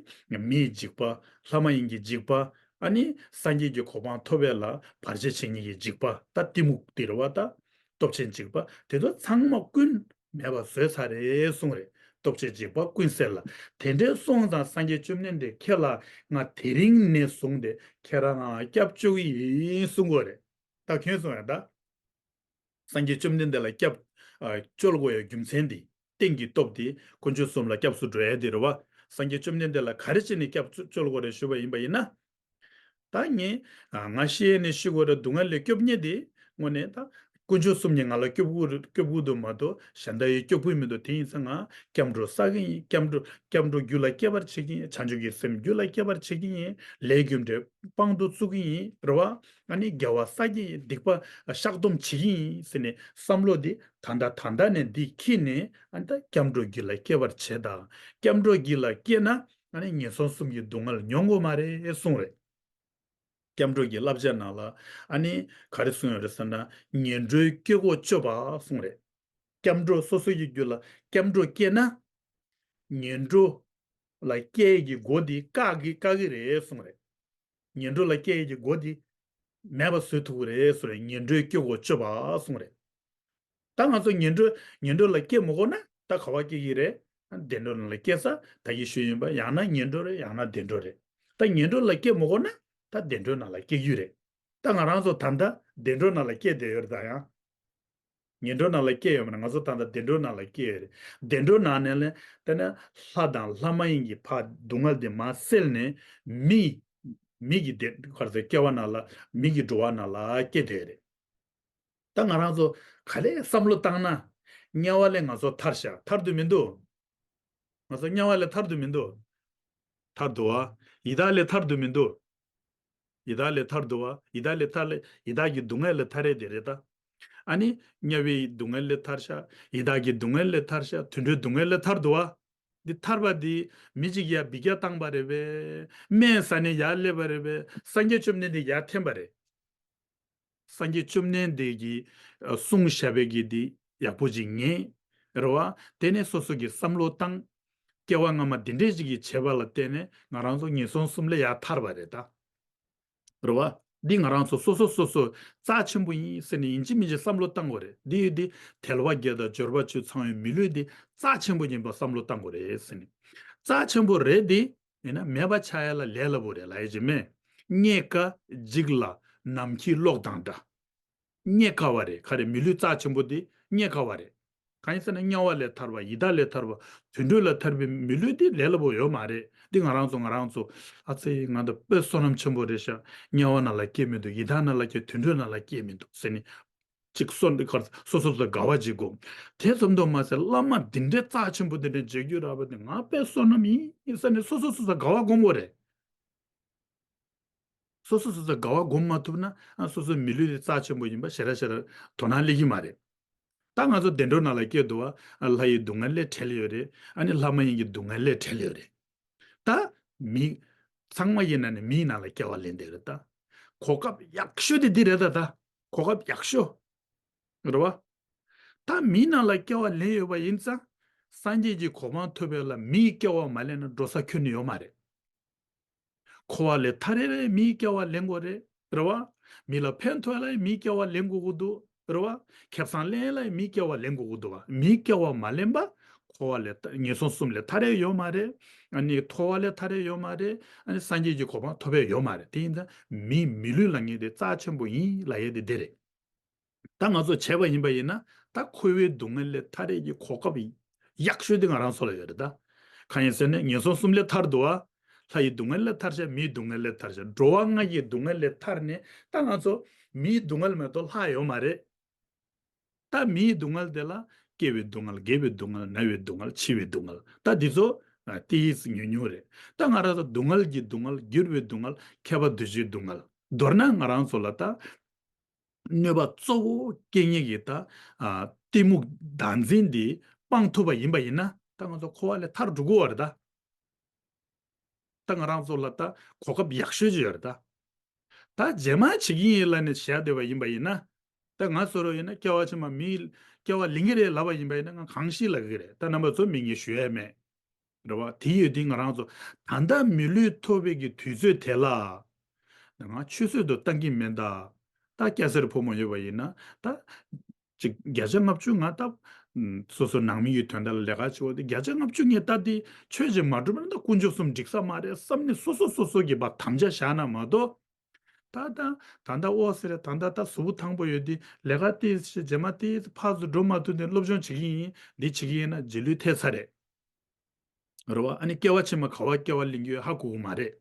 མིའི་འཇིགས་པ། ལྷ་མ་ཡིན་གྱི་འཇིགས་པ། ཨ་ནི་སངས་རྒྱས་ཀྱི་གོ་འཕང་ཐོབ་པ་ལ་བར་ཆད་བྱེད་མཁན་གྱི་འཇིགས་པ། ད་གཏི་མུག་དེ་རེད་བ། ད་སྟོབས་ཆེན་འཇིགས་པ་དེ་ཚོ་ཚང་མ་ཀུན་མེད་པ་བཟོས་ཚར་རེད་གསུངས་རེད། སྟོབས་ཆེན་འཇིགས་པ་ཀུན་སེལ་ལ། དེ་འདྲའི་གསུངས་ཙང་སངས་རྒྱས་བཅོམ་ལྡན་འདས་ཁྱེད་ལ་ང་དེ་རིང་ནས་བཟུང་སྟེ་ཁྱེད་རང་ང་ལ་སྐྱབས་བཅོལ་གྱི་ཡིན་གསུང་གི་ཡོད་རེད། ད་ཁྱོད་གསུང་ཡ་ད། སངས་རྒྱས་བཅོམ་ལྡན་འདས་ལ་སྐྱབས་ཨ་བཅོལ་དགོས་ཡ་རྒྱུ་མཚན་དེ། རྟེན་གྱི་སྟོབས་དེ་དཀོན་མཆོག་གསུམ་ལ་སྐྱབས་སུ་འགྲོ་ཡ་དེ་རེད་བ། སངས་རྒྱས་བཅོམ་ལྡན་འདས་ལ་ག་རེ་བྱས་ནས་སྐྱབས་སུ་བཅོལ་དགོས་རེད་ཞུས་པ་ཡིན་པ་ཡིན་ན། ད་ངས་ཨ་ང་ཤི་ཡས་ནས་ཤི་དགོས་རེད། སྡུག་བསྔལ་ལས་སྐྱོབ་མཁན་དེ་དངོས་གནས་ད་དཀོན་མཆོག་གསུམ་གྱིས་ང་ལ་སྐྱོབ་དགོས་རེད། སྐྱོབ་དགོས་འདུག་མ་གཏོགས་གཞན་དག་གིས་སྐྱོབ་ཀྱི་མི་འདུག་དེ་ཡིན་ཙང་ང་སྐྱབས་འགྲོ་བསགས་ཀྱི་ཡིན། སྐྱབས་འགྲོ་སྐྱབས་འགྲོ་རྒྱུད་ལ་སྐྱེ་བར་བྱེད་ཀྱི་ཡིན། བྱང་ཆུབ་ཀྱི་སེམས་རྒྱུད་ལ་སྐྱེ་བར་བྱེད་ཀྱི་ཡིན། ལས་རྒྱུ་འབྲས་དཔང་དུ་བཙུགས་ཀྱི་ཡིན་རེད་བ། ཨ་ནི་དགེ་བ་བསགས་ཀྱི་ཡིན། སྡིག་པ་བཤགས་སྡོམ་བྱེད་ཀྱི་ཡིན་ཟེར་ནས་བསམ་བློ་འདི་ད་ལྟ་ད་ལྟ་ནས་འདི་འཁྱེར་ནས། ཨ་ནི་ད་སྐྱབས་འགྲོ་རྒྱུད་ལ་སྐྱེ་བར་བྱེད་དང་། སྐྱབས་འགྲོ་རྒྱུད་ལ་སྐྱེས་ན་ཨ་ནི་ངན་སོང་གསུམ་གྱི་སྡུག་བསྔལ་མྱོང་དགོས་མ་རེད་གསུངས་རེད། སྐྱབས་འགྲོ་གི་བསླབ་བྱ་ནང་ལ་ཨ་ནི་ག་རེ་གསུངས་ཡོད་རེད་ཟེར་ན། ངན་འགྲོའི་སྐྱེ་སྒོ་གཅོད་པ་གསུངས་རེད། སྐྱབས་འགྲོ་སོ་སོ་ཡི་རྒྱུད་ལ་སྐྱབས་འགྲོ་སྐྱེས་ན། ངན་འགྲོ་ལ་སྐྱེ་ཡི་གི་སྒོ་འདི་བཀག་གི་བཀག་གི་རེད་གསུངས་རེད། ངན་འགྲོ་ལ་སྐྱེ་ཡི་གི་སྒོ་འདི་མེད་པ་བཟོ་ཐུབ་ཀྱི་རེད་གསུངས་རེད། ངན་འགྲོའི་སྐྱེ་སྒོ་གཅོད་པ་གསུངས་རེད། ད་ང་ཚོ་ངན་འགྲོ་ངན་འགྲོ་ལ་སྐྱེ་མི་དགོས་ན་ད་ག་བ་སྐྱེ་གི་རེད། བདེ་འགྲོ་ནང་ལ་སྐྱེ་ས་ད་གིན་ཞུས་ཡིན་པ། ཡང་ན་ངན་འགྲོ་རེད། ཡང་ན་བདེ་འགྲོ་རེད། ད་ངན་འགྲོ་ལ་སྐྱེ་མི་དགོས་ན་ད་བདེ་འགྲོ་ནང་ལ་སྐྱེ་རྒྱུ་རེད། ད་ང་རང་ཚོ་ད་ལྟ་བདེ་འགྲོ་ནང་ལ་སྐྱེ་བསྡད་ཡོད་རེད། ད་ཡང་ངན་འགྲོ་ནང་ལ་སྐྱེ་ཡོད་མ་རེད། ང་ཚོ་ད་ལྟ་བདེ་འགྲོ་ནང་ལ་སྐྱེ་ཡོད་རེད། བདེ་འགྲོ་ནང་ནས་ལས་དེ་ནས་ལྷ་དང་ལྷ་མ་ཡིན་གྱི་ཕར་སྡུག་བསྔལ་དེ་མར་སེལ་ནས་མི་མི་གི་བདེ་ག་རེ་ཟེར་སྐྱེ་བ་ནང་ལ་མི་གི་འགྲོ་བ་ནང་ལ་སྐྱེ་བསྡད་ཡོད་རེད། ད་ང་རང་ཚོ་ག་ལེ་བསམ་བློ་བཏང་ན། དམྱལ་བ་ལས་ང་ཚོ་ཐར་ཤག་ཐར་དུ་མི་འདུག་ང་ཚོ་དམྱལ་བ་ལས་ཐར་དུ་མི་འདུག་ཐར་འདུག་བ། ཡི་དྭགས་ལས་ཐར་དུ་མི་འདུག་ཡི་དྭགས་ལས་ཐར་འདུག་བ། ཡི་དྭགས་ལས་ཐར་ལས་ཡི་དྭགས་ཀྱི་སྡུག་བསྔལ་ལས་ཐར་ཡས་དེ་རེད་ད། ཨ་ནི་དམྱལ་བའི་སྡུག་བསྔལ་ལས་ཐར་ཤག་ཡི་དྭགས་ཀྱི་སྡུག་བསྔལ་ལས་ཐར་ཤག་དུད་འགྲོའི་སྡུག་བསྔལ་ལས་ཐར་འདུག་བ། འདི་ཐར་པ་འདི་མི་གཅིག་ཡར་འབུད་རྒྱག་བཏང་པ་རེད་པས། སྨན་ཟ་ནས་ཡར་སླེབས་པ་རེད་པས། སངས་རྒྱས་བཅོམ་ལྡན་འདས་ཡར་འཐེན་པ་རེད། སངས་རྒྱས་བཅོམ་ལྡན་འདས་ཀྱིས་ཨ་གསུངས་བཞག་པའི་གི་འདི་ཡག་པོ་ཅིག་ཉན། རེད་བ། དེ་ནས་སོ་སོ་གི་བསམ་བློ་བཏང་། སྐྱེ་བ་སྔ་མ་འདི་འདྲས་ཅིག་གི་བྱས་པ་ལ་བརྟེན་ནས་ང་རང་ཚོ་ངན་སོང་གསུམ་ལས་ཡར་ཐར་བ་རེད་ད། རེད་བ། འདི་ང་རང་ཚོ་སོ་སོ་སོ་སོ་རྩ་ཆེན་པོ་ཡིན་ཟེར་ནས་ཡིན་གཅིག་མིན་གཅིག་བསམ་བློ་བཏང་དགོས་རེད། འདི་ཡོད་འདི་དལ་བ་བརྒྱད་དང་འབྱོར་པ་བཅུ་ཚང་བའི་མི་ལུས་འདི་རྩ་ཆེན་པོ་ཡིན་པ་བསམ་བློ་བཏང་དགོས་རེད་ཟེར་ནས། རྩ་ཆེན་པོ་རེད་འདི། ཡིན་ན་མེད་པ་ཆགས་ཡ་ལ་ལས་སླ་པོ་རེད་ལབ་ཡ་ཅིག་མེད། རྙེད་དཀའ་འཇིག་སླ་ནམ་འཁྱིལ་གློག་དང་འདྲ། རྙེད་དཀའ་བ་རེད། ག་རེ་མི་ལུས་རྩ་ཆེན་པོ་འདི་རྙེད་དཀའ་བ་རེད། གང་ཡིན་ཟེར་ན་དམྱལ་བ་ལས་ཐར་བ་ཡི་དྭགས་ལས་ཐར་བ་དུད་འགྲོ་ལས་ཐར་བའི་མི་ལུས་འདི་ལས་སླ་པོ་ཡོད་མ་རེད། འདི་ང་རང་ཚོ་ང་རང་ཚོ་ཨ་ཙི་ང་ད་དཔེ་བསོད་ནམས་ཆེན་པོ་རེད་ཤག་དམྱལ་བ་ནང་ལ་སྐྱེས་མི་འདུག་ཡི་དྭགས་ནང་ལ་སྐྱེས་དུད་འགྲོ་ནང་ལ་སྐྱེས་མི་འདུག་ཟེར་ནས། ཅིག་སོ་འདི་གར་སོ་སོ་སོ་དགའ་བ་ཅིག་དགོས། དེ་ཙམ་དུ་མ་ཟད་བླ་མ་འདི་འདྲའི་རྩ་ཆེན་པོ་འདི་འདྲའི་མཇལ་རྒྱུ་རག་པ་འདི་ང་དཔེ་བསོད་ནམས་ཡིན་ཟེར་ནས་སོ་སོ་སོ་སོ་དགའ་བ་སྒོམ་དགོས་རེད། སོ་སོ་སོ་སོ་དགའ་བ་སྒོམ་མ་ཐུབ་ན་ཨ་སོ་སོའི་མི་ལུས་དེ་རྩ་ཆེན་པོ་ཡིན་པ་ཞེ་དྲག་ཞེ་དྲག་དོ་སྣང་སླེབས་ཀྱི་མ་རེད། ད་ང་ཚོ་བདེ་འགྲོ་ནང་ལ་སྐྱེས་འདུག་བ། ཨ་ལྷ་ཡི་སྡུག་བསྔལ་ལས་བྲལ་ཡོད་རེད། ཨ་ནི་ལྷ་མ་ཡིན་གྱི་སྡུག་བསྔལ་ལས་བྲལ་ཡོད་རེད། ད་མི་ཚང་མ་ཡིན་ན་ནི་མིའི་ནང་ལ་སྐྱེ་བ་ལེན་བསྡད་རེད་ད། གོ་སྐབས་ཡག་ཤོས་དེ་འདི་རེད་ད་ད། གོ་སྐབས་ཡག་ཤོས། རེད་བ། ད་མིའི་ནང་ལ་སྐྱེ་བ་ལེན་ཡོད་པ་ཡིན་ཙང་། སངས་རྒྱས་ཀྱི་གོ་འཕང་ཐོབ་པ་ལ་མིའི་སྐྱེ་བ་མ་ལེན་ན་འགྲོ་ས་ཁྱོན་ནས་ཡོད་མ་རེད། འཁོར་བ་ལས་ཐར་ཡས་ལ་མིའི་སྐྱེ་བ་ལེན་དགོས་རེད། རེད་བ། མི་ལ་ཕན་ཐོགས་ལ་མིའི་སྐྱེ་བ་ལེན་དགོས་ཀྱི་འདུག་རེད་བ། ཁེ་བཟང་ལེན་ལ་མིའི་སྐྱེ་བ་ལེན་དགོས་ཀྱི་འདུག་བ། མིའི་སྐྱེ་བ་མ་ལེན་པ། འཁོར་བ་ལས་ཐར་ངན་སོང་གསུམ་ལས་ཐར་ཡས་ཡོད་མ་རེད། ཨ་ནི་འཁོར་བ་ལས་ཐར་ཡས་ཡོད་མ་རེད། ཨ་ནི་སངས་རྒྱས་ཀྱི་གོ་འཕང་ཐོབ་ཡས་ཡོད་མ་རེད། དེ་ཡིན་ཙང་མི་མི་ལུས་ལ་ངེས་ཏེ་རྩ་ཆེན་པོ་ཡིན་ལབ་ཡས་དེ་འདི་རེད། ད་ང་ཚོ་བྱས་པ་ཡིན་པ་ཡིན་ན་ད་འཁོར་བའི་སྡུག་བསྔལ་ལས་ཐར་ཡས་ཀྱི་གོ་སྐབས་ཡག་ཤོས་དེ་ང་རང་ཚོ་ལ་ཡོད་རེད་ད། གང་ཡིན་ཟེར་ན་ངན་སོང་གསུམ་ལས་ཐར་འདུག་བ། ལྷ་ཡི་སྡུག་བསྔལ་ལས་ཐར་ཤག་མིའི་སྡུག་བསྔལ་ལས་ཐར་ཤག་འགྲོ་བ་ལྔ་ཡི་སྡུག་བསྔལ་ལས་ཐར་ནས་ད་ང་ཚོ་མིའི་སྡུག་བསྔལ་མ་གཏོགས་ལྷག་ཡོད་མ་རེད། ད་མིའི་སྡུག་བསྔལ་དེ་ལ་སྐྱེ་བའི་སྡུག་བསྔལ། རྒས་པའི་སྡུག་བསྔལ། ན་བའི་སྡུག་བསྔལ། འཆི་བའི་སྡུག་བསྔལ། ད་འདི་ཚོ་ ཨ། དེ་ཡིས་ཉུང་ཉུང་རེད། ད་ང་རང་ཚོ་སྡུག་བསྔལ་གྱི་སྡུག་བསྔལ། འགྱུར་བའི་སྡུག་བསྔལ། ཁྱབ་པ་འདུ་བྱེད་སྡུག་བསྔལ། མདོར་ན་ང་རང་ཚོ་ལ་ད་གནོད་པ་གཙོ་བོ་སྐྱེལ་མཁན་གྱི་ད་ཨ་གཏི་མུག་བདག་འཛིན་འདི་སྤང་ཐུབ་པ་ཡིན་པ་ཡིན་ན། ད་ང་ཚོ་འཁོར་བ་ལས་ཐར་འགྲོ་གི་ཡོད་རེད་ད། ད་ང་རང་ཚོ་ལ་ད་གོ་སྐབས་ཡག་ཤོས་ཅིག་ཡོད་རེད་ད། ད་རྗེས་མ་བྱེད་ཀྱི་ཡིན་ལབ་ནས་བཞག་བསྡད་པ་ཡིན་པ་ཡིན་ན། ད་ང་བཟོ་འདྲ་ཡིན་ན་སྐྱེ་བ་ཕྱི་མ་མི་སྐྱེ་བ་ལེན་གྱི་རེད་ལབ་པ་ཡིན་པ་ཡིན་ན། ང་གང་ཞིག་ལབ་ཀྱི་རེད། ད་རྣམ་པ་ཚོ་མི་ངས་ཞུ་ཡས་མེད། རེད་བ། དེ་ཡོད་དུས་ང་རང་ཚོ་ད་ལྟ་མི་ལུས་ཐོབ་པའི་གི་དུས་ཚོད་དེ་ལ་ང་ཆུད་ཟོས་དུ་བཏང་གི་མིན་ད། ད་སྐྱ་སེར་ཕོ་མོ་ཡོད་པ་ཡིན་ན། ད་ཅིག་བརྒྱ་ཆ་ལྔ་བཅུ་ང་ད་སོ་སོ་ནང་མི་ཡི་དོན་དག་ལ་ལས་ཀ་བྱེད་པ་དེ། བརྒྱ་ཆ་ལྔ་བཅུ་ངས་ད་དེ་ཆོས་ཅིག་མ་སྒྲུབ་ན་ད་དཀོན་མཆོག་གསུམ་འགྲིག་ས་མ་རེད་བསམ་ནས་སོ་སོ་སོ་སོ་གི་བ་དམ་བཅའ་བཞག་ན་མ་གཏོགས། ད་ད་ད་ད་ཨོ་ཟེར། ད་ད་ད་གཟུགས་པོ་ཐང་པོ་ཡོད་དུས་ལས་ཀ་དེ་བྱེད། རྗེས་མ་དེ་ཕར་ཚུར་འགྲོ་མ་ཐུབ་དུས་སློབ་སྦྱོང་བྱེད་ཀྱི་ཡིན། འདི་བྱེད་ཀྱི་ཡིན་ན་རྗེས་ལུས་ཐེབས་ཚར་རེད། རེད་བ། ཨ་ནི་སྐྱེ་བ་ཕྱི་མ་ག་བ་སྐྱེ་བ་ལེན་རྒྱུ་ཧ་གོ་གི་མ་རེད།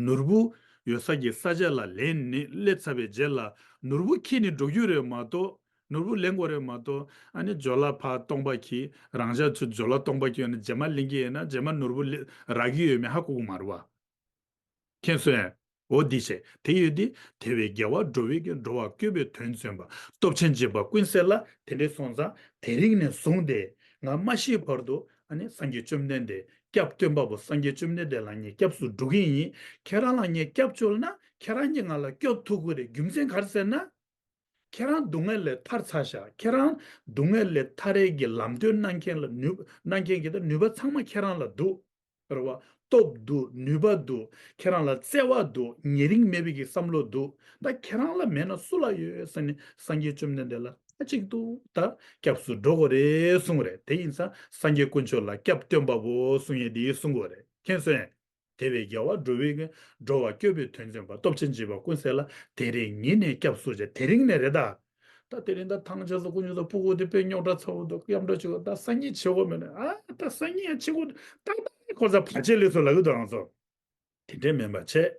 ནོར་བུ་ཡོད་ས་ཀྱི་ས་ཆ་ལ་ལེན་ནས་སླེབས་ཚར་བའི་རྗེས་ལ་ནོར་བུ་འཁྱེར་ནས་འགྲོ་རྒྱུ་རེད་མ་གཏོགས། ནོར་བུ་ལེན་དགོས་རེད་མ་གཏོགས། ཨ་ནི་ཇོ་ལ་ཕར་སྟོང་པ་འཁྱེར། རང་ཅག་ཚོ་ཇོ་ལ་སྟོང་པ་འཁྱེར་ཡོང་ནས་རྗེས་མ་ལེན་གྱི་ཡིན་ན་རྗེས་མ་ནོར་བུ་ལེ་རག་གི་ཡོད་མེད་ཧ་གོ་གི་མ་རེད་བ། མཁྱེན་སོང་ངས། འོ་འདི་བྱས། དེ་ཡོད་དུས་དེ་བས་རྒྱལ་བ་འགྲོ་བའི་གི་འགྲོ་བ་བཀོད་པའི་དོན་མཚོན་པ། སྟོབས་ཆེན་འཇིགས་པ་ཀུན་སེལ་ལ། དེ་འདྲ་སོང་ཙང་དེ་རིང་ནས་བཟུང་སྟེ་ང་མ་ཤི་བར་དུ་ཨ་ནི་སངས་རྒྱས་བཅོམ་ལྡན་འདས། སྐྱབས་སྟོན་པ་པོ་སངས་རྒྱས་བཅོམ་ལྡན་འདས་ལ་ངས་སྐྱབས་སུ་འགྲོ་གི་ཡིན། ཁྱེད་རང་ལ་ངས་སྐྱབས་བཅོལ་ན་ཁྱེད་རང་གིས་ང་ལ་སྐྱོབ་ཐུབ་ཀྱི་རེད། རྒྱུ་མཚན་ག་རེ་ཟེར་ན། ཁྱེད་རང་སྡུག་བསྔལ་ལས་ཐར་ཚར་ཤག་ཁྱེད་རང་སྡུག་བསྔལ་ལས་ཐར་ཡས་ཀྱི་ལམ་སྟོན་གནང་མཁན་ལ་ནུས་གནང་མཁན་གྱི་ད་ནུས་པ་ཚང་མ་ཁྱེད་རང་ལ་འདུག་རེད་བ། སྟོབས་འདུག་ནུས་པ་འདུག་ཁྱེད་རང་ལ་བརྩེ་བ་འདུག་ཉེ་རིང་མེད་པའི་གི་བསམ་བློ་འདུག་ད་ཁྱེད་རང་ལ་མེད་ན་སུ་ལ་ཡོད་ཟེར་ནས་སངས་རྒྱས་བཅོམ་ལྡན་འདས་ལ་མཐའ་གཅིག་ཏུ་ད་སྐྱབས་སུ་འགྲོ་དགོས་རེད་གསུངས་རེད། དེ་ཡིན་ཙང་སངས་རྒྱས་དཀོན་མཆོག་ལ་སྐྱབས་སྟོན་པ་པོ་གསུང་ཡས་དེ་གསུང་དགོས་རེད། མཁྱེན་སོང་ངས། དེ་བས་རྒྱལ་བ་འགྲོ་བའི་འགྲོ་བ་བསྐྱོད་པའི་དོན་མཚོན་པ། སྟོབས་ཆེན་འཇིགས་པ་ཀུན་སེལ་ལ། དེ་རིང་ཉིད་ནས་སྐྱབས་སུ་མཆི། དེ་རིང་ནས་རེད་ད། ད་དེ་རིང་ད་ཐང་ཆད་སོང་། དཀོན་མཆོག་གསུམ་ཕྲུ་གུ་དེ་དཔེ་རྙོག་དྲ་ཚ་བོ་འདུག་སྐྱབས་འགྲོ་བྱེད་དགོས། ད་སང་ཉིན་བྱེད་དགོས་མེད་ན། ཨ་ད་སང་ཉིན་ཡང་བྱེད་དགོས། ད་ད་ཁོ་ཚ་བར་ཆད་ལས་སུ་ལབ་ཀྱི་འདུག་ང་ཚོ། དེ་འདྲས་མིན་པ་བྱས།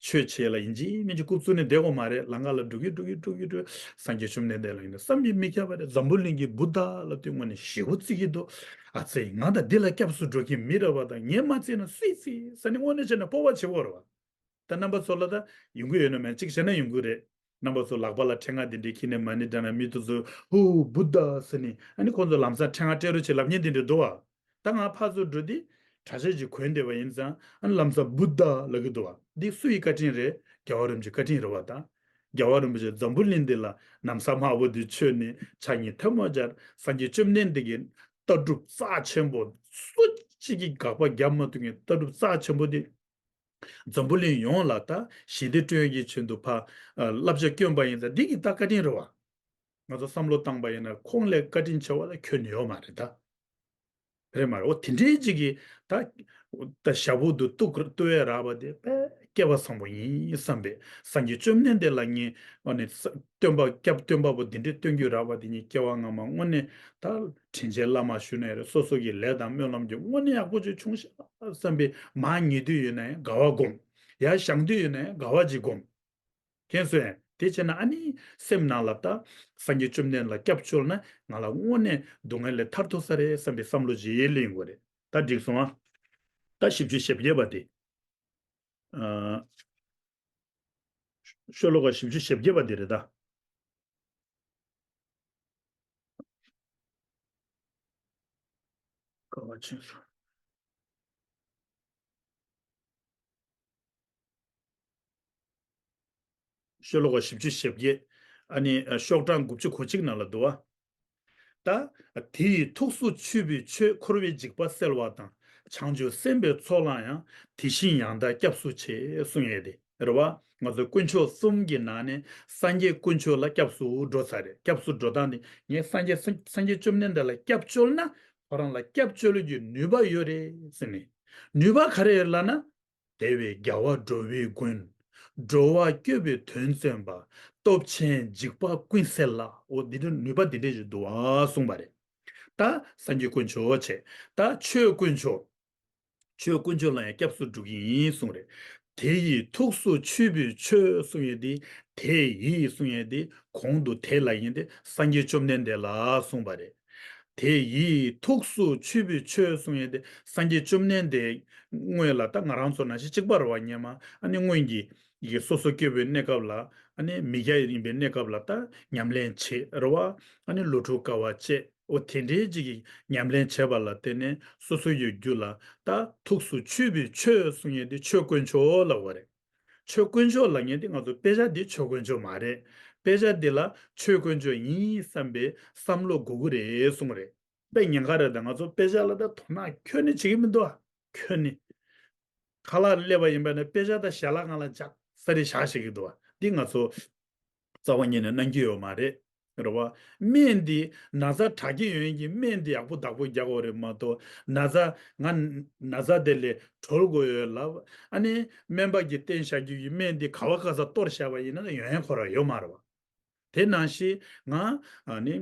ཆོས་བྱེད་ལ་ཡིན་གཅིག་མིན་གཅིག་རྐུབ་བཙུགས་ནས་བསྡད་དགོས་མ་རེད། ལམ་ཁ་ལ་འགྲོ་གི་འགྲོ་གི་འགྲོ་གི་འགྲོ། སངས་རྒྱས་བཅོམ་ལྡན་འདས་ལ་ཡིན་ན་བསམ་གྱིས་མི་ཁྱབ་པ་རེད། འཛམ་བུ་གླིང་གི་བུདྡྷ་ལབ་དུས་དངོས་གནས་ཞེ་པོ་བརྩི་གི་འདུག་ཨ་ཙི། ང་ད་འདི་ལ་སྐྱབས་སུ་འགྲོ་མཁན་མི་རེད་བ། ད་ངས་མ་བརྩིས་ན་སུས་བརྩི་ཟེར་ནས་དངོས་གནས་བྱས་ན་སྤོབས་པ་བྱེད་དགོས་རེད་བ། ད་རྣམ་པ་ཚོ་ལ་ད་ཡོང་གི་ཡོད་ན་མེད། གཅིག་བྱས་ན་ཡོང་གི་རེད། རྣམ་པ་ཚོ་ལག་པ་ལ་ཕྲེང་བ་འདི་འདྲས་འཁྱེར་ནས་མ་ཎི་བགྲངས་ན་མི་དེ་ཚོ་ཧུ་བུདྡྷ་ཟེར་ནས། ཨ་ནི་ཁོང་ཚོ་ལམ་སང་ཕྲེང་བ་སྤྲད་རོགས་བྱེད་ལབ་མཁན་འདི་འདྲས་འདུག་བ། ད་ང་ཕར་ཚུར་འགྲོ་དུས་གྲྭ་ཆས་ཅིག་གོན་བསྡད་པ་ཡིན་ཙང་། ཨ་ནི་ལམ་སང་བུདྡྷ་ལབ་ཀྱི་འདུག་བ། འདི་སུ་ཡི་བཀའ་དྲིན་རེད། རྒྱལ་བ་རིན་པོ་ཆེའི་བཀའ་དྲིན་རེད་བ། ད་རྒྱལ་བ་རིན་པོ་ཆེ་འཛམ་བུ་གླིང་འདི་ལ་ན་བཟའ་དམར་པོ་འདི་མཆོད་ནས་ཕྱག་གཉིས་ཐལ་མོ་སྦྱར། སངས་རྒྱས་བཅོམ་ལྡན་འདས་ཀྱི་ལྟ་གྲུབ་རྩ་ཆེན་པོ་སུ་གཅིག་གིས་དགག་པ་རྒྱབ་མ་ཐུབ་མཁན་ལྟ་གྲུབ་རྩ་ཆེན་པོ་འདི། འཛམ་བུ་གླིང་ཡོངས་ལ་ད་ཞི་བདེ་བསྐྲུན་ཡག་གི་ཆེད་དུ་ཕར་ཨ་བསླབ་བྱ་བསྐྱོན་པ་ཡིན་ཙང་། འདི་གི་ད་བཀའ་དྲིན་རེད་བ། ང་ཚོ་བསམ་བློ་བཏང་པ་ཡིན་ན་ཁོང་ལས་བཀའ་དྲིན་ཆེ་བ་ད་ཁྱོན་ནས་ཡོད་མ་རེད་ད། རེད་མ་རེད། འོ་དེ་འདྲའི་ཅིག་གིས་ད་ད་ཞབས་འོག་ཏུ་གཏུག་གཏུག་ཡས་རག་པ་དེ་དཔེ་སྐལ་བ་བཟང་པོ་ཡིན་བསམ་པས། སངས་རྒྱས་བཅོམ་ལྡན་འདས་ལ་ངས་ཨ་ནི་ས་སྟོན་པ་སྐྱབས་སྟོན་པ་པོ་འདི་འདྲའི་སྟོན་རྒྱུ་རག་པ་དེ་ངས་སྐྱེ་བ་སྔ་མ་དངོས་གནས་ད་དྲིན་ཆེན་བླ་མ་ཞུ་ནའི་རེད། སོ་སོ་གི་ལས་དང་སྨོན་ལམ་གྱི་དངོས་གནས་ཡག་པོ་ཅིག་བྱུང་ཤག་བསམ་པའི། མར་ཉལ་དུས་ཡོད་ན་ཡང་དགའ་བ་སྒོམ། ཡར་བཞེངས་དུས་ཡོད་ན་ཡང་དགའ་བ་ཅིག་སྒོམ། མཁྱེན་སོང་ངས། དེ་བྱས་ན་ཨ་ནི་སེམས་ནང་ལ་ད་སངས་རྒྱས་བཅོམ་ལྡན་ལ་སྐྱབས་བཅོལ་ན་ང་ལ་དངོས་གནས་སྡུག་བསྔལ་ལས་ཐར་ཐུབ་ས་རེད་བསམ་པའི་བསམ་བློ་ཅིག་སླེབས་ཡོང་གི་རེད། ད་འགྲིག་སོང་ཨ། ད་བཞི་བཅུ་ཞེ་བརྒྱད་པ་དེ། ཨ། ཤོ་ལོ་ཀ་བཞི་བཅུ་ཞེ་བརྒྱད་པ་དེ་རེད་ད། ཀ་བ་ཕྱིན་སོང་། ཤོ་ལོ་ཀ་བཞི་བཅུ་ཞེ་བརྒྱད། ཨ་ནི་ཤོག་གྲངས་དགུ་བཅུ་གོ་གཅིག་ནང་ལ་འདུག་བ། ད་དེ་ཡི་ཐུགས་སུ་ཆུད་པའི་ཆོས། འཁོར་བའི་འཇིགས་པ་སེལ་བ་དང་། བྱང་ཆུབ་སེམས་དཔའི་ཚོགས་ལ་ཡང་། དེ་བཞིན་ཡང་དག་སྐྱབས་སུ་མཆི། གསུང་ཡས་དེ་རེད་བ། ང་ཚོ་དཀོན་མཆོག་གསུམ་གྱི་ནང་ནས་སངས་རྒྱས་དཀོན་མཆོག་ལ་སྐྱབས་སུ་འགྲོ་ཚར་རེད། སྐྱབས་སུ་འགྲོ་སྟངས་དེ་ངས་སངས་རྒྱས་སངས་རྒྱས་བཅོམ་ལྡན་འདས་ལ་སྐྱབས་བཅོལ་ན་ཁོ་རང་ལ་སྐྱབས་བཅོལ་རྒྱུའི་ནུས་པ་ཡོད་རེད་ཟེར་ནས། ནུས་པ་ག་རེ་ཡོད་ལབ་ན། དེ་བས་རྒྱལ་བ་འགྲོ་བའི་མགོན། འགྲོ་བ་སྐྱོབ་པའི་དོན་མཚོན་པ། སྟོབས་ཆེན་འཇིགས་པ་ཀུན་སེལ་ལ། འོ་འདི་འདྲ་ནུས་པ་འདི་འདྲ་ཞིག་འདུག་ཨ་གསུངས་པ་རེད། ད་སངས་རྒྱས་དཀོན་མཆོག་བྱས། ད་ཆོས་དཀོན་མཆོག་ཆོས་དཀོན་མཆོག་ལ་ཡང་སྐྱབས་སུ་འགྲོ་གི་ཡིན་གསུངས་རེད། དེ་ཡི་ཐུགས་སུ་ཆུད་པའི་ཆོས་གསུང་ཡས་དེ། དེ་ཡི་གསུང་ཡས་དེ་གོང་དུ་དེ་ལ་ཡིན་ཏེ་སངས་རྒྱས་བཅོམ་ལྡན་འདས་ལ་གསུངས་པ་རེད། དེ་ཡི་ཐུགས་སུ་ཆུད་པའི་ཆོས་གསུང་ཡས་དེ་སངས་རྒྱས་བཅོམ་ལྡན་འདས་སྔོན་ལ་ད་ང་རང་ཚོ་ནང་བཞིན་གཅིག་པ་རེད་བ། སྔོན་མ་ཨ་ནི་སྔོན་གྱི་ཡི་སོ་སོ་སྐྱེ་བོའི་གནས་སྐབས་ལ་ཨ་ནི་མི་སྐྱ་ཡིན་པའི་གནས་སྐབས་ལ་ད་ཉམས་ལེན་བྱེད་རེད་བ། ཨ་ནི་ལོ་དྲུག་དཀའ་བ་སྤྱད། འོ་དེ་འདྲའི་ཅིག་གི་ཉམས་ལེན་བྱས་པ་ལ་བརྟེན་ནས་སོ་སོ་ཡི་རྒྱུད་ལ་ད་ཐུགས་སུ་ཆུད་པའི་ཆོས་གསུང་ཡས་དེ་ཆོས་དཀོན་མཆོག་ལབ་པ་རེད། ཆོས་དཀོན་མཆོག་ལབ་མཁན་དེ་ང་ཚོ་དཔེ་ཆ་འདི་ཆོས་དཀོན་མཆོག་མ་རེད། དཔེ་ཆ་འདི་ལ་ཆོས་དཀོན་མཆོག་ཡིན་བསམ་པའི་བསམ་བློ་དགོས་ཀྱི་རེད་གསུངས་རེད། དཔེ་ཉེན་ཁ་རེད། ད་ང་ཚོ་དཔེ་ཆ་ལ་ད་དོ་སྣང་ཁྱོན་ནས་བྱེད་ཀྱི་མི་འདུག་ཨ། ཁྱོན་ནས། ཁ་ལག་སླེབས་པ་ཡིན་པ་ན་དཔེ་ཆ་ད་ཞལ་ལག་སྒང་ལ་འཇགས་ས་རེ་བཞག་བྱེད་ཀྱི་འདུག་ཨ། འདི་ང་ཚོ་རྩ་བ་ཉིད་ནས་གནང་གི་ཡོད་མ་རེད། རེད་བ། སྨན་འདི་ན་ཚ་དྲག་གི་ཡོད་མཁན་གྱི་སྨན་འདི་ཡག་པོ་བདག་པོ་རྒྱག་དགོས་རེད་མ་གཏོགས། ན་ཚ་ང་ན་ཚ་དེ་ལས་གྲོལ་དགོས་ཡོད་ལབ། ཨ་ནི་སྨན་པ་གིས་བསྟེན་བཞག་རྒྱུ་ཡི་སྨན་འདི་ག་བ་ག་ས་གཏོར་བཞག་པ་ཡིན་ན་ཡོན་ཁོ་ར་ཡོད་མ་རེད་བ། དེ་ནང་བཞིན་ང་ཨ་ནི་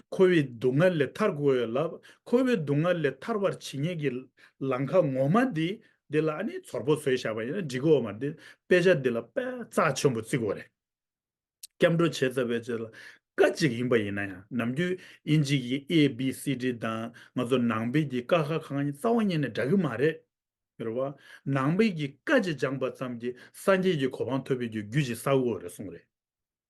འཁོར་བའི་སྡུག་བསྔལ་ལས་ཐར་དགོས་ཡོད་ལབ། འཁོར་བའི་སྡུག་བསྔལ་ལས་ཐར་བར་བྱེད་མཁན་གྱི་ལམ་ཁ་ངོ་མ་འདི་འདི་ལ་ཨ་ནི་ཚོར་པོ་བཟོས་བཞག་པ་ཡིན་ན་འགྲིག་གི་ཡོད་མ་རེད། དཔེ་ཆ་འདི་ལ་དཔེ་རྩ་ཆེན་པོ་བརྩི་དགོས་རེད། སྐྱབས་འགྲོ་བྱེད་ཚར་བའི་རྗེས་ལ་སྐད་ཅིག་ཡིན་པ་ཡིན་ན་ཡང་ནམ་རྒྱུན་དབྱིན་ཇི་གི་ཨེ་བི་སི་ཌི་དང་ང་ཚོ་ནང་པའི་གི་ཀ་ཁ་ག་ང་གཉིས་རྩ་བ་ཉིད་ནས་འདྲ་གི་མ་རེད། རེད་བ། ནང་པའི་གི་ཀ་ཅིག་སྦྱངས་པ་ཙམ་གྱིས་སངས་རྒྱས་ཀྱི་གོ་འཕང་ཐོབ་པའི་གི་རྒྱུ་ཅིག་བསགས་དགོས་རེད་གསུངས་རེད།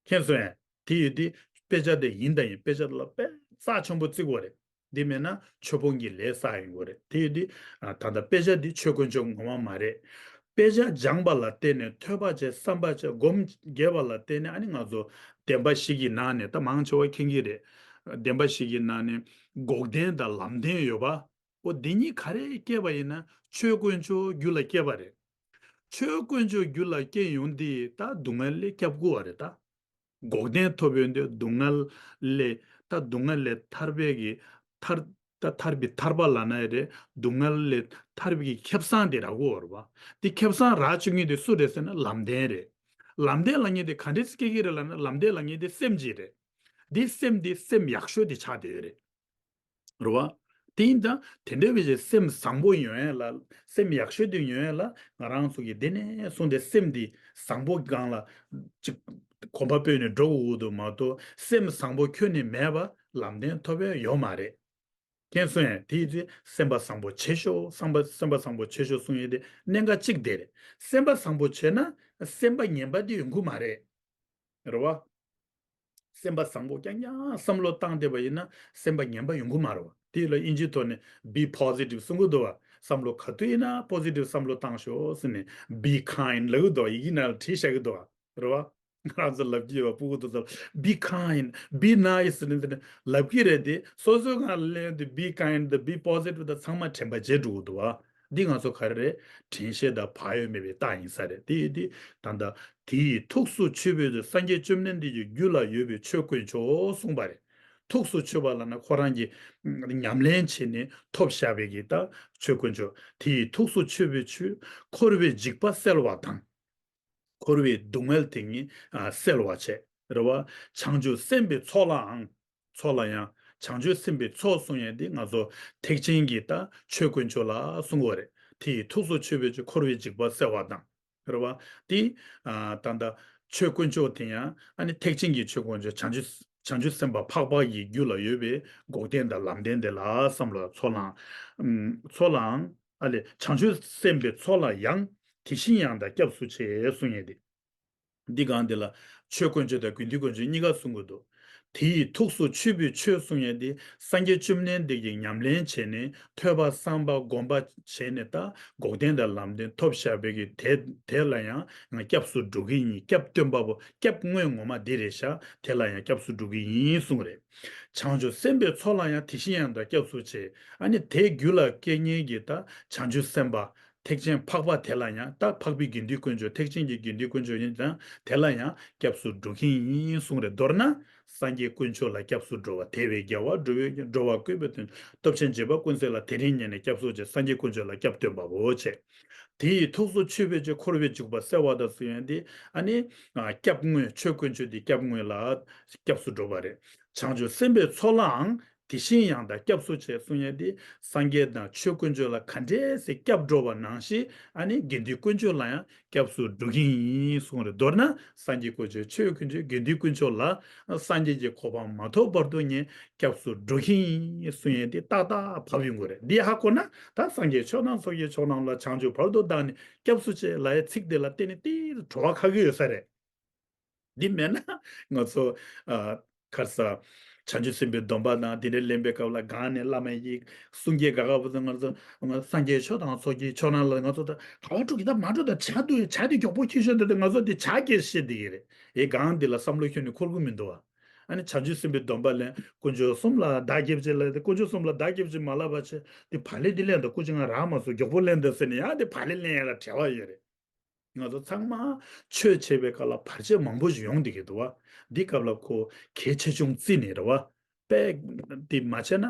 མཁྱེན་སོང་ངས། དེ་ཡོད་དུས་དཔེ་ཆ་དེ་ཡིན་དང་ཡིན། དཔེ་ཆ་ལ་དཔེ་རྩ་ཆེན་པོ་བརྩི་དགོས་རེད། དེ་མེད་ན་ཆོས་སྤོང་གི་ལས་བསགས་ཡོང་གི་རེད། དེ་ཡོད་དུས་ད་ལྟ་དཔེ་ཆ་འདི་ཆོས་དཀོན་མཆོག་ངོ་མ་མ་རེད། དཔེ་ཆ་སྦྱངས་པ་ལ་བརྟེན་ནས་ཐོས་པ་བྱས། བསམ་པ་བྱས། སྒོམ་རྒྱས་པ་ལ་བརྟེན་ནས་ཨ་ནི་ང་ཚོ་བདེན་པ་བཞི་གི་ནང་ནས། ད་མང་ཆེ་བ་མཁྱེན་གྱི་རེད། བདེན་པ་བཞི་གི་ནང་ནས་འགོག་བདེན་དང་ལམ་བདེན་ཡོད་པ། འོ་འདི་གཉིས་ག་རེ་སྐྱེས་པ་ཡིན་ན་ཆོས་དཀོན་མཆོག་རྒྱུད་ལ་སྐྱེས་པ་རེད། ཆོས་དཀོན་མཆོག་རྒྱུད་ལ་སྐྱེས་ཡོང་དུས་ད་སྡུག་བསྔལ་ལས་སྐྱབས་དགོས་པ་རེད་ད། འགོག་བདེན་ཐོབ་ཡོང་དུས་སྡུག་བསྔལ་ལས། ད་སྡུག་བསྔལ་ལས་ཐར་པའི་གི་ཐར། ད་ཐར་པའི་ཐར་པ་ལབ་ན་ཡང་རེད། སྡུག་བསྔལ་ལས་ཐར་པའི་གི་ཁེ་བཟང་དེ་རག་གི་ཡོད་རེད་བ། དེ་ཁེ་བཟང་རག་བཅུག་མཁན་དེ་སུ་རེད་ཟེར་ན་ལམ་བདེན་རེད། ལམ་བདེན་ལབ་མཁན་དེ་ག་འདྲས་སེ་སྐྱེ་གི་རེད་ལབ་ན་ལམ་བདེན་ལབ་མཁན་དེ་སེམས་ཅིག་རེད། དེ་སེམས་དེ་སེམས་ཡག་ཤོས་དེ་ཆགས་བསྡད་ཡོད་རེད། རེད་བ། དེ་ཡིན་ཙང་དེ་འདྲ་བའི་སེམས་བཟང་པོ་ཡོང་ཡས་ལ། སེམས་ཡག་ཤོས་དེ་ཡོང་ཡས་ལ་ང་རང་ཚོ་གིས་དེ་ནས་བཟུང་སྟེ་སེམས་དེ་བཟང་པོ་སྒང་ལ་ཅིག་གོམ་པ་སྤོས་ནས་འགྲོ་དགོས་འདུག་མ་གཏོགས། སེམས་བཟང་པོ་ཁྱོན་ནས་མེད་པ་ལམ་བདེན་ཐོབ་ཡས་ཡོད་མ་རེད། མཁྱེན་སོང་ངས། དེ་ཡིན་ཙང་སེམས་པ་བཟང་པོ་བྱེད་ཤོག་སེམས་པ་སེམས་པ་བཟང་པོ་བྱེད་ཤོག་གསུང་ཡས་དེ་གནད་འགག་གཅིག་དེ་རེད། སེམས་པ་བཟང་པོ་བྱས་ན་སེམས་པ་ངན་པ་དེ་ཡོང་གི་མ་རེད། རེད་བ། སེམས་པ་བཟང་པོ་རྐྱང་རྐྱང་བསམ་བློ་བཏང་བསྡད་པ་ཡིན་ན་སེམས་པ་ངན་པ་ཡོང་གི་མ་རེད་བ། དེ་ལ་དབྱིན་ཇིའི་ཐོག་ནས་be positive གསུང་གི་འདུག་བ། བསམ་བློ་ག་དུས་ཡིན་ན་positive བསམ་བློ་བཏང་ཤོག་ཟེར་ནས། Be kind ལབ་གི་འདུག་བ། ཡི་གེ་ནང་ལ་བྲིས་བཞག་གི་འདུག་བ། རེད་བ། ང་རང་ཚོ་ལབ་ཀྱི་ཡོད་བ། སྤུ་གུ་དེ་ཚོ་ལ་be kind, be nice ཟེར་ནས་དེ་ནས་ལབ་ཀྱི་རེད་དེ། སོ་སོའི་སྒང་ལ་སླེབས་དུས་be kind དང་be positive དང་ཚང་མ་དྲན་པ་བརྗེད་འགྲོ་གི་འདུག་བ། འདི་ང་ཚོ་ག་རེ་རེད། དྲན་ཤེས་དང་བག་ཡོད་མེད་པའི་རྟགས་ཡིན་ས་རེད། དེ་ཡིན་དུས་ད་ལྟ་དེ་ཡི་ཐུགས་སུ་ཆུད་པའི་ཆོས། སངས་རྒྱས་བཅོམ་ལྡན་འདས་ཀྱི་རྒྱུད་ལ་ཡོད་པའི་ཆོས་དཀོན་མཆོག་གསུངས་པ་རེད། ཐུགས་སུ་ཆུད་པ་ལབ་ན་ཁོ་རང་གིས་ཉམས་ལེན་བྱས་ནས་ཐོབ་བཞག་པའི་གི་ད་ཆོས་དཀོན་མཆོག། དེ་ཡི་ཐུགས་སུ་ཆུད་པའི་ཆོས། འཁོར་བའི་འཇིགས་པ་སེལ་བ་དང་། འཁོར་བའི་སྡུག་བསྔལ་དེ་ཉིད་ཨ་སེལ་བ་བྱེད། རེད་བ། བྱང་ཆུབ་སེམས་དཔའི་ཚོགས་ལའང་། ཚོགས་ལ་ཡང་། བྱང་ཆུབ་སེམས་དཔའི་ཚོགས་གསུང་ཡས་དེ་ང་ཚོ་ཐེག་ཆེན་གྱི་ད་ཆོས་དཀོན་མཆོག་ལ་གསུང་གི་ཡོད་རེད། དེ་ཡི་ཐུགས་སུ་ཆུད་པའི་ཆོས། འཁོར་བའི་འཇིགས་པ་སེལ་བ་དང་། རེད་བ། དེ་ཨ་ད་ལྟ་ཆོས་དཀོན་མཆོག་དེ་ཡང་ཨ་ནི་ཐེག་ཆེན་གྱི་ཆོས་དཀོན་མཆོག། བྱང་ཆུབ་བྱང་ཆུབ་སེམས་དཔའ་འཕགས་པ་ཡི་རྒྱུད་ལ་ཡོད་པའི་འགོག་བདེན་དང་ལམ་བདེན་དེ་ལ་བསམ་བློ། ཚོགས་ལའང་། ཚོགས་ལའང་། ཨ་ལས། བྱང་ཆུབ་སེམས་དཔའི་ཚོགས་ལ་ཡང་། དེ་བཞིན་ཡང་དག་སྐྱབས་སུ་མཆི་གསུང་ཡས་དེ། འདི་སྒང་འདི་ལ་ཆོས་དཀོན་མཆོག་དང་དགེ་འདུན་དཀོན་མཆོག་གཉིས་ཀ་གསུང་གི་འདུག། དེ་ཡི་ཐུགས་སུ་ཆུད་པའི་ཆོས་གསུང་ཡས་དེ་སངས་རྒྱས་བཅོམ་ལྡན་འདས་ཀྱིས་ཉམས་ལེན་བྱས་ནས་ཐོས་པ་བསམ་པ་སྒོམ་པ་བྱས་ནས་ད་འགོག་བདེན་དང་ལམ་བདེན་ཐོབ་བཞག་པའི་གི་དེ་དེ་ལ་ཡང་ང་སྐྱབས་སུ་འགྲོ་གི་ཡིན། སྐྱབས་སྟོན་པ་པོ། སྐྱབས་དངོས་ངོ་མ་འདི་རེད་ཤག། དེ་ལ་ཡང་སྐྱབས་སུ་འགྲོ་གི་ཡིན་གསུང་རེད། བྱང་ཆུབ་སེམས་དཔའི་ཚོགས་ལ་ཡང་། དེ་བཞིན་ཡང་དག་སྐྱབས་སུ་མཆི། ཨ་ནི་དེ་རྒྱུད་ལ་སྐྱེ་མཁན་གྱི་ད་བྱང་ཆུབ་སེམས་དཔའ། ཐེག་ཆེན་འཕགས་པ་དེ་ལ་ཡང་། ད་འཕགས་པའི་དགེ་འདུན་དཀོན་མཆོག། ཐེག་ཆེན་གྱི་དགེ་འདུན་དཀོན་མཆོག་ཡིན་ཙང་དེ་ལ་ཡང་སྐྱབས་སུ་འགྲོ་མཁན་ཡིན་གསུང་རེད། མདོར་ན་སངས་རྒྱས་དཀོན་མཆོག་ལ་སྐྱབས་སུ་འགྲོ་བ། དེ་བས་རྒྱལ་བ་འགྲོ་བའི་འགྲོ་བ་ཀུན་པའི་དོན། སྟོབས་ཆེན་འབྱོར་པ་ཀུན་གསལ་ལ། དེ་རིང་ཉིད་ནས་སྐྱབས་སུ་མཆི། སངས་རྒྱས་དཀོན་མཆོག་ལ་སྐྱབས་སྟོན་པ་པོ་བྱས། དེ་ཡི་ཐུགས་སུ་ཆུད་པའི་ཆོས། འཁོར་བའི་འཇིགས་པ་སེལ་བ་དང་གསུང་ཡས་དེ། ཨ་ནི་སྐྱབས་དངོས་ཆོས་དཀོན་མཆོག་དེ་སྐྱབས་དངོས་ལ་སྐྱབས་སུ་འགྲོ་བ་རེད། བྱང་ཆུབ་སེམས་དཔའི་ཚོགས་ལའང་ དེ་བཞིན་ཡང་དག་སྐྱབས་སུ་མཆི་གསུང་ཡས་དེ། སངས་རྒྱས་དང་ཆོས་དཀོན་མཆོག་ལ་ག་འདྲས་སེ་སྐྱབས་འགྲོ་བ་ནང་བཞིན། ཨ་ནི་དགེ་འདུན་དཀོན་མཆོག་ལ་ཡང་སྐྱབས་སུ་འགྲོ་གི་ཡིན་གསུངས་རེད། མདོར་ན་སངས་རྒྱས་དཀོན་མཆོག་ཆོས་དཀོན་མཆོག་དགེ་འདུན་དཀོན་མཆོག་ལ་སངས་རྒྱས་ཀྱི་གོ་འཕང་མ་ཐོབ་བར་དུ་ངས་སྐྱབས་སུ་འགྲོ་གི་ཡིན་གསུང་ཡས་དེ་ཏག་ཏག་བབས་ཡོང་གི་རེད། འདི་ཧ་གོ་ན་ད་སངས་རྒྱས་ཆོས་དང་ཚོགས་ཀྱི་མཆོག་རྣམས་ལ། བྱང་ཆུབ་བར་དུ་བདག་ནི་སྐྱབས་སུ་མཆི་ལབ་ཡས་ཚིག་དེ་ལ་བརྟེན་ནས་ཏིག་བྲོ་བ་ཁ་གི་ཡོད་ས་རེད། འདི་མེད་ན་ང་ཚོ་ཨ་ཁར་ས་བྱང་ཆུབ་སེམས་དཔའི་སྡོམ་པ་དང་དེ་འདྲ་ལེན་པའི་སྐབས་ལ་སྒང་ནས་བླ་མ་ཡི་གསུང་སྐད་ག་ག་བུ་དང་། ང་ཚོ་ང་སངས་རྒྱས་ཆོས་དང་ཚོགས་ཀྱི་མཆོག་རྣམས་ལ། ང་ཚོ་ད་ག་བ་འགྲོ་གི་ད་མ་འགྲོ་ད་བྱ་འདུག་བྱ་དེ་མགྱོགས་པོ་ཁྱེར་ཤོག་འདུག་ད་ང་ཚོ་དེ་བྱ་སྐད་བཤད་བསྡད་ཀྱི་རེད། ཨེ་སྒང་འདི་ལ་བསམ་བློ་ཁྱོན་ནས་འཁོར་གི་མི་འདུག་བ། ཨ་ནི་བྱང་ཆུབ་སེམས་དཔའི་སྡོམ་པ་ལེན། དཀོན་མཆོག་གསུམ་ལ་བདག་སྐྱབས་མཆི་ལབ་དེ། དཀོན་མཆོག་གསུམ་ལ་བདག་སྐྱབས་མཆི་མ་ལབ་པ་བྱས་དེ་བག་ལེབ་དེ་ལེན་དང་། སྐུ་མཁྱེན་ང་རག་མ་སོང་། མགྱོགས་པོ་ལེན་དང་ཟེར་ནས་ཡང་དེ་བག་ལེབ་ལེན་ཡ་ལ་བྲེལ་བ་ཡོད་རེད། ང་ཚོ་ཚང་མ་ཆོས་བྱེད་པའི་སྐབས་ལ་བར་ཆད་མང་པོ་ཞིག་ཡོང་བསྡད་ཀྱི་འདུག་བ། འདི་སྐབས་ལ་ཁོ་གལ་ཆེ་ཆུང་བརྩིས་ནས་རེད་བ། དཔེ་འདི་མ་བྱས་ན་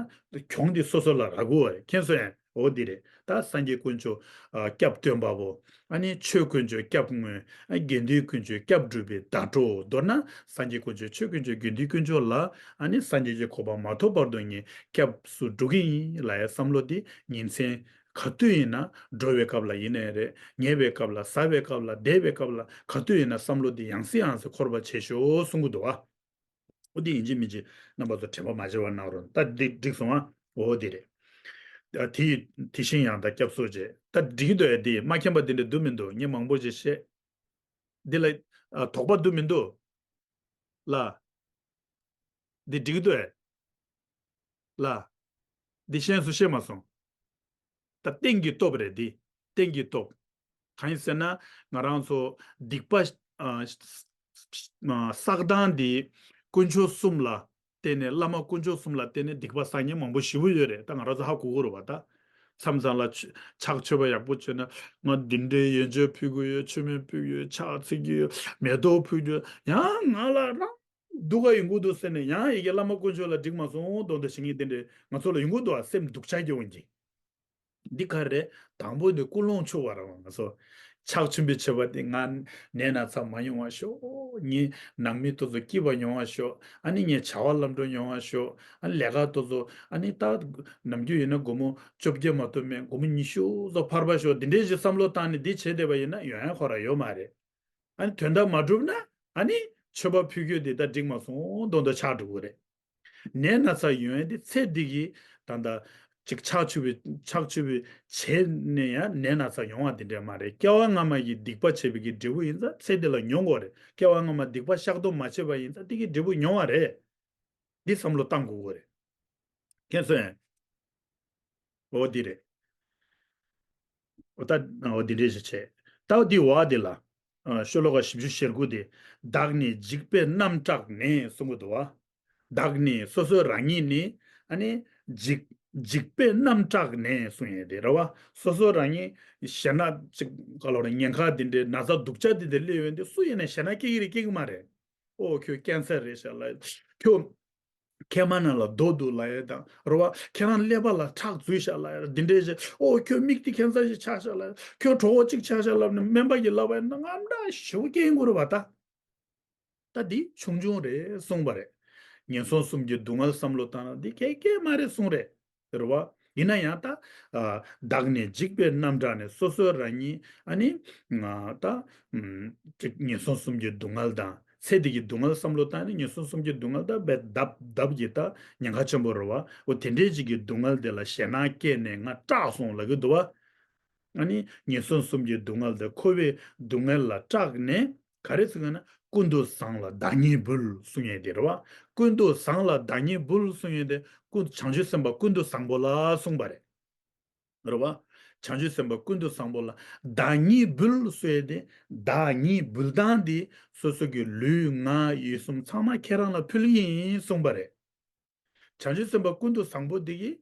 གྱོང་འདི་སོ་སོ་ལ་རག་གི་རེད། མཁྱེན་སོང་ངས། འོ་འདི་རེད། ད་སངས་རྒྱས་དཀོན་མཆོག་ཨ་སྐྱབས་སྟོན་པ་པོ། ཨ་ནི་ཆོས་དཀོན་མཆོག་སྐྱབས་དངོས། ཨ་དགེ་འདུན་དཀོན་མཆོག་སྐྱབས་སྒྲུབ་པའི་བརྡ་སྤྲོད། མདོར་ན་སངས་རྒྱས་དཀོན་མཆོག་ཆོས་དཀོན་མཆོག་དགེ་འདུན་དཀོན་མཆོག་ལ། ཨ་ནི་སངས་རྒྱས་ཀྱི་གོ་འཕང་མ་ཐོབ་བར་དུ་ངས་སྐྱབས་སུ་འགྲོ་གི་ཡིན་ལབ་ཡ་བསམ་བློ་འདི་ཉིན་མཚན་ག་དུས་ཡིན་ན། འགྲོ་བའི་སྐབས་ལ་ཡིན་ནའི་རེད། ཉལ་བའི་སྐབས་ལ། ཟ་བའི་སྐབས་ལ། བསྡད་པའི་སྐབས་ལ། ག་དུས་ཡིན་ན་བསམ་བློ་འདི་ཡང་སེ་ཡང་སེ་འཁོར་བར་བྱེད་ཤོག་གསུང་གི་འདུག་བ། འོ་འདི་ཡིན་གཅིག་མིན་གཅིག་རྣམ་པ་ཚོ་དྲན་པ་མ་བརྗེད་པ་གནང་རོགས། ད་འདི་འགྲིག་སོང་ཨ། འོ་འདི་རེད། ད་དེ་དེ་བཞིན་ཡང་དག་སྐྱབས་སུ་མཆི། ད་འགྲིག་གི་འདུག་ཨེ། འདི་མ་མཁྱེན་པ་འདི་འདྲ་འདུག་མི་འདུག་ངས་མང་པོ་ཞིག་བཤད། འདི་ལ་ཨ་དོགས་པ་འདུག་མི་འདུག་ལ། འདི་འགྲིག་གི་འདུག་ཨེ། ལ། འདི་ཤེས་སུ་ཤེས་མ་སོང་། ད་རྟེན་གྱི་སྟོབས་རེད་འདི། རྟེན་གྱི་སྟོབས། གང་ཡིན་ཟེར་ན་ང་རང་ཚོ་སྡིག་པ་ཨ་བསགས་སྟངས་འདི་དཀོན་མཆོག་གསུམ་ལ་བརྟེན་ནས། བླ་མ་དཀོན་མཆོག་གསུམ་ལ་བརྟེན་ནས་སྡིག་པ་བསགས་མཁན་མང་པོ་ཞེ་པོ་ཡོད་རེད། ད་ང་རང་ཚོ་ཧ་གོ་གི་རེད་བ། ད་མཚམས་མཚམས་ལ་ཆོ་ཕྱག་མཆོད་པ་ཡག་པོ་བྱས་ན་ང་འདི་འདྲའི་ཡོན་མཆོད་ཕུལ་གྱི་ཡོད། མཆོད་མེ་ཕུལ་གྱི་ཡོད། ཕྱག་འཚལ་གྱི་ཡོད། མེ་ཏོག་ཕུལ་གྱི་ཡོད། ཡང་ང་ལ་རང་སྡུག་ག་ཡོང་གི་འདུག་ཟེར་ནས་ཡང་ཡ་གི་བླ་མ་དཀོན་མཆོག་ལ་འགྲིག་མ་སོང་མདོག་མདོག་བྱེད་མཁན་དེ་འདྲ་ང་ཚོ་ལ་ཡོང་གི་འདུག་ཨ། སེམས་སྡུག་ཅག་སྐྱེ་འོང་གི། འདི་ག་རེ་རེད། དང་པོ་ནས་ཀུན་སློང་འཆུག་པ་རེད་བ། ང་ཚོ་ཕྱག་མཆོད་པའི་བྱེད་པ་དེ། ང་ནད་ན་ཚ་མ་ཡོང་བ་ཤོག་ངའི་ནང་མི་དེ་ཚོ་སྐྱིད་པ་ཡོང་བ་ཤོག་ཨ་ནི་ངའི་བྱ་བ་ལམ་འགྲོ་ཡོང་བ་ཤོག་ཨ་ནི་ལས་ཀ་དེ་ཚོ། ཨ་ནི་ད་ནམ་རྒྱུན་ཡིན་ན་སྒོར་མོ་བཅོ་བརྒྱད་མ་གཏོགས་མེད། སྒོར་མོ་ཉི་ཤུ་ཙམ་འཕར་བ་ཤོག་འདི་འདྲའི་ཞིག་བསམ་བློ་བཏང་ནས་འདི་བྱས་བསྡད་པ་ཡིན་ན་ཡོང་ཡ་ཁོ་རང་ཡོད་མ་རེད། ཨ་ནི་དོན་དག་མ་འགྲུབ་ན་ཨ་ནི་མཆོད་པ་ཕུལ་རྒྱུ་དེ་ད་འགྲིག་མ་སོང་མདོག་མདོག་ཆགས་འགྲོ་གི་རེད། ནད་ན་ཚ་ཡོང་ཡ་དེ་ཚེ་འདི་གི་ད་ལྟ་ཅིག་ཕྱག་མཆོད་པའི་ཕྱག་མཆོད་པའི་བྱས་ནས་ཡང་ནད་ན་ཚ་ཡོང་བ་དེ་འདྲ་མ་རེད། སྐྱེ་བ་སྔ་མ་གི་སྡིག་པ་བྱས་པའི་གི་འབྲས་བུ་ཡིན་ཙང་ཚེ་འདི་ལ་མྱོང་དགོས་རེད། སྐྱེ་བ་སྔ་མ་སྡིག་པ་བཤགས་སྡོམ་མ་བྱས་པ་ཡིན་ཙང་དེ་གི་འབྲས་བུ་མྱོང་བ་རེད། འདི་བསམ་བློ་བཏང་དགོས་ཀྱི་རེད། མཁྱེན་སོང་ངས། འོ་འདི་རེད། འོ་ད་འོ་འདི་འདྲས་ཞིག་བྱས། ད་འོ་འདི་འོ་འདི་ལ། ཨ་ཤོ་ལོ་ཀ་བཞི་བཅུ་ཞེ་དགུ་དེ། བདག་ནི་འཇིགས་པའི་རྣམ་སྐྲག་ནས་གསུང་གི་འདུག་བ། བདག་ནི་སོ་སོ་རང་ཉིད་ནི་ཨ་ནི་འཇིགས་འཇིགས་པའི་རྣམ་སྐྲག་ནས་གསུང་ཡས་དེ་རེད་བ། སོ་སོ་རང་ཉིད་ཞེད་སྣང་ཅིག་ག་ལ་རེད། ཉེན་ཁ་དེ་འདྲའི་ན་ཚ་སྡུག་ཅག་དེ་འདྲ་སླེབས་ཡོང་དུས་སུ་ཡིན་ན་ཞེད་སྣང་སྐྱེ་གི་རེད་སྐྱེ་གི་མ་རེད། ཨོ་ཁྱོད་ཀན་སར་རེད་ཤག་ལབ། ཁྱོད་མཁལ་མ་ནང་ལ་རྡོ་འདུག་ལབ་ཡས་དང་རེད་བ། ཁྱེད་རང་ཀླད་པ་ལ་ཁྲག་འཛུལ་ཤག་ལབ་ཡས་འདི་འདྲའི་ཞིག་ཨོ་ཁྱོད་མིག་དེ་ཁེན་སར་ཞིག་ཆགས་ཤག་ལབ་ཡས། ཁྱོད་གྲོད་ཁོག་གཅིག་ཆགས་ཤག་ལབ་ནས་སྨན་པ་གིས་ལབ་པ་ཡིན་ན་དངངས་སྐྲག་ཞེ་པོ་སྐྱེ་ཡོང་གི་རེད་བ་ད། ད་འདི་ཆུང་ཆུང་རེད་གསུངས་པ་རེད། ངན་སོང་གསུམ་གྱི་སྡུག་བསྔལ་བསམ་བློ་བཏང་ན་འདི་གས་གས་མ་རེད་གསུངས་རེད། རེད་བ། ཡིན་ན་ཡང་ད། ཨ་བདག་ནི་འཇིགས་པའི་རྣམ་སྐྲག་ནས། སོ་སོ་རང་ཉིད་ཨ་ནི་ང་ད་ཨམ་ཅིག་ངན་སོང་གསུམ་གྱི་སྡུག་བསྔལ་དང་ཚེ་འདི་གི་སྡུག་བསྔལ་བསམ་བློ་བཏང་ནས་ངན་སོང་གསུམ་གྱི་སྡུག་བསྔལ་ད་རྦད་བརྡབ་བརྡབ་ཀྱིས་ད་ཉེན་ཁ་ཆེན་པོ་རེད་བ། འོ་དེ་འདྲའི་ཅིག་གི་སྡུག་བསྔལ་དེ་ལ་ཞེད་སྣང་སྐྱེས་ནས་ང་སྐྲག་སོང་ལབ་ཀྱི་འདུག་བ། ཨ་ནི་ངན་སོང་གསུམ་གྱི་སྡུག་བསྔལ་དང་འཁོར་བའི་སྡུག་བསྔལ་ལ་སྐྲག་ནས་ག་རེ་ཟེར་གི་ན། ཀུན་ཏུ་བཟང་ལ་བདག་ཉིད་འབུལ་གསུང་ཡས་དེ་རེད་བ། ཀུན་ཏུ་བཟང་ལ་བདག་ཉིད་འབུལ་གསུང་ཡས་དེ་ཀུན་བྱང་ཆུབ་སེམས་དཔའ་ཀུན་ཏུ་བཟང་པོ་ལ་གསུངས་པ་རེད། རེད་བ། བྱང་ཆུབ་སེམས་དཔའ་ཀུན་ཏུ་བཟང་པོ་ལ་བདག་ཉིད་འབུལ་གསུང་ཡས་དེ། བདག་ཉིད་འབུལ་སྟངས་དེ་སོ་སོ་གི་ལུས་ངག་ཡིད་གསུམ་ཚང་མ་ཁྱེད་རང་ལ་ཕུལ་གི་ཡིན་གསུངས་པ་རེད། བྱང་ཆུབ་སེམས་དཔའ་ཀུན་ཏུ་བཟང་པོ་འདི་གིས་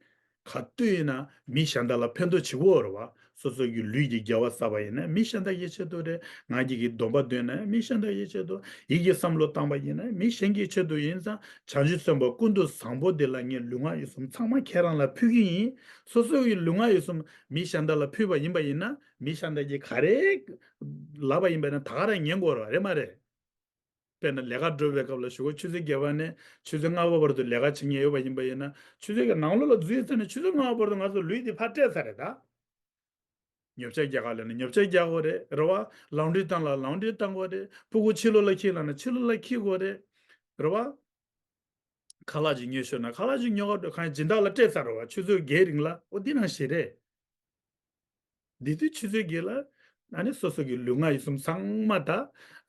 ག་དུས་ཡིན་ན་མི་གཞན་དག་ལ་ཕན་ཐོགས་བྱེད་ཀྱི་ཡོད་རེད་བ། སོ་སོ་གི་ལུས་ཀྱི་དགེ་བ་བསགས་པ་ཡིན་ན་མི་གཞན་དག་གི་ཆེད་དུ་རེད། ངག་གི་གི་སྡོམ་པ་འདོན་ན་མི་གཞན་དག་གི་ཆེད་དུ། ཡིད་ཀྱི་བསམ་བློ་བཏང་པ་ཡིན་ན་མི་གཞན་གྱི་ཆེད་དུ་ཡིན་ཙང་། བྱང་ཆུབ་སེམས་དཔའ་ཀུན་ཏུ་བཟང་པོ་འདི་ལ་ངས་ལུས་ངག་ཡིད་གསུམ་ཚང་མ་ཁྱེད་རང་ལ་ཕུལ་གྱི་ཡིན། སོ་སོ་གི་ལུས་ངག་ཡིད་གསུམ་མི་གཞན་དག་ལ་ཕུལ་བ་ཡིན་པ་ཡིན་ན་མི་གཞན་དག་གིས་ག་རེ་ལབ་པ་ཡིན་པ་ཡིན་ན་ད་ག་རང་ཉན་དགོས་རེད་བ། རེད་མ་རེད། དཔེར་ན་ལས་ཀ་འགྲོ་བའི་སྐབས་ལ་ཞུ་གོ་ཆུ་ཚོད་བརྒྱད་པ་ནས་ཆུ་ཚོད་ལྔ་པ་བར་དུ་ལས་ཀ་བྱེད་མཁན་ཡོད་པ་ཡིན་པ་ཡིན་ན། ཆུ་ཚོད་ཀྱི་ནང་ལོགས་ལ་འཛུལ་ཚར་ནས་ཆུ་ཚོད་ལྔ་པ་བར་དུ་ང་ཚོ་ལུས་འདི་ཕར་སྤྲད་ཚར་རེད་ད། ཉོ་ཆ་རྒྱག་ག་ལབ་ན་ཉོ་ཆ་རྒྱག་དགོས་རེད། རེད་བ། ལོན་ཌི་བཏང་ལ་ལོན་ཌི་བཏང་དགོས་རེད། ཕྲུ་གུ་ཕྱི་ལོགས་ལ་འཁྱེར་ལབ་ན་ཕྱི་ལོགས་ལ་འཁྱེར་དགོས་རེད། རེད་བ། ཁ་ལག་ཅིག་ཉོ་ཤོག་ན་ཁ་ལག་ཅིག་ཉོ་ག་འགྲོ་གང་ཡང་སྦྱིན་བདག་ལ་སྤྲད་ཚར་རེད་བ། ཆུ་ཚོད་བརྒྱད་རིང་ལ། འོ་འདི་ནང་བཞིན་རེད། འདི་དུས་ཆུ་ཚོད་བརྒྱད་ལ་ཨ་ནི་སོ་སོ་གི་ལུས་ངག་ཡིད་གསུམ་ཚང་མ་ད་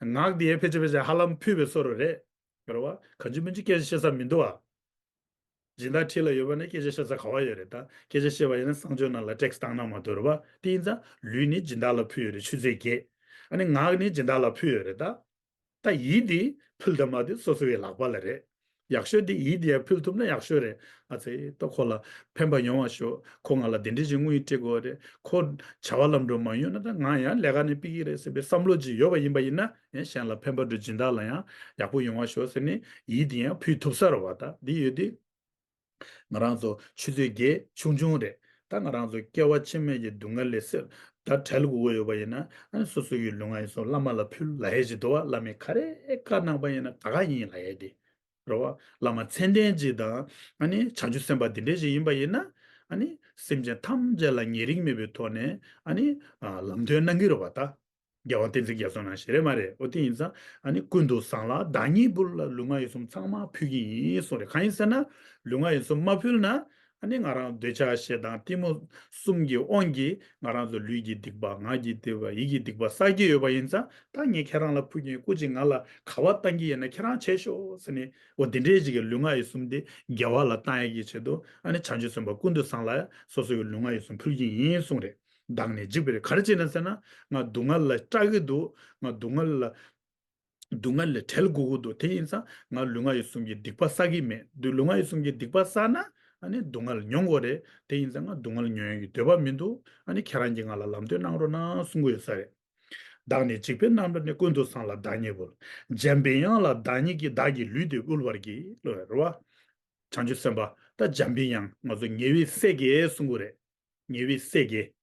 ངག་འདི་ཡང་ཕལ་ཆེར་ཕལ་ཆེར་ཧ་ལམ་ཕུད་པའི་བཟོ་འདྲ་རེད། རེད་བ། གང་བྱུང་མང་བྱུང་སྐད་ཆ་བཤད་ས་མི་འདུག་བ། སྦྱིན་བདག་འཁྲིས་ལ་ཡོད་པ་ན་སྐད་ཆ་བཤད་ས་ག་བ་ཡོད་རེད་ད། སྐད་ཆ་བཤད་པ་ཡིན་ན་གསང་སྤྱོད་ནང་ལ་ཊེག་སི་བཏང་ན་མ་གཏོགས། རེད་བ། དེ་ཡིན་ཙང་ལུས་ནི་སྦྱིན་བདག་ལ་ཕུལ་ཡོད་རེད་ཆུ་ཚོད་བརྒྱད། ཨ་ནི་ངག་ནི་སྦྱིན་བདག་ལ་ཕུལ་ཡོད་རེད་ད། ད་ཡིད་དེ་ཕུལ་དང་མ་དེ་སོ་སོ་བའི་ལག་པ་ལ་རེད། ཡག་ཤོས་དེ་ཡིད་དེ་ཡང་ཕུལ་ཐུབ་ན་ཡག་ཤོས་རེད། ཨ་ཙི་ད་ཁོ་ལ་ཕན་པ་ཡོང་བ་ཤོག་ཁོ་ང་ལ་དེ་འདྲས་ཅིག་དངུལ་སྤྲད་དགོས་རེད། ཁོ་བྱ་བ་ལམ་འགྲོ་མ་ཡོང་ན་ད་ང་ཡང་ལས་ཀ་ནས་ཕུད་ཀྱི་རེད་ཟེར་བའི་བསམ་བློ་ཅིག་ཡོད་པ་ཡིན་པ་ཡིན་ན། ཡང་གཞན་ལ་ཕན་པ་འགྲོ་སྦྱིན་བདག་ལ་ཡང་ཡག་པོ་ཡོང་བ་ཤོག་ཟེར་ནས་ཡིད་དེ་ཡང་ཕུལ་ཐུབ་ས་རེད་བ། ད་འདི་ཡོད་དུས། ང་རང་ཚོ་ཆུ་ཚོད་བརྒྱད་ཆུང་ཆུང་རེད། ད་ང་རང་ཚོ་སྐྱེ་བ་ཕྱི་མའི་གི་སྡུག་བསྔལ་ལས་སེལ། ད་བྲལ་དགོས་ཀྱི་ཡོད་པ་ཡིན་ན། ཨ་ནི་སོ་སོ་ཡི་ལུས་ངག་ཡིད་གསུམ་བླ་མ་ལ་ཕུལ་ལབ་ཡས་ཅིག་འདུག་བ། བླ་མས་ག་རེ་བཀའ་གནང་པ་ཡིན་ན་ད་ག་ཡིན་ལབ་ཡས་དེ། རེད་བ། བླ་མ་མཚན་ལྡན་ཅིག་དང་། ཨ་ནི་བྱང་ཆུབ་སེམས་དཔའ་འདི་འདྲས་ཅིག་ཡིན་པ་ཡིན་ན། ཨ་ནི་སེམས་ཅན་ཐམས་ཅད་ལ་ཉེ་རིང་མེད་པའི་ཐོག་ནས་ཨ་ནི་ལམ་སྟོན་གནང་གི་རེད་བ་ད། རྒྱལ་དབང་བསྟན་འཛིན་རྒྱ་མཚོ་ནང་བཞིན་རེད་མ་རེད། འོ་དེ་ཡིན་ཙང་ཨ་ནི་ཀུན་ཏུ་བཟང་ལ་བདག་ཉིད་ཕུལ་ལ་ལུས་ངག་ཡིད་གསུམ་ཚང་མ་ཕུལ་གྱི་ཡིན་གསུངས་རེད། གང་ཡིན་ཟེར་ན། ལུས་ངག་ཡིད་གསུམ་མ་ཕུལ་ན་ཨ་ནི་ང་རང་འདོད་ཆགས་ཞེ་སྡང་གཏི་མུག་གསུམ་གྱི་དབང་གིས་ང་རང་ཚོ་ལུས་ཀྱི་སྡིག་པ་ངག་གི་སྡིག་པ་ཡིད་ཀྱི་སྡིག་པ་བསགས་ཀྱི་ཡོད་པ་ཡིན་ཙང་། ད་ངས་ཁྱེད་རང་ལ་ཕུལ་གྱི་ཡིན། སྐུ་མཁྱེན་ང་ལ་ག་པར་བཏང་གི་ཡིན་ན་ཁྱེད་རང་བྱས་ཤོག་ཟེར་ནས། འོ་དེ་འདྲའི་ཅིག་གི་ལུས་ངག་ཡིད་གསུམ་དེ་དགེ་བ་ལ་བཏང་ཡག་གི་ཆེད་དུ་ཨ་ནི་བྱང་ཆུབ་སེམས་དཔའ་ཀུན་ཏུ་བཟང་ལ་སོ་སོ་གི་ལུས་ངག་ཡིད་གསུམ་ཕུལ་གྱི་ཡིན་གསུངས་རེད། བདག་ནི་འཇིགས་པའི་རེ། ག་རེ་བྱས་ན་ཟེར་ན། ང་སྡུག་བསྔལ་ལ་སྐྲག་གི་འདུག་ང་སྡུག་བསྔལ་ལ། སྡུག་བསྔལ་ལས་བྲལ་དགོས་ཀྱི་འདུག་དེ་ཡིན་ཙང་ང་ལུས་ངག་ཡིད་གསུམ་གྱི་སྡིག་པ་བསགས་ཀྱི་མེད། སྡུག་ལུས་ངག་ཡིད་གསུམ་གྱི་སྡིག་པ་བསགས་ན་ཨ་ནི་སྡུག་བསྔལ་མྱོང་དགོས་རེད། དེ་ཡིན་ཙང་ང་སྡུག་བསྔལ་མྱོང་ཡག་གི་འདོད་པ་མི་འདུག་ཨ་ནི་ཁྱེད་རང་གིས་ང་ལ་ལམ་སྟོན་གནང་རོགས་གནང་གསུང་གི་ཡོད་ས་རེད། བདག་ནི་འཇིགས་པའི་རྣམ་གྲོལ་ནས། ཀུན་ཏུ་བཟང་ལ་བདག་ཉིད་ཕུལ། འཇམ་པའི་དབྱངས་ལ་བདག་ཉིད་ཀྱིས། བདག་གི་ལུས་འདི་དབུལ་བར་བགྱི། ལོ་རེད་བ། བྱང་ཆུབ་སེམས་དཔའ་ད་འཇམ་པའི་དབྱངས་ང་ཚོ་ཉེ་བའི་སྲས་བརྒྱད་གསུང་གི་རེད། ཉེ་བའི་སྲས་བརྒྱད།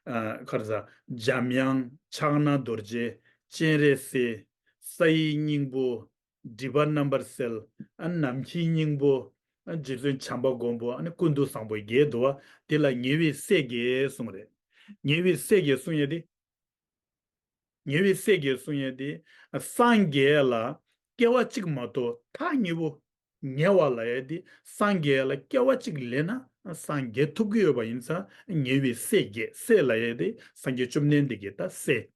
ཨ་ག་རེ་ཟ། འཇམ་དབྱངས། ཕྱག་ན་རྡོ་རྗེ། སྤྱན་རས་གཟིགས། ས་ཡི་སྙིང་པོ། སྒྲིབ་པ་རྣམ་པར་སེལ། ཨ་ནམ་མཁའི་སྙིང་པོ། ཨ་རྗེ་བཙུན་བྱམས་པ་མགོན་པོ། ཨ་ནི་ཀུན་ཏུ་བཟང་པོ་བརྒྱད་འདུག་བ། དེ་ལ་ཉེ་བའི་སྲས་བརྒྱད་གསུང་གི་རེད། ཉེ་བའི་སྲས་བརྒྱད་གསུང་ཡས་དེ། ཉེ་བའི་སྲས་བརྒྱད་གསུང་ཡས་དེ། སངས་རྒྱས་ལ་སྐྱེ་བ་གཅིག་མ་གཏོགས་མཐའ་གཉིས་པོ་ཉེ་བ་ལབ་ཡས་དེ། སངས་རྒྱས་ལ་སྐྱེ་བ་གཅིག་ལེན་ན་སངས་རྒྱས་ཐུབ་ཀྱི་ཡོད་པ་ཡིན་ཙང་། ཉེ་བའི་སྲས་བརྒྱད། སྲས་ལབ་ཡས་དེ་སངས་རྒྱས་བཅོམ་ལྡན་འདས་ཀྱི་ད་སྲས།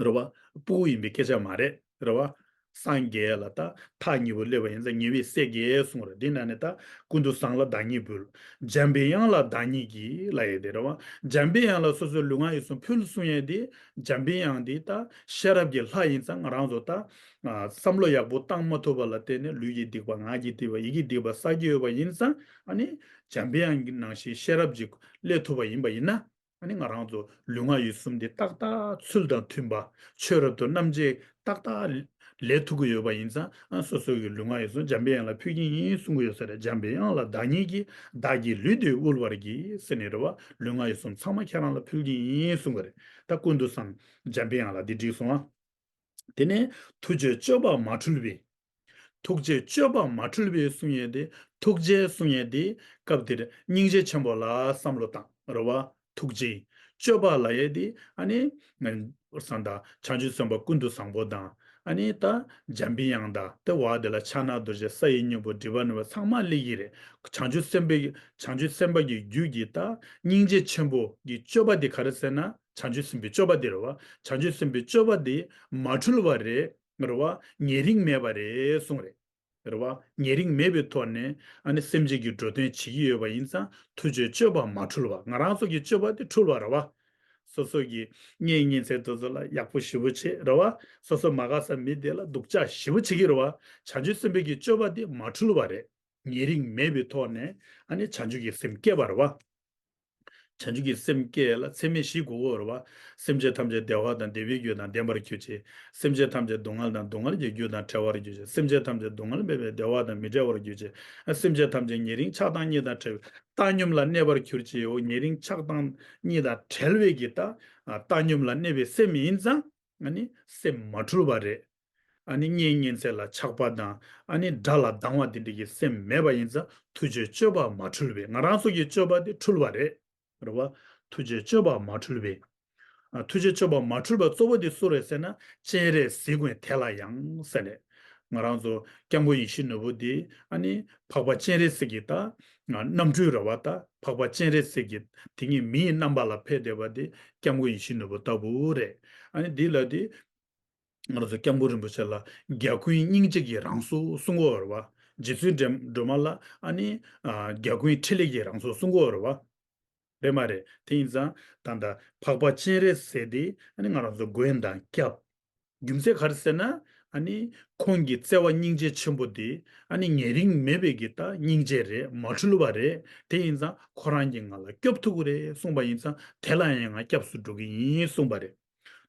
རེད་བ། སྤུ་གུ་ཡིན་པའི་སྐད་ཆ་མ་རེད། རེད་བ། སངས་རྒྱས་ལ་ད་མཐའ་གཉིས་པོ་སླེབས་པ་ཡིན་ཙང་ཉེ་བའི་སྲས་བརྒྱད་གསུངས་རེད། འདི་ནང་ནས་ད་ཀུན་ཏུ་བཟང་ལ་བདག་ཉིད་ཕུལ། འཇམ་པའི་དབྱངས་ལ་བདག་ཉིད་ཀྱིས་ལབ་ཡས་དེ་རེད་བ། འཇམ་པའི་དབྱངས་ལ་སོ་སོའི་ལུས་ངག་ཡིད་གསུམ་ཕུལ་གསུང་ཡས་དེ། འཇམ་པའི་དབྱངས་འདི་ད་ཤེས་རབ་ཀྱི་ལྷ་ཡིན་ཙང་ང་རང་ཚོ་ད་ཨ་བསམ་བློ་ཡག་པོ་བཏང་མ་ཐུབ་པ་ལ་བརྟེན་ནས་ལུས་ཀྱི་སྡིག་པ་ངག་གི་སྡིག་པ་ཡིད་ཀྱི་སྡིག་པ་བསགས་ཀྱི་ཡོད་པ་ཡིན་ཙང་། ཨ་ནི་འཇམ་པའི་དབྱངས་ཀྱི་ནང་བཞིན་ཤེས་རབ་ཀྱིས་སླེབས་ཐུབ་པ་ཡིན་པ་ཡིན་ན། ཨ་ནི་ང་རང་ཚོ་ལུས་ངག་ཡིད་གསུམ་འདི་ཏག་ཏག་ཚུལ་དང་མཐུན་པ། ཆོས་རབ་ཏུ་རྣམ་འབྱེད་ཏག་ཏག་ལས་ཐུབ་ཀྱི་ཡོད་པ་ཡིན་ཙང་། ཨ་སོ་སོ་གི་ལུས་ངག་ཡིད་གསུམ་འཇམ་པའི་དབྱངས་ལ་ཕུལ་གྱི་ཡིན་གསུང་གི་ཡོད་ས་རེད། འཇམ་པའི་དབྱངས་ལ་བདག་ཉིད་ཀྱིས། བདག་གི་ལུས་འདི་དབུལ་བར་བགྱི་ཟེར་ནས་རེད་བ། ལུས་ངག་ཡིད་གསུམ་ཚང་མ་ཁྱེད་རང་ལ་ཕུལ་གྱི་ཡིན་གསུང་གི་རེད། ད་ཀུན་ཏུ་བཟང་འཇམ་པའི་དབྱངས་ལ་འདི་བསྒྲིགས་སོང་ཨ། དེ་ནས་ཐུགས་རྗེའི་སྤྱོད་པ་མ་འཁྲུལ་བའི། ཐུགས་རྗེའི་སྤྱོད་པ་མ་འཁྲུལ་བའི་གསུང་ཡས་དེ། ཐུགས་རྗེ་གསུང་ཡས་དེ་སྐབས་དེར་སྙིང་རྗེ་ཆེན་པོ་ལ་བསམ་བློ་བཏང་རེད་བ། ཐུགས་རྗེ་སྤྱོད་པ་ལབ་ཡས་དེ་ཨ་ནི་ང་བསམ་ད་བྱང་ཆུབ་སེམས་དཔའ་ཀུན་ཏུ་བཟང་པོ་དང་། ཨ་ནི་ད་འཇམ་པའི་དབྱངས་དང་དེ་བ་དེ་ལ་ཕྱག་ན་རྡོ་རྗེ་ས་ཡི་སྙིང་པོ་སྒྲིབ་པ་རྣམ་པར་ཚང་མ་སླེབས་ཀྱི་རེད། བྱང་ཆུབ་སེམས་དཔའི་བྱང་ཆུབ་སེམས་དཔའ་གི་རྒྱུད་ཀྱི་ད་སྙིང་རྗེ་ཆེན་པོ་གི་སྤྱོད་པ་དེ་ག་རེ་ཟེར་ན། བྱང་ཆུབ་སེམས་དཔའི་སྤྱོད་པ་དེ་རེད་བ། བྱང་ཆུབ་སེམས་དཔའི་སྤྱོད་པ་དེ་མ་འཁྲུལ་བ་རེད། རེད་བ། ཉེ་རིང་མེད་པ་རེད་གསུངས་རེད། རེད་བ། ཉེ་རིང་མེད་པའི་ཐོག་ནས་ཨ་ནི་སེམས་ཅན་གྱི་འགྲོ་དོན་བྱེད་ཀྱི་ཡོད་པ་ཡིན་ཙང་ཐུགས་རྗེའི་སྤྱོད་པ་མ་འཁྲུལ་བ། ང་རང་ཚོ་གི་སྤྱོད་པ་དེ་འཁྲུལ་བ་རེད་བ། སོ་སོ་གི་གཉེན་ཉེ་ཚན་དེ་ཚོ་ལ་ཡག་པོ་ཞེ་པོ་བྱེད་རེད་བ། སོ་སོ་མ་དགའ་ས་མི་དེ་ལ་སྡུག་ཅག་ཞེ་པོ་བྱེད་ཀྱི་རེད་བ། བྱང་ཆུབ་སེམས་དཔའི་གི་སྤྱོད་པ་དེ་མ་འཁྲུལ་བ་རེད། ཉེ་རིང་མེད་པའི་ཐོག་ནས་ཨ་ནི་བྱང་ཆུབ་ཀྱི་སེམས་སྐྱེས་པ་རེད་བ། བྱང་ཆུབ་ཀྱི་སེམས་སྐྱེ་ལ་ཚད་མེད་བཞི་དགོས་ཀྱི་རེད་བ། སེམས་ཅན་ཐམས་ཅད་བདེ་བ་དང་བདེ་བའི་རྒྱུ་དང་ལྡན་པར་གྱུར་ཅིག་སེམས་ཅན་ཐམས་ཅད་སྡུག་བསྔལ་དང་སྡུག་བསྔལ་གྱི་རྒྱུ་དང་བྲལ་བར་གྱུར་ཅིག་སེམས་ཅན་ཐམས་ཅད་སྡུག་བསྔལ་མེད་པའི་བདེ་བ་དང་མི་འབྲལ་བར་གྱུར་ཅིག་སེམས་ཅན་ཐམས་ཅད་ཉེ་རིང་ཆགས་སྡང་གཉིས་དང་བྲལ་བའི་བཏང་སྙོམས་ལ་གནས་པར་གྱུར་ཅིག་འོ་ཉེ་རིང་ཆགས་སྡང་གཉིས་དང་བྲལ་བའི་གི་ད་བཏང་སྙོམས་ལ་གནས་པའི་སེམས་ཡིན་ཙང་ཨ་ནི་སེམས་མ་འཁྲུལ་བ་རེད། ཨ་ནི་གཉེན་ཉེ་ཚན་ལ་ཆགས་པ་དང་ཨ་ནི་དགྲ་ལ་སྡང་བ་དེ་འདྲ་གི་སེམས་མེད་པ་ཡིན་ཙང་ཐུགས་རྗེའི་སྤྱོད་པ་མ་འཁྲུལ་བས། ང་རང་ཚོ་གི་སྤྱོད་པ་དེ་འཁྲུལ་བ་རེད། རེད་བ། ཐུགས་རྗེའི་སྤྱོད་པ་མ་འཁྲུལ་བས། ཨ། ཐུགས་རྗེའི་སྤྱོད་པ་མ་འཁྲུལ་བ་གཙོ་བོ་དེ་སུ་རེད་ཟེར་ན། སྤྱན་རས་གཟིགས་མགོན་དེ་ལ་ཡང་ཟེར་ནས། ང་རང་ཚོ་སྐྱབས་མགོན་ཡིད་བཞིན་ནོར་བུ་དེ་ཨ་ནི་འཕགས་པ་སྤྱན་རས་གཟིགས་ཀྱི་ད་རྣམ་སྤྲུལ་རེད་བ། ད་འཕགས་པ་སྤྱན་རས་གཟིགས་ཀྱི་དེ་ཉིད་མིའི་རྣམ་པ་ལ་ཕེབས་བསྡད་པ་དེ་སྐྱབས་མགོན་ཡིད་བཞིན་ནོར་བུ་ལྟ་བུ་རེད། ཨ་ནི་འདི་ལ་དེ་ང་རང་ཚོ་སྐྱབས་མགོན་རིན་པོ་ཆེ་ལ་རྒྱལ་ཀུན་སྙིང་རྗེ་གི་རང་གཟུགས་གསུང་གི་ཡོད་རེད་བ། རྗེ་བཙུན་སྒྲོལ་མ་ལ་ཨ་ནི་ཨ་རྒྱལ་ཀུན་འཕྲིན་ལས་ཀྱི་རང་གཟུགས་གསུང་གི་ཡོད་རེད་བ། རེད་མ་རེད། དེ་ཡིན་ཙང་ད་ལྟ་འཕགས་པ་སྤྱན་རས་གཟིགས་དེ་ཨ་ནི་ང་རང་ཚོ་མགོན་དང་སྐྱབས། རྒྱུ་མཚན་ག་རེ་ཟེར་ན། ཨ་ནི་ཁོང་གི་བརྩེ་བ་སྙིང་རྗེ་ཆེན་པོ་དེ་ཨ་ནི་ཉེ་རིང་མེད་པའི་གི་ད་སྙིང་རྗེ་རེད། མ་འཁྲུལ་བ་རེད། དེ་ཡིན་ཙང་ཁོ་རང་གིས་ང་ལ་སྐྱོབ་ཐུབ་ཀྱི་རེད་གསུངས་པ་ཡིན་ཙང་དེ་ལ་ཡང་ང་སྐྱབས་སུ་འགྲོ་གི་ཡིན་གསུངས་པ་རེད།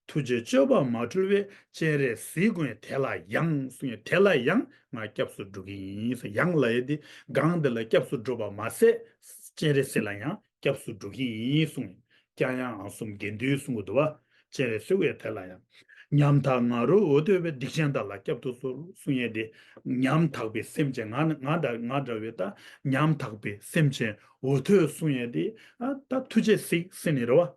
ཐུགས་རྗེའི་སྤྱོད་པ་མ་འཁྲུལ་བས། སྤྱན་རས་གཟིགས་མགོན་དེ་ལ་ཡང་གསུངས་ཡོད། དེ་ལ་ཡང་ང་སྐྱབས་སུ་འགྲོ་གི་ཡིན་གསུངས། ཡང་ལབ་ཡས་དེ་གང་དེ་ལ་སྐྱབས་སུ་འགྲོ་བ་མ་ཟད་སྤྱན་རས་གཟིགས་ལ་ཡང་སྐྱབས་སུ་འགྲོ་གི་ཡིན་གསུངས། ཀྱང་ཡང་འང་གསུམ་དགེ་འདུན་གསུང་གི་འདུག་བ། སྤྱན་རས་གཟིགས་མགོན་དེ་ལ་ཡང་། ཉམ་ཐག་ང་རོ་འུ་ཐུག་པས། སྡིག་ཅན་བདག་ལ་བསྐྱབ་ཏུ་གསོལ་གསུང་ཡས་དེ། ཉམ་ཐག་པའི་སེམས་ཅན་ང་ང་འདྲ་ང་འདྲ་བའི་ད་ཉམ་ཐག་པའི་སེམས་ཅན་འུ་ཐུག་གསུང་ཡས་དེ། ཨ་ད་ཐུགས་རྗེས་གཟིགས་ཟེར་ནི་རེད་བ།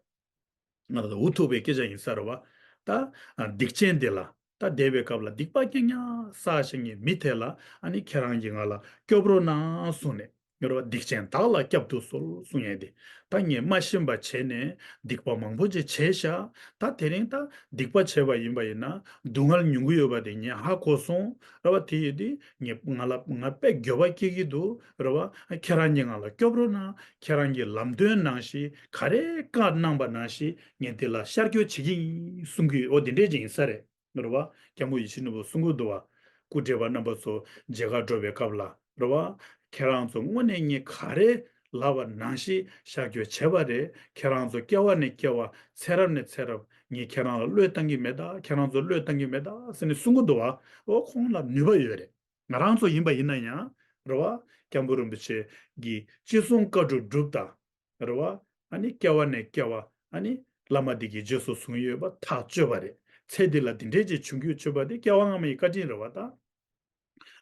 ང་ལ་འུ་ཐུག་པའི་སྐད་ཆ་ཡིན་ས་རེད་བ། ད་ཨ་སྡིག་ཅན་དེ་ལ་ད་འདས་པའི་སྐབས་ལ་སྡིག་པ་རྐྱང་རྐྱང་བསགས་བཞག་མཁན་མི་དེ་ལ་ཨ་ནི་ཁྱེད་རང་གིས་ང་ལ་སྐྱོབ་རོགས་གནང་གསུངས་ནས་ཡོད་རེད་བ། སྡིག་ཅན་བདག་ལ་བསྐྱབ་ཏུ་གསོལ་གསུང་ཡས་དེ། ད་ངས་མ་ཤེས་པ་བྱས་ནས་སྡིག་པ་མང་པོ་ཅིག་བྱས་ཤག་ད་དེ་རིང་ད་སྡིག་པ་བྱས་པ་ཡིན་པ་ཡིན་ན་སྡུག་བསྔལ་མྱོང་གི་ཡོད་པ་དེ་ངས་ཧ་གོ་སོང་རེད་བ། དེ་ཡིན་དུས་ངས་ང་ལ་ང་དཔེ་འགྱོད་པ་སྐྱེ་གི་འདུག་རེད་བ། ཁྱེད་རང་གིས་ང་ལ་སྐྱོབ་རོགས་གནང་། ཁྱེད་རང་གི་ལམ་སྟོན་ནང་བཞིན་ག་རེ་བཀའ་གནང་པ་ནང་བཞིན་ངས་དེ་ལ་ཤར་བསྐྱོད་བྱེད་ཀྱི་ཡིན་གསུང་གི་ཡོད། འོ་དེ་འདྲས་ཅིག་ཡིན་ས་རེད། རེད་བ། སྐྱབས་མགོན་ཡིད་བཞིན་ནོར་བུ་གསུང་གི་འདུག་བ། སྐུ་བགྲེས་པ་རྣམ་པ་ཚོ་མཇལ་ཁ་འགྲོ་བའི་སྐབས་ལ་རེད་བ། ཁྱེད་རང་ཚོ་དངོས་གནས་ངས་ག་རེ་ལབ་པ་ནང་བཞིན་ཤར་བསྐྱོད་བྱས་པ་རེད། ཁྱེད་རང་ཚོ་སྐྱེ་བ་ནས་སྐྱེ་བ་ཚེ་རབས་ནས་ཚེ་རབས་ངས་ཁྱེད་རང་ལ་བློས་བཏང་གི་མེད་ད། ཁྱེད་རང་ཚོ་བློས་བཏང་གི་མེད་ད་ཟེར་ནས་གསུང་གི་འདུག་བ། འོ་ཁོང་ལ་ནུས་པ་ཡོད་རེད། ང་རང་ཚོ་ཡིན་པ་ཡིན་ན་ཡང་རེད་བ། སྐྱབས་མགོན་རིན་པོ་ཆེ་གིས་ཅི་གསུང་བཀའ་སྒྲུབ་སྒྲུབ་དང་། རེད་བ། ཨ་ནི་སྐྱེ་བ་ནས་སྐྱེ་བ་ཨ་ནི་བླ་མ་འདི་གིས་རྗེས་སུ་བཟུང་ཡོད་པ་ཐག་ཆོད་པ་རེད། ཚེ་འདི་ལ་འདི་འདྲས་ཅིག་བྱུང་རྒྱུ་ཆོད་པ་དེ་སྐྱེ་བ་སྔ་མ་ཡི་བཀའ་དྲིན་རེད་བ་ད།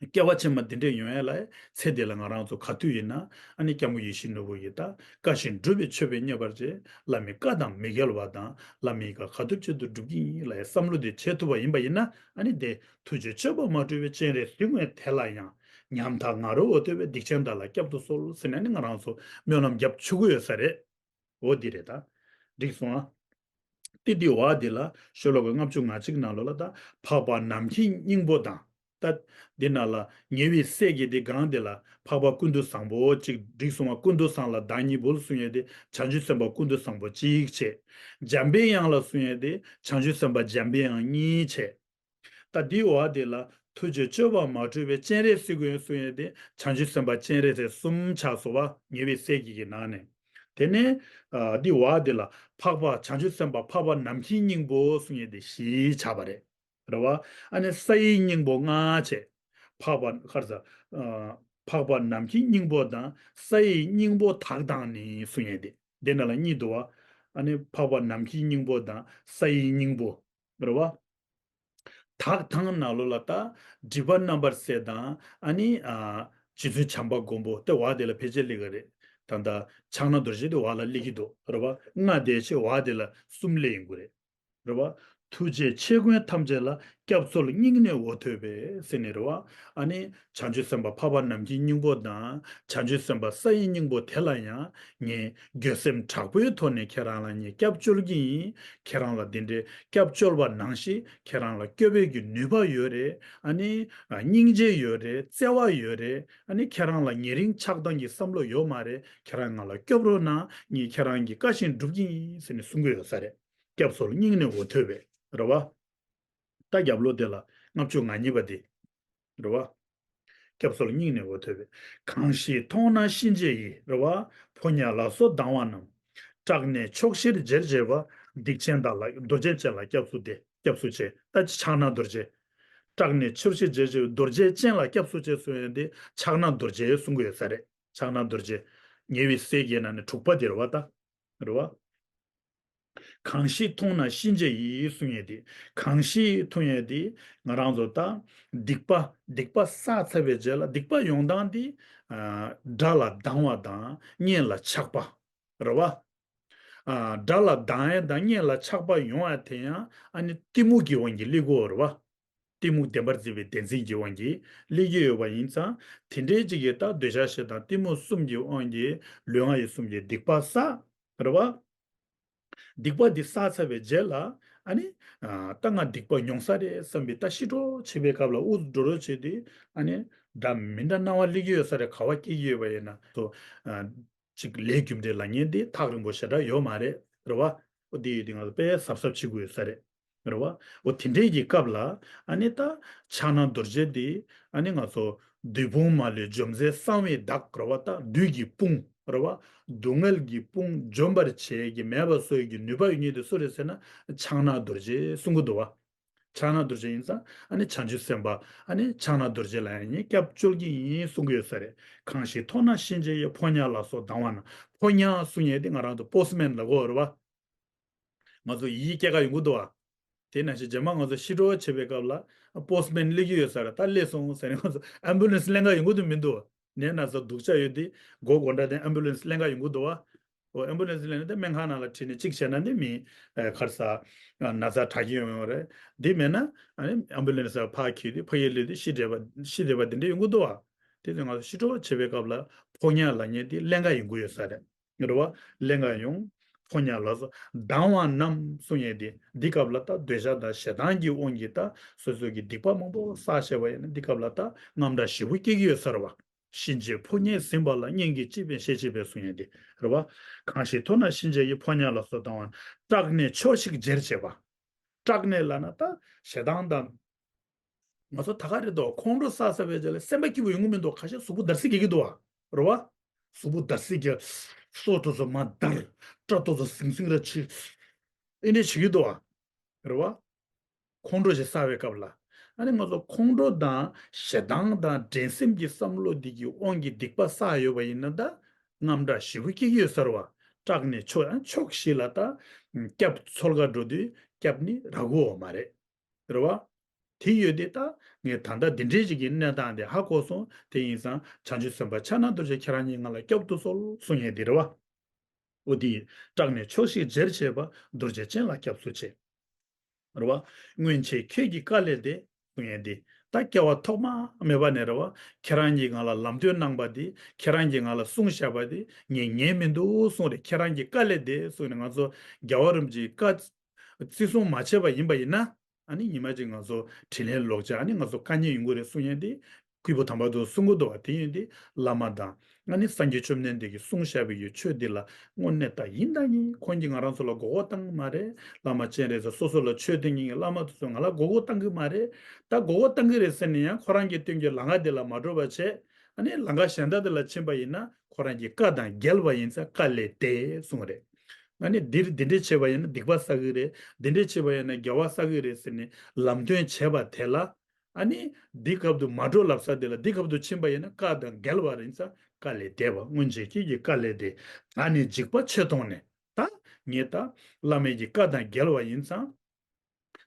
སྐྱེ་བ་ཕྱི་མ་འདི་འདྲས་ཡོང་ཡ་ལ་ཚེ་འདི་ལ་ང་རང་ཚོ་ག་དུས་ཡིན་ན་ཨ་ནི་སྐྱབས་མགོན་ཡིད་བཞིན་ནོར་བུ་ཡི་ད་བཀའ་བཞིན་སྒྲུབ་པའི་མཆོད་པས་མཉེས་པར་བྱེད། བླ་མའི་བཀའ་དང་མི་འགལ་བ་དང་བླ་མའི་བཀའ་ག་དུས་ཅི་ཐུབ་སྒྲུབ་ཀྱི་ཡིན་ལ་ཡ་བསམ་བློ་དེ་བྱེད་ཐུབ་པ་ཡིན་པ་ཡིན་ན་ཨ་ནི་དེ་ཐུགས་རྗེའི་སྤྱོད་པ་མ་འཁྲུལ་བའི་སྤྱན་རས་གཟིགས་མགོན་དེ་ལ་ཡང་། ཉམ་ཐག་ང་རོ་འུ་ཐུག་པས། སྡིག་ཅན་བདག་ལ་བསྐྱབ་ཏུ་གསོལ་ཟེར་ནས་ནི་ང་རང་ཚོ་སྨོན་ལམ་རྒྱབ་ཆོག་གི་ཡོད་ས་རེད། འོ་འདི་རེད་ད། འགྲིག་སོང་ཨ། ཏི་ཏི་བ་འདི་ལ་ཤོ་ལོ་ཀ་ལྔ་བཅུ་ང་གཅིག་ནང་ལོགས་ལ་ད་འཕགས་པ་ནམ་མཁའི་སྙིང་པོ་དང་། ད་འདི་ནང་ལ་ཉེ་བའི་སྲས་ཀྱི་འདི་སྒང་འདི་ལ་འཕགས་པ་ཀུན་ཏུ་བཟང་པོ་གཅིག་འགྲིག་སོང་བ། ཀུན་ཏུ་བཟང་ལ་བདག་ཉིད་འབུལ་གསུང་ཡས་དེ་བྱང་ཆུབ་སེམས་དཔའ་ཀུན་ཏུ་བཟང་པོ་གཅིག་བྱས། འཇམ་པའི་དབྱངས་ལ་གསུང་ཡས་དེ་བྱང་ཆུབ་སེམས་དཔའ་འཇམ་པའི་དབྱངས་གཉིས་བྱས། ད་འདི་བ་འདི་ལ་ཐུགས་རྗེའི་སྤྱོད་པ་མ་འཁྲུལ་བའི་སྤྱན་རས་གཟིགས་མགོན་གསུང་ཡས་དེ་བྱང་ཆུབ་སེམས་དཔའ་སྤྱན་རས་གཟིགས་གསུམ་ཆགས་སོ་བ། ཉེ་བའི་སྲས་ཀྱི་གི་ནང་ནས། དེ་ནས་ཨ་འདི་བ་འདི་ལ་འཕགས་པ་བྱང་ཆུབ་སེམས་དཔའ་འཕགས་པ་ནམ་མཁའི་སྙིང་པོ་གསུང་ཡས་དེ་བཞི་ཆགས་པ་རེད། རེད་བ། ཨ་ནི་ས་ཡི་སྙིང་པོ་ལྔ་བྱས། འཕགས་པ་ག་རེ་ཟ། ཨ་འཕགས་པ་ནམ་མཁའི་སྙིང་པོ་དང་ས་ཡི་སྙིང་པོ་དག་དང་ནི་གསུང་ཡས་དེ་འདི་ནང་ལ་གཉིས་འདུག་བ། ཨ་ནི་འཕགས་པ་ནམ་མཁའི་སྙིང་པོ་དང་ས་ཡི་སྙིང་པོ། རེད་བ། དག་དང་ནང་ལོགས་ལ་ད་སྒྲིབ་པ་རྣམ་པར་སེལ་དང་ཨ་ནི་ཨ་རྗེ་བཙུན་བྱམས་པ་མགོན་པོ་དེ་བ་དེ་ལ་ཕལ་ཆེར་སླེབས་ཀྱི་རེད། ད་ལྟ་ཕྱག་ན་རྡོ་རྗེ་དེ་བ་ལ་སླེབས་ཀྱི་འདུག་རེད་བ། ལྔ་དེ་ཆེ་བ་དེ་ལ་གསུམ་སླེབས་ཡོང་གི་རེད། རེད་བ། ཐུགས་རྗེས་ཆེ་མགོན་ཐམས་ཅད་ལ། སྐྱབས་གསོལ་སྙིང་ནས་འོ་ཐོད་པས་ཟེར་ནས་རེད་བ། ཨ་ནི་བྱང་ཆུབ་སེམས་དཔའ་འཕགས་པ་ནམ་མཁའི་སྙིང་པོ་དང་བྱང་ཆུབ་སེམས་དཔའ་ས་ཡི་སྙིང་པོ་དེ་ལ་ཡང་ངས་འགྱོད་སེམས་དྲག་པོའི་ཐོག་ནས་ཁྱེད་རང་ལ་ངས་སྐྱབས་བཅོལ་གྱི་ཡིན། ཁྱེད་རང་ལ་འདི་འདྲའི་སྐྱབས་བཅོལ་བ་ནང་བཞིན་ཁྱེད་རང་ལ་སྐྱོབ་པའི་གི་ནུས་པ་ཡོད་རེད། ཨ་ནི་སྙིང་རྗེ་ཡོད་རེད། བརྩེ་བ་ཡོད་རེད། ཨ་ནི་ཁྱེད་རང་ལ་ཉེ་རིང་ཆགས་སྡང་གི་བསམ་བློ་ཡོད་མ་རེད། ཁྱེད་རང་ང་ལ་སྐྱོབ་རོགས་གནང་། ངས་ཁྱེད་རང་གི་བཀའ་བཞིན་སྒྲུབ་ཀྱི་ཡིན་ཟེར་ནས་གསུང་གི་ཡོད་ས་རེད། སྐྱབས་གསོལ་སྙིང་ནས་འོ་ཐོད་པས་རེད་བ། ད་རྒྱབ་ལོགས་དེ་ལ་ལྔ་བཅུ་ང་གཉིས་པ་དེ། རེད་བ། སྐྱབས་གསོལ་སྙིང་ནས་འོ་ཐོད་པས། གང་ཞིག་མཐོང་ན་གཤིན་རྗེ་ཡི། རེད་བ། ཕོ་ཉ་ལ་སོགས་སྡང་བ་རྣམས། སྐྲག་ནས་ཕྱོགས་བཞིར་བྱེར་བྱེར་བ། སྡིག་ཅན་དག་ལ་རྡོ་རྗེ་ཅན་ལ་སྐྱབས་སུ་དེ་སྐྱབས་སུ་མཆི། ད་ཕྱག་ན་རྡོ་རྗེ། སྐྲག་ནས་ཕྱོགས་བཞིར་བྱེར་བྱེར་བ་རྡོ་རྗེ་ཅན་ལ་སྐྱབས་སུ་མཆི་གསུང་ཡས་དེ་ཕྱག་ན་རྡོ་རྗེ་གསུང་གི་ཡོད་ས་རེད། ཕྱག་ན་རྡོ་རྗེ། ཉེ་བའི་སྲས་ཀྱི་ནང་ནས་དྲུག་པ་དེ་རེད་བ་ད། རེད་བ། གང་ཞིག་མཐོང་ན་གཤིན་རྗེ་ཡིས་གསུང་ཡས་དེ། གང་ཞིག་མཐོང་ཡས་དེ་ང་རང་ཚོ་ད་སྡིག་པ་སྡིག་པ་བསགས་ཚར་བའི་རྗེས་ལ་སྡིག་པ་ཡོང་སྟངས་དེ། དགྲ་ལ་སྡང་བ་དང་གཉེན་ལ་ཆགས་པ་རེད་བ། དགྲ་ལ་སྡང་ཡས་དང་གཉེན་ལ་ཆགས་པ་ཡོང་ཡས་དེ་ཡང་ཨ་ནི་གཏི་མུག་གི་དབང་གིས་སླེབས་ཀྱི་ཡོད་རེད་བ། གཏི་མུག་བདེན་པར་འཛིན་པའི་བདེན་འཛིན་གྱི་དབང་གིས་སླེབས་ཀྱི་ཡོད་པ་ཡིན་ཙང་དེ་འདྲའི་ཅིག་གིས་ད་འདོད་ཆགས་ཞེ་སྡང་གཏི་མུག་གསུམ་གྱི་དབང་གིས་ལུས་ངག་ཡིད་གསུམ་གྱི་སྡིག་པ་བསགས་རེད་བ། སྡིག་པ་འདི་བསགས་ཚར་བའི་རྗེས་ལ་ཨ་ནི། ད་ང་སྡིག་པ་མྱོང་ས་རེད་བསམ་པའི་ད་ཤི་འགྲོ་བྱེད་པའི་སྐབས་ལ་དབུགས་འགྲོ་རོ་བྱེད་དུས་ཨ་ནི། འདྲ་མི་འདྲ་སྣང་བ་སླེབས་ཀྱི་ཡོད་ས་རེད། ག་བ་སྐྱེ་གི་ཡོད་པ་ཡིན་ན་སོ། ཅིག་ལས་རྒྱུ་འབྲས་ལབ་མཁན་འདི་ཐག་རིང་པོ་ཞེ་དྲག་ཡོད་མ་རེད་རེད་བ། འོ་འདི་ཡོད་དུས་ང་ཚོ་དཔེ་གཟབ་གཟབ་བྱེད་དགོས་ཡོད་ས་རེད། རེད་བ། འོ་དེ་འདྲའི་གི་སྐབས་ལ་ཨ་ནི་ད་ཕྱག་ན་རྡོ་རྗེ་འདི་ཨ་ནི་ང་ཚོ་བདུད་དཔུང་མ་ལུས་འཇོམས་མཛད་གསང་བའི་བདག་རེད་བ། ད་བདུད་ཀྱི་དཔུང་རེད་བ། སྡུག་བསྔལ་གྱི་དཔུང་འཇོམས་པར་བྱེད་ཀྱི་མེད་པ་བཟོ་ཡི་གི་ནུས་པ་ཡོད་མཁན་དེ་སུ་རེད་ཟེར་ན་ཕྱག་ན་རྡོ་རྗེ་གསུང་གི་འདུག་བ། ཕྱག་ན་རྡོ་རྗེ་ཡིན་ཙང་ཨ་ནི་བྱང་ཆུབ་སེམས་དཔའ་ཨ་ནི་ཕྱག་ན་རྡོ་རྗེ་ལ་ཡང་ཉིད་སྐྱབས་བཅོལ་གྱི་ཡིན་གསུང་གི་ཡོད་ས་རེད། གང་ཞིག་མཐོང་ན་གཤིན་རྗེ་ཡི། ཕོ་ཉ་ལ་སོགས་སྡང་བ་ན། ཕོ་ཉ་གསུང་ཡས་དེ་ང་རང་ཚོ་པོ་སི་མེན་ལབ་ཀྱི་ཡོད་རེད་བ། ང་ཚོ་ཡི་གེ་སྐྱེལ་ག་ཡོང་གི་འདུག་བ། དེ་ནང་བཞིན་རྗེས་མ་ང་ཚོ་ཤི་འགྲོ་བྱེད་པའི་སྐབས་ལ་པོ་སི་མེན་སླེབས་ཀྱི་ཡོད་ས་རེད། ད་སླེབས་སོང་ཟེར་ནས་ང་ཚོ་ཨེམ་བུ་ལན་སི་ལེན་ག་ཡོང་གི་འདུག་མི་འདུག་ནད་ན་ཚ་སྡུག་ཅག་ཡོད་དུས་མགོ་དགོང་དག་དེ་ཨེམ་བུ་ལན་སི་ལེན་ག་ཡོང་གི་འདུག་བ། འོ་ཨེམ་བུ་ལན་སི་ལེན་ནས་དེ་སྨན་ཁང་ནང་ལ་ཁྲིད་ནས་གཅིག་བྱས་ན་འདི་མི་ཨེ་ག་རེ་ཟ་ན་ཚ་དྲག་གི་ཡོང་ཡོང་རེད། འདི་མེད་ན་ཨ་ནི་ཨེམ་བུ་ལན་སི་ལ་ཕར་འཁྱེར་དུས་ཕ་གིར་སླེབས་དུས་ཤི་བསྡད་པ་ཤི་བསྡད་པ་འདི་འདྲ་ཡོང་གི་འདུག་བ། དེ་ཚོ་ང་ཚོ་ཤི་འགྲོ་བྱེད་པའི་སྐབས་ལ་ཕོ་ཉ་ལབ་མཁན་དེ་ལེན་ག་ཡོང་གི་ཡོད་ས་རེད། རེད་བ། ལེན་ག་ཡོང་། ཕོ་ཉ་ལ་སོགས་སྡང་བ་རྣམས་གསུང་ཡས་དེ་འདི་སྐབས་ལ་ད་འདོད་ཆགས་དང་ཞེ་སྡང་གི་དབང་གིས་ད་སོ་སོ་གི་སྡིག་པ་མང་པོ་བསགས་བྱས་པ་ཡིན་ན་འདི་སྐབས་ལ་ད་རྔམ་སྐྲག་ཞེ་པོ་སྐྱེ་གི་ཡོད་ས་རེད་བ། གཤིན་རྗེའི་ཕོ་ཉས་ཟིན་པ་ལ། སྙན་གྱིས་ཅི་ཕན་ཤེས་ཅི་ཕན་གསུང་ཡས་དེ་རེད་བ། གང་ཞིག་མཐོང་ན་གཤིན་རྗེ་ཡི། ཕོ་ཉ་ལ་སོགས་སྡང་བ་ན། སྐྲག་ནས་ཕྱོགས་ཤིག་བརྗེར་བྱེད་པ། སྐྲག་ནས་ལབ་ན་ད་ཞེ་སྡང་དང་། ང་ཚོ་ད་ག་རེད་དོ། ཁོང་ཁྲོ་ཟ་ཟ་བའི་རྗེས་ལ་སེམས་པ་སྐྱིད་པོ་ཡོང་གི་མི་འདུག་ཁ་ཤས་གཟུགས་པོ་འདར་སིག་གི་གི་འདུག་བ། རེད་བ། གཟུགས་པོ་འདར་སིག་གི། སོ་ཏོ་ཚོ་མ་འདར། སྐྲ་ཏོ་ཚོ་ཟིང་ཟིང་ར་ཆི། ཨེ་འདྲས་བྱེད་ཀྱི་འདུག་བ། རེད་བ། ཁོང་ཁྲོ་ཞིག་ཟ་བའི་སྐབས་ལ། ཨ་ནི་ང་ཚོ་ཁོང་ཁྲོ་དང་ཞེ་སྡང་དང་འགྲན་སེམས་ཀྱི་བསམ་བློ་འདི་གི་དབང་གིས་སྡིག་པ་བསགས་ཡོད་པ་ཡིན་ན་ད། རྔམ་སྐྲག་ཞེ་པོ་སྐྱེ་གི་ཡོད་ས་རེད་བ། སྐྲག་ནས་ཕྱོགས་ཨ་ཕྱོགས་ཤིག་ལ་ད། སྐྱབས་འཚོལ་ག་འགྲོ་དུས་སྐྱབས་ནི་རག་གི་ཡོད་མ་རེད། རེད་བ། དེ་ཡོད་དེ་ད་ངས་ད་ལྟ་འདི་འདྲའི་ཞིག་གི་གནས་སྟངས་དེ་ཧ་གོ་སོང་། དེ་ཡིན་ཙང་བྱང་ཆུབ་སེམས་དཔའ་ཕྱག་ན་རྡོ་རྗེ་ཁྱེད་རང་ཉིད་ང་ལ་སྐྱོབ་ཏུ་གསོལ་གསུང་ཡས་དེ་རེད་བ། འོ་དེ་སྐྲག་ནས་ཕྱོགས་ཤིག་བརྗེར་བྱེད་པ། རྡོ་རྗེ་ཅན་ལ་སྐྱབས་སུ་མཆི། རེད་བ། སྔོན་ཆད་ཁྱོད་ཀྱི་བཀའ་ལས་འདས་གསུང་ཡས་དེ། ད་སྐྱེ་བ་ཐོག་མ་མེད་པ་ནས་རེད་བ། ཁྱེད་རང་གིས་ང་ལ་ལམ་སྟོན་གནང་པ་དེ་ཁྱེད་རང་གིས་ང་ལ་གསུངས་བཞག་པ་དེ་ངས་ཉན་མི་འདུག་གསུངས་རེད། ཁྱེད་རང་གི་བཀའ་ལས་འདས་གསུངས་ནས་ང་ཚོ་རྒྱལ་བ་རིན་པོ་ཆེའི་བཀའ་བརྩི་སྲུང་མ་བྱས་པ་ཡིན་པ་ཡིན་ན། ཨ་ནི་ཉི་མ་གཅིག་ང་ཚོ་དྲིན་ལན་ལོག་ཆ་ཨ་ནི་ང་ཚོ་དཀའ་ངལ་ཡོང་གི་རེད་གསུང་ཡས་དེ། སྐྱེས་བུ་དམ་པ་ཚོ་གསུང་གི་འདུག་བ། དེ་ཡིན་དུས་བླ་མ་དང་ཨ་ནི་སངས་རྒྱས་བཅོམ་ལྡན་འདས་ཀྱིས་གསུངས་བཞག་པའི་ཆོས་འདི་ལ་དངོས་གནས་ད་ཡིན་ད་ཡིན་ཁོང་གིས་ང་རང་ཚོ་ལ་མགོ་སྐོར་བཏང་གི་མ་རེད། བླ་མ་སྤྱན་རས་གཟིགས་སོ་སོ་ལ་ཆོས་སྟོན་མཁན་གྱི་བླ་མ་དེ་ཚོས་ང་ལ་མགོ་སྐོར་བཏང་གི་མ་རེད། ད་མགོ་སྐོར་བཏང་གི་རེད་ཟེར་ནས་ཡང་ཁོ་རང་གིས་སྟོན་རྒྱུའི་ལམ་ཁ་དེ་ལ་མ་འགྲོ་བ་བྱས། ཨ་ནི་ལམ་ཁ་གཞན་དག་དེ་ལ་ཕྱིན་པ་ཡིན་ན་ཁོ་རང་གི་བཀའ་དང་འགལ་བ་ཡིན་ཙང་བཀའ་ལས་འདས་གསུངས་རེད། ཨ་ནི་འདིར་འདི་འདྲས་བྱས་པ་ཡིན་ན་སྡིག་པ་བསགས་གི་རེད། འདི་འདྲས་བྱས་པ་ཡིན་ན་དགེ་བ་བསགས་གི་རེད་ཟེར་ནས་ལམ་སྟོན་བྱས་པ་དེ་ལ། ཨ་ནི། འདི་སྐབས་དུ་མ་འགྲོ་ལབ་ས་དེ་ལ་འདི་སྐབས་དུ་ཕྱིན་པ་ཡིན་ན་བཀའ་དང་འགལ་བ་རེད་ཙང་བཀའ་ལས་འདས་པ། སྔོན་ཆད་ཁྱེད་ཀྱི་བཀའ་ལས་འདས། ད་ནི་འཇིགས་པ་ཆེར་མཐོང་ནས། ད་ངས་ད་བླ་མའི་གི་བཀའ་དང་འགལ་བ་ཡིན་ཙང་།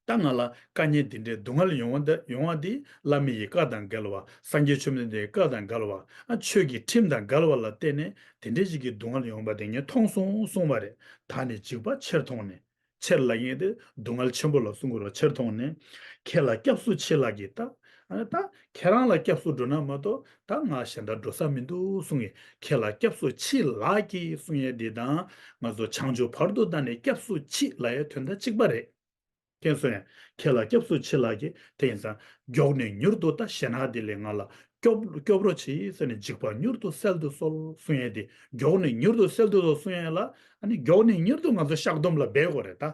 ད་ང་ལ་དཀའ་ངལ་འདི་འདྲའི་སྡུག་བསྔལ་ཡོང་བ་འདི་ཡོང་བ་འདི་བླ་མའི་གི་བཀའ་དང་འགལ་བ། སངས་རྒྱས་བཅོམ་ལྡན་འདས་ཀྱི་བཀའ་དང་འགལ་བ། ཨ་ཆོས་ཀྱི་ཁྲིམས་དང་འགལ་བ་ལ་བརྟེན་ནས་དེ་འདྲའི་ཞིག་གི་སྡུག་བསྔལ་ཡོང་བ་དེ་ངས་མཐོང་སོང་གསུངས་པ་རེད། ད་ནི་འཇིགས་པ་ཆེར་མཐོང་ནས། ཆེར་ལབ་མཁན་དེ་སྡུག་བསྔལ་ཆེན་པོ་ལ་གསུང་གི་རེད། ཆེར་མཐོང་ནས། ཁྱེད་ལ་སྐྱབས་སུ་མཆི་ལགས་ཀྱིས་ད། ཨ་ནི་ད་ཁྱེད་རང་ལ་སྐྱབས་སུ་འགྲོ་ན་མ་གཏོགས་ད་ང་གཞན་དག་འགྲོ་ས་མི་འདུག་གསུང་ངས། ཁྱེད་ལ་སྐྱབས་སུ་མཆི་ལགས་ཀྱིས་གསུང་ཡས་འདི་དང་ང་ཚོ་བྱང་ཆུབ་བར་དུ་བདག་ནི་སྐྱབས་སུ་མཆི་ལབ་ཡས་དོན་དག་གཅིག་པ་རེད། མཁྱེན་སོང་ངས། ཁྱེད་ལ་སྐྱབས་སུ་མཆི་ལགས་ཀྱིས་དེ་ཡིན་ཙང་མགྱོགས་ནས་མྱུར་དུ་ད་ཞེ་ན་དེ་ལས་ང་ལ། སྐྱོབ་སྐྱོབ་རོགས་གྱིས་ཟེར་ནས་འཇིགས་པ་མྱུར་དུ་སེལ་དུ་གསོལ་གསུང་ཡས་དེ། མགྱོགས་ནས་མྱུར་དུ་སེལ་དུ་གསོལ་གསུང་ཡས་ལ། ཨ་ནི་མགྱོགས་ནས་མྱུར་དུ་ང་ཚོ་བཤགས་སྡོམ་ལ་འབད་དགོས་རེད་ད།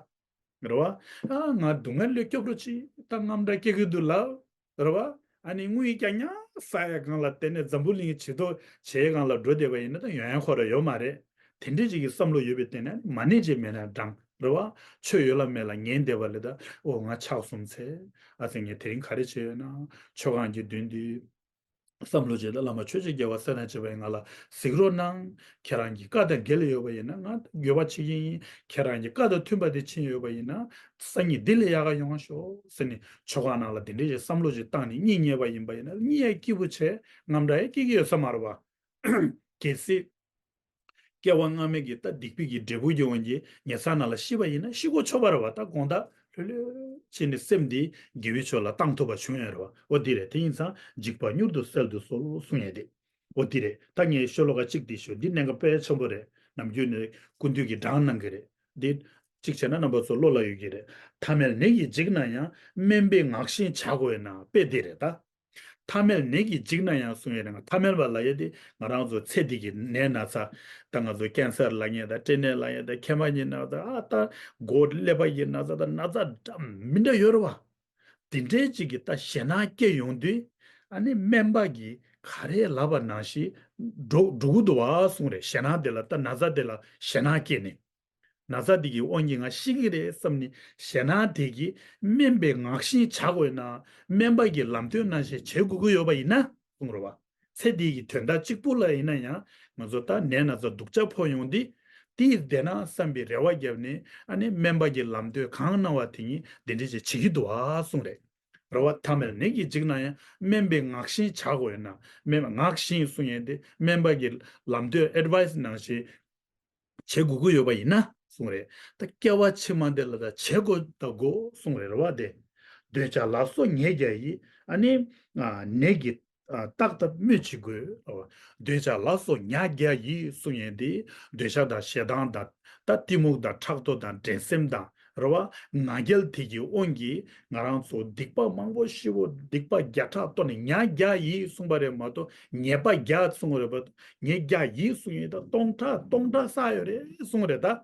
རེད་བ། ཨ་ང་སྡུག་བསྔལ་ལས་སྐྱོབ་རོགས་གྱིས། ད་རྔམ་སྐྲག་སྐྱེ་གི་འདུག་ལབ། རེད་བ། ཨ་ནི་དངུལ་རྐྱང་རྐྱང་ཟ་ཡས་སྒང་ལ་བརྟེན་ནས་འཛམ་བུ་གླིང་གི་བྱེ་ཐོག་བྱེ་ཡས་སྒང་ལ་འགྲོ་བསྡད་པ་ཡིན་ན་ད་ཡོན་ཡན་ཁོ་ར་ཡོད་མ་རེད། དེ་འདྲའི་ཅིག་གི་བསམ་བློ་ཡོད་པའི་སྟེང་ནས་མ་ཎི་ཅིག་མེད་ན་འགྲང་རེད་བ། ཆོས་ཡོད་ལ་མེད་ལ་ཉན་བསྡད་པ་ལས་ད་ཨོ་ང་ཆགས་སོང་ཚེ། ཨ་ཙི་ངས་དེ་རིང་ག་རེ་བྱས་ཡོད་ན། མཆོད་ཁང་གི་མདུན་དུ། བསམ་བློ་བྱས་ཏེ། བླ་མ་ཆོས་རྗེ་རྒྱལ་བ་སྲས་དང་བཅས་པ་ཡིས་ང་ལ་གཟིགས་རོགས་གནང་། ཁྱེད་རང་གི་བཀའ་དང་འགལ་ཡོད་པ་ཡིན་ན་ང་འགྱོད་པ་བྱེད་ཀྱི་ཡིན། ཁྱེད་རང་གི་བཀའ་དང་མཐུན་པ་དེ་ཕྱིན་ཡོད་པ་ཡིན་ན་སང་ཉིན་འདི་ལས་ཡག་ག་ཡོང་བ་ཤོག་ཟེར་ནས་ཆོ་ག་ནང་ལ་དེ་འདྲའི་ཞིག་བསམ་བློ་ཞིག་བཏང་ནས་གཉིད་ཉལ་བ་ཡིན་པ་ཡིན་ན་གཉིད་ཡང་སྐྱིད་པོ་བྱས། རྔམ་དྲག་ཡང་སྐྱེ་གི་ཡོད་ས་མ་རེད་པ། གལ་སྲིད་སྐྱེ་བ་སྔ་མའི་གི་ད་སྡིག་པའི་གི་འབྲས་བུ་གི་དབང་གིས་ཉེ་ས་ན་ལ་ཤི་བ་ཡིན་ན་ཤི་དགོས་ཆོག་པ་རེད་པ། ད་དགོང་དག་ལྷོད་ལྷོད་བྱས་ནས་སེམས་འདི་དགེ་བའི་ཕྱོགས་ལ་བཏང་ཐུབ་པ་བྱུང་ཡོད་རེད་པ། འོ་འདི་རེད། དེ་ཡིན་ཙང་འཇིགས་པ་མྱུར་དུ་བསལ་དུ་གསོལ་གསུང་ཡས་དེ། འོ་འདི་རེད། ད་ངས་ཤོ་ལོ་ཀ་གཅིག་འདི་ཞུ། འདི་གནད་འགག་དཔེ་ཆེན་པོ་རེད། ནམ་རྒྱུན་ནས་སྐུ་མདུན་གྱིས་དྲངས་གནང་གི་རེད། འདི་གཅིག་བྱས་ན་རྣམ་པ་ཚོ་བློ་ལ་ཡོད་ཀྱི་རེད། ཐ་མལ་ནད་ཀྱིས་འཇིགས་ན་ཡང་། སྨན་པའི་ངག་བཞིན་བྱ་དགོས་ན། དཔེ་འདི་རེད་ད། ཐ་མལ་ནད་ཀྱིས་འཇིགས་ན་ཡང་གསུང་ཡས་རེད། ང་ཐ་མལ་པ་ལབ་ཡས་དེ་ང་རང་ཚོ་ཚེ་འདི་གི་ནད་ན་ཚ། ད་ང་ཚོ་ཀེན་སར་ལབ་མཁན་དང་སྐྲན་ནད་ལབ་མཁན་དང་མཁལ་མ་གི་ན་ཚ། ཨ་ད་མགོ་ཀླད་པ་གི་ན་ཚ་དང་ན་ཚ་འདྲ་མི་འདྲ་ཡོད་རེད་པ། དེ་འདྲའི་ཅིག་གི་ད་ཞེད་སྣང་སྐྱེ་ཡོང་དུས་ཨ་ནི་སྨན་པ་གིས་ག་རེ་ལབ་པ་ནང་བཞིན་འགྲོ་འགྲོ་གི་འདུག་བ་གསུང་རེད། ཞེད་སྣང་དེ་ལ་ད་ན་ཚ་དེ་ལ་ཞེད་སྣང་སྐྱེས་ནས། ན་ཚ་འདི་གི་དབང་གིས་ང་ཤི་གི་རེད་བསམ་ནས་ཞེད་སྣང་དེ་གིས་སྨན་པའི་ངག་བཞིན་བྱ་དགོས་ན། སྨན་པ་གི་ལམ་སྟོན་ནང་བཞིན་བྱེད་དགོས་ཀྱི་ཡོད་པ་ཡིན་ན་གསུངས་རེད་པ། ཚེ་འདི་གི་དོན་དག་གཅིག་པུ་ལ་ཡིན་ན་ཡང་ང་ཚོ་ད་ནད་ན་ཚ་སྡུག་ཅག་ཕོག་ཡོང་དུས་དེ་བསྡད་ན་བསམ་པའི་རེ་བ་བརྒྱབ་ནས་ཨ་ནི་སྨན་པ་གི་ལམ་སྟོན་གང་གནང་བ་དེ་ཉིད་དེ་འདྲ་ཞིག་བྱེད་ཀྱི་འདུག་ཨ་གསུངས་རེད། རེད་པ། ཐ་མལ་ནད་ཀྱིས་འཇིགས་ན་ཡང་། སྨན་པའི་ངག་བཞིན་བྱ་དགོས་ན། སྨན་པ་ངག་བཞིན་གསུང་ཡས་དེ་སྨན་པ་གི་ལམ་སྟོན་ཨེ་ཌི་ཝའི་སི་ནང་བཞིན་བྱེད་དགོས་ཀྱི་ཡོད་པ་ཡིན་ན་གསུངས་རེད། ད་སྐྱེ་བ་ཕྱི་མ་འདི་ལ་ད་བྱེད་དགོས་ད་དགོས་གསུངས་རེད། རེད་པ། དེ་འདོད་ཆགས་ལ་སོགས་ཉེས་བརྒྱ་ཡིས། ཨ་ནི་ནད་ཀྱིས་བརྟག་ལྟ་སྨོས་ཅི་དགོས། འདོད་ཆགས་ལ་སོགས་ཉེས་བརྒྱ་ཡིས་གསུང་ཡས་དེ་འདོད་ཆགས་དང་ཞེ་སྡང་དང་ད་གཏི་མུག་དང་ཕྲག་དོག་དང་འགྲན་སེམས་དང་རེད་པ། ང་རྒྱལ་དེ་གི་དབང་གིས་ང་རང་ཚོ་སྡིག་པ་མང་པོ་ཞེ་པོ་སྡིག་པ་བརྒྱ་ཕྲག་བཏོན་ནས་ཉེས་བརྒྱ་ཡིས་གསུངས་པ་རེད་མ་གཏོགས་ཉེས་པ་བརྒྱ་གསུངས་པ་རེད་པ། ཉེས་བརྒྱ་ཡིས་གསུངས་ཡས་ད་སྟོང་ཕྲག་སྟོང་ཕྲག་བསགས་ཡོད་རེད་གསུངས་རེད་ད།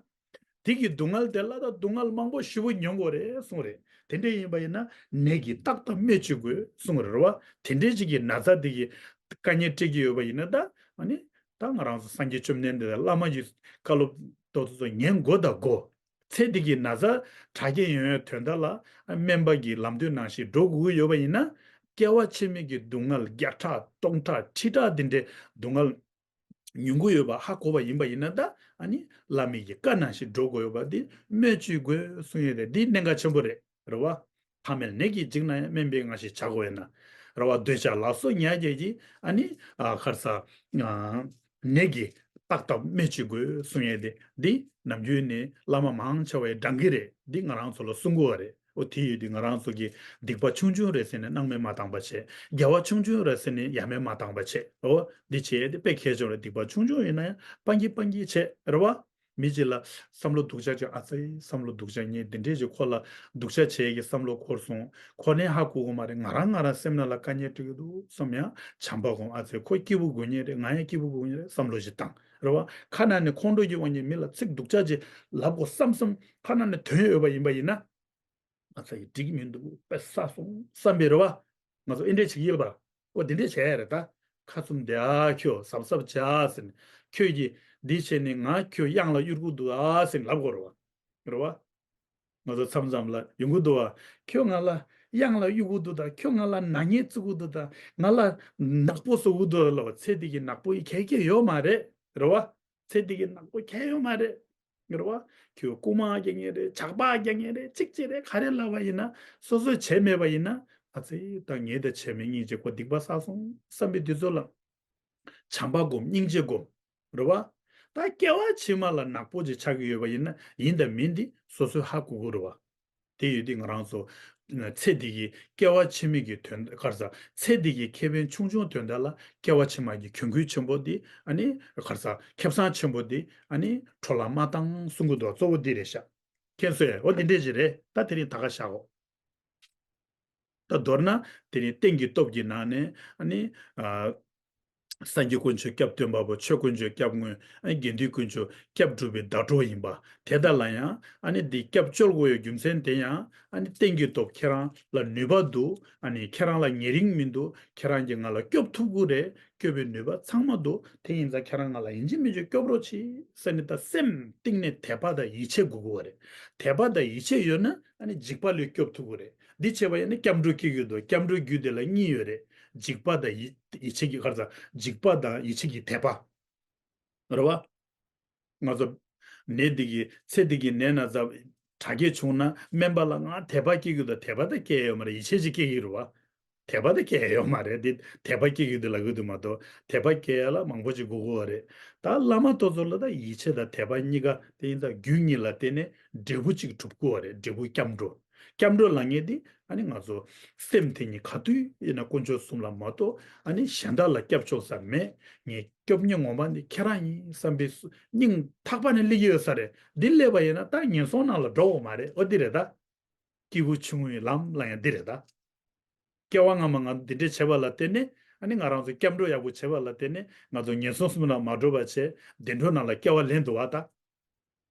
དེ་གི་སྡུག་བསྔལ་དེ་ལ་ད་སྡུག་བསྔལ་མང་པོ་ཞེ་པོ་མྱོང་དགོས་རེད་གསུངས་རེད། དེ་འདྲ་ཡིན་པ་ཡིན་ན་ནད་ཀྱིས་བརྟག་ལྟ་སྨོས་ཅི་དགོས་གསུངས་རེད་པ། དེ་འདྲའི་ཅིག་གི་ན་ཚ་དེ་གི་དཀའ་ངལ་སྤྲད་ཀྱི་ཡོད་པ་ཡིན་ན་ད་ཨ་ནི་ད་ང་རང་ཚོ་སངས་རྒྱས་བཅོམ་ལྡན་འདས་དང་བླ་མ་གི་བཀའ་སློབ་ཏོག་ཏོག་ཚོ་ཉན་དགོས་ད་དགོས། ཚེ་འདི་གི་ན་ཚ་དྲག་སྐྱེད་ཡོང་ཡའི་དོན་དག་ལ་སྨན་པ་གི་ལམ་སྟོན་ནང་བཞིན་འགྲོ་དགོས་ཀྱི་ཡོད་པ་ཡིན་ན། སྐྱེ་བ་ཕྱི་མའི་གི་སྡུག་བསྔལ་བརྒྱ་ཕྲག་སྟོང་ཕྲག་ཁྲི་ཕྲག་འདི་འདྲའི་སྡུག་བསྔལ་མྱོང་གི་ཡོད་པ་ཧ་གོ་བ་ཡིན་པ་ཡིན་ན་ད་ཨ་ནི་བླ་མའི་གི་བཀའ་ནང་བཞིན་འགྲོ་དགོས་ཡོད་པ་འདི་སྨོས་ཅི་དགོས་གསུང་ཡས་རེད། འདི་གནད་འགག་ཆེན་པོ་རེད། རེད་པ། ཐ་མལ་ནད་ཀྱིས་འཇིགས་ན་ཡང་། སྨན་པའི་ངག་བཞིན་བྱ་དགོས་ན། རེད་པ། འདོད་ཆགས་ལ་སོགས་ཉེས་བརྒྱ་ཡིས། ཨ་ནི་ཨ་ཁར་ས་ཨ་ནད་ཀྱིས་བརྟག་ལྟ་སྨོས་ཅི་དགོས་གསུང་ཡས་དེ་འདི་ནམ་རྒྱུན་ནས་བླ་མ་མང་ཆེ་བས་དྲང་གི་རེད། འདི་ང་རང་ཚོ་ལ་གསུང་གི་ཡོད་རེད། འོ་དེ་ཡོད་དུས་ང་རང་ཚོ་གིས་སྡིག་པ་ཆུང་ཆུང་རེད་ཟེར་ནས་སྣང་མེད་མ་བཏང་པ་བྱས། དགེ་བ་ཆུང་ཆུང་རེད་ཟེར་ནས་ཡ་མེད་མ་བཏང་པ་བྱས། འོ་འདི་བྱས་ཏེ་དཔེ་གལ་ཆེན་པོ་རེད། སྡིག་པ་ཆུང་ཆུང་ཡིན་ན་ཡང་སྤང་གི་སྤང་གི་བྱས། རེད་པ། མི་གཅིག་ལ་བསམ་བློ་སྡུག་ཅག་ཅིག་ཨ་ཙི་བསམ་བློ་སྡུག་ཅག་ངས་འདི་འདྲས་ཅིག་ཁོ་ལ་སྡུག་ཅག་བྱས་ཀྱི་བསམ་བློ་འཁོར་སོང་། ཁོ་ནས་ཧ་གོ་གི་མ་རེད། ང་རང་ང་རང་སེམས་ནང་ལ་དཀའ་ངལ་སྤྲད་ཀྱི་འདུག་བསམ་ཡང་བྱམས་པ་སྒོམ། ཨ་ཙི་ཁོ་སྐྱིད་པོ་དགོས་ངེས་རེད། ང་ཡང་སྐྱིད་པོ་དགོས་ངེས་རེད་བསམ་བློ་ཞིག་བཏང་། རེད་པ། ཁ་ནང་ནས་ཁོང་ཁྲོ་གི་དབང་གིས་མི་ལ་ཚིག་སྡུག་ཅག་ཅིག་ལབ་དགོས་བསམ་བསམ་ཁ་ནང་ནས་ཐོན་ཡོད་པ་ཡིན་པ་ཡིན་ན། ང་ཚ་ཡི་འགྲིག་མི་འདུག་དཔེ་བསགས་སོང་བསམ་པའི་རེད་པ། ང་ཚོ་ཨེ་འདྲས་བྱེད་ཀྱི་ཡོད་པ། ཨོ་འདི་འདྲས་བྱས་ཡ་རེད་ད། ཁ་བཙུམ་བསྡད་ཨ། ཁྱོད་གཟབ་གཟབ་བྱ་ཟེར་ནས། ཁྱོད་ཀྱིས་འདི་བྱས་ནས་ང་ཁྱོད་གཡང་ལ་གཡུག་གི་འདུག་ཨ་ཟེར་ནས་ལབ་དགོས་རེད་པ། རེད་པ། ང་ཚོ་མཚམས་མཚམས་ལ་ཡོང་གི་འདུག་པ། ཁྱོད་ང་ལ་གཡང་ལ་གཡུག་གི་འདུག་ད། ཁྱོད་ང་ལ་ནག་ཉེས་བཙུགས་གི་འདུག་ད། ང་ལ་ནག་པོ་བཟོ་གི་འདུག་ལབ་པ། ཚེ་འདི་གི་ནག་པོ་ཡི་གལ་གལ་ཡོད་མ་རེད། རེད་པ། ཚེ་འདི་གི་ནག་པོ་གལ་ཡོད་མ་རེད། རེད་པ། ཁྱོད་རྐུ་མ་རྒྱག་མཁན་རེད། ཇག་པ་རྒྱག་མཁན་རེད། གཅིག་གཅིག་རེད། ག་རེ་ལབ་པ་ཡིན་ན་སོ་སོས་བྱས་མེད་པ་ཡིན་ན། ཨ་ཙི་ད་ངས་ད་བྱས་མེད། སྙིང་རྗེ། ཁོ་སྡིག་པ་བསགས་སོང་བསམ་པའི་དུས་ཚོད་ལ་བྱམས་པ་སྒོམ། སྙིང་རྗེ་སྒོམ། རེད་པ། ད་སྐྱེ་བ་ཕྱི་མ་ལ་ནག་པོ་ཅིག་ཆགས་ཀྱི་ཡོད་པ་ཡིན་ན་ཡིན་དང་མིན་འདི་སོ་སོས་ཧ་གོ་དགོས་རེད་པ། དེ་ཡོད་དུས་ང་རང་ཚོ་ཚེ་འདི་གི་སྐྱེ་བ་ཕྱི་མའི་གི་དོན་ག་རེ་ཟ། ཚེ་འདི་གི་ཁེ་ཕན་ཆུང་ཆུང་དོན་དག་ལ་སྐྱེ་བ་ཕྱི་མ་གི་གྱོང་གུད་ཆེན་པོ་འདི་ཨ་ནི་ག་རེ་ཟ། ཁེ་བཟང་ཆེན་པོ་འདི་ཨ་ནི་འཕྲོ་བརླག་མ་བཏང་གསུང་གི་འདུག་གཙོ་བོ་འདི་རེད་ཤག་མཁྱེན་སོང་ངས། འོ་འདི་འདྲས་ཅིག་རེད། ད་དེ་རིང་ད་ག་བཞག་གོ། ད་མདོར་ན་དེ་རིང་རྟེན་གྱི་སྟོབས་ཀྱི་ནང་ནས་ཨ་ནི་ཨ། སངས་རྒྱས་དཀོན་མཆོག་སྐྱབས་སྟོན་པ་པོ། ཆོས་དཀོན་མཆོག་སྐྱབས་དངོས། ཨ་ནི་དགེ་འདུན་དཀོན་མཆོག་སྐྱབས་སྒྲུབ་པའི་ཟླ་གྲོགས་ཡིན་པ། དེ་དག་ལ་ཡང་ཨ་ནི་འདི་སྐྱབས་བཅོལ་དགོས་ཡོད་རྒྱུ་མཚན་དེ་ཡང་ཨ་ནི་རྟེན་གྱི་སྟོབས། ཁྱེད་རང་ལ་ནུས་པ་འདུག་ཨ་ནི་ཁྱེད་རང་ལ་ཉེ་རིང་མི་འདུག་ཁྱེད་རང་གིས་ང་ལ་སྐྱོབ་ཐུབ་ཀྱི་རེད། སྐྱོབ་པའི་ནུས་པ་ཚང་མ་འདུག་དེ་ཡིན་ཙང་ཁྱེད་རང་ང་ལ་ཡིན་གཅིག་མིན་གཅིག་སྐྱོབ་རོགས་གྱིས་ཟེར་ནས། ད་སེམས་གཏིང་ནས་དད་པ་དང་ཡིད་ཆེས་དགོས་ཀྱི་ཡོད་རེད། དད་པ་དང་ཡིད་ཆེས་ཡོད་ན་ཨ་ནི་འཇིགས་པ་ལས་སྐྱོབ་ཐུབ་ཀྱི་རེད། འདི་བྱས་པ་ཡིན་ན་སྐྱབས་འགྲོ་སྐྱེ་གི་འདུག་སྐྱབས་འགྲོའི་རྒྱུ་དེ་ལ་གཉིས་ཡོད་རེད། འཇིགས་པ་དང་ཡིད་ཡིད་ཆེས་ཀྱི་ག་རེ་ཟ། འཇིགས་པ་དང་ཡིད་ཆེས་ཀྱི་དད་པ། རེད་བ། ང་ཚོ་ནད་འདི་གིས་ཚེ་འདི་གི་ནད་ན་ཚ་དྲག་སྐྱེད་བྱུང་ན་སྨན་པ་ལ་ང་དད་པ་སྐྱེ་གི་འདུག་དད་པ་དང་སྐྱེ་ཡོད་མ་རེད། ཡིད་ཆེས་ཅིག་སྐྱེ་གི་རེད་བ། དད་པ་དང་སྐྱེ་ཡོད་མ་རེད། འདི་དད་པ་སྐྱེ་གི་འདུག་ལབ་གི་འདུག་མ་གཏོགས། དད་པ་སྐྱེ་ཡ་ལ་མང་པོ་ཅིག་དགོས་ཀྱི་ཡོད་རེད། ད་བླ་མ་དེ་ཚོ་ལ་ད་ཡིད་ཆེས་དང་དད་པ་གཉིས་ཀ་དེ་ཡིན་ཙང་རྒྱུ་གཉིས་ལ་བརྟེན་ནས་འབྲས་བུ་ཅིག་གྲུབ་ཀྱི་ཡོད་རེད། འབྲས་བུ་སྐྱབས་འགྲོ། སྐྱབས་འགྲོ་ལབ་མཁན་དེ་ཨ་ནི་ང་ཚོ་སེམས་དེ་ཉིད་ག་དུས་ཡིན་ན་དཀོན་མཆོག་གསུམ་ལ་མ་གཏོགས་ཨ་ནི་གཞན་དག་ལ་སྐྱབས་བཅོལ་ས་མེད། ངས་སྐྱོབ་མཁན་ངོ་མ་ནི་ཁྱེད་རང་ཡིན་བསམ་པའི་སྙིང་ཐག་པ་ནས་སླེབས་ཀྱི་ཡོད་ས་རེད། འདི་སླེབས་པ་ཡིན་ན་ད་ངན་སོང་ནང་ལ་འགྲོ་འོང་མ་རེད། ཨོ་འདི་རེད་ད། སྐྱེས་བུ་ཆུང་ངུའི་ལམ་ལ་ཡང་འདི་རེད་ད། སྐྱེ་བ་སྔ་མ་ང་འདི་འདྲས་བྱས་པ་ལ་བརྟེན་ནས་ཨ་ནི་ང་རང་ཚོ་སྐྱབས་འགྲོ་ཡག་པོ་བྱས་པ་ལ་བརྟེན་ནས་ང་ཚོ་ངན་སོང་གསུམ་ལ་མ་འགྲོ་བ་བྱས། བདེ་འགྲོ་ནང་ལ་སྐྱེ་བ་ལེན་འདུག་བ་ད།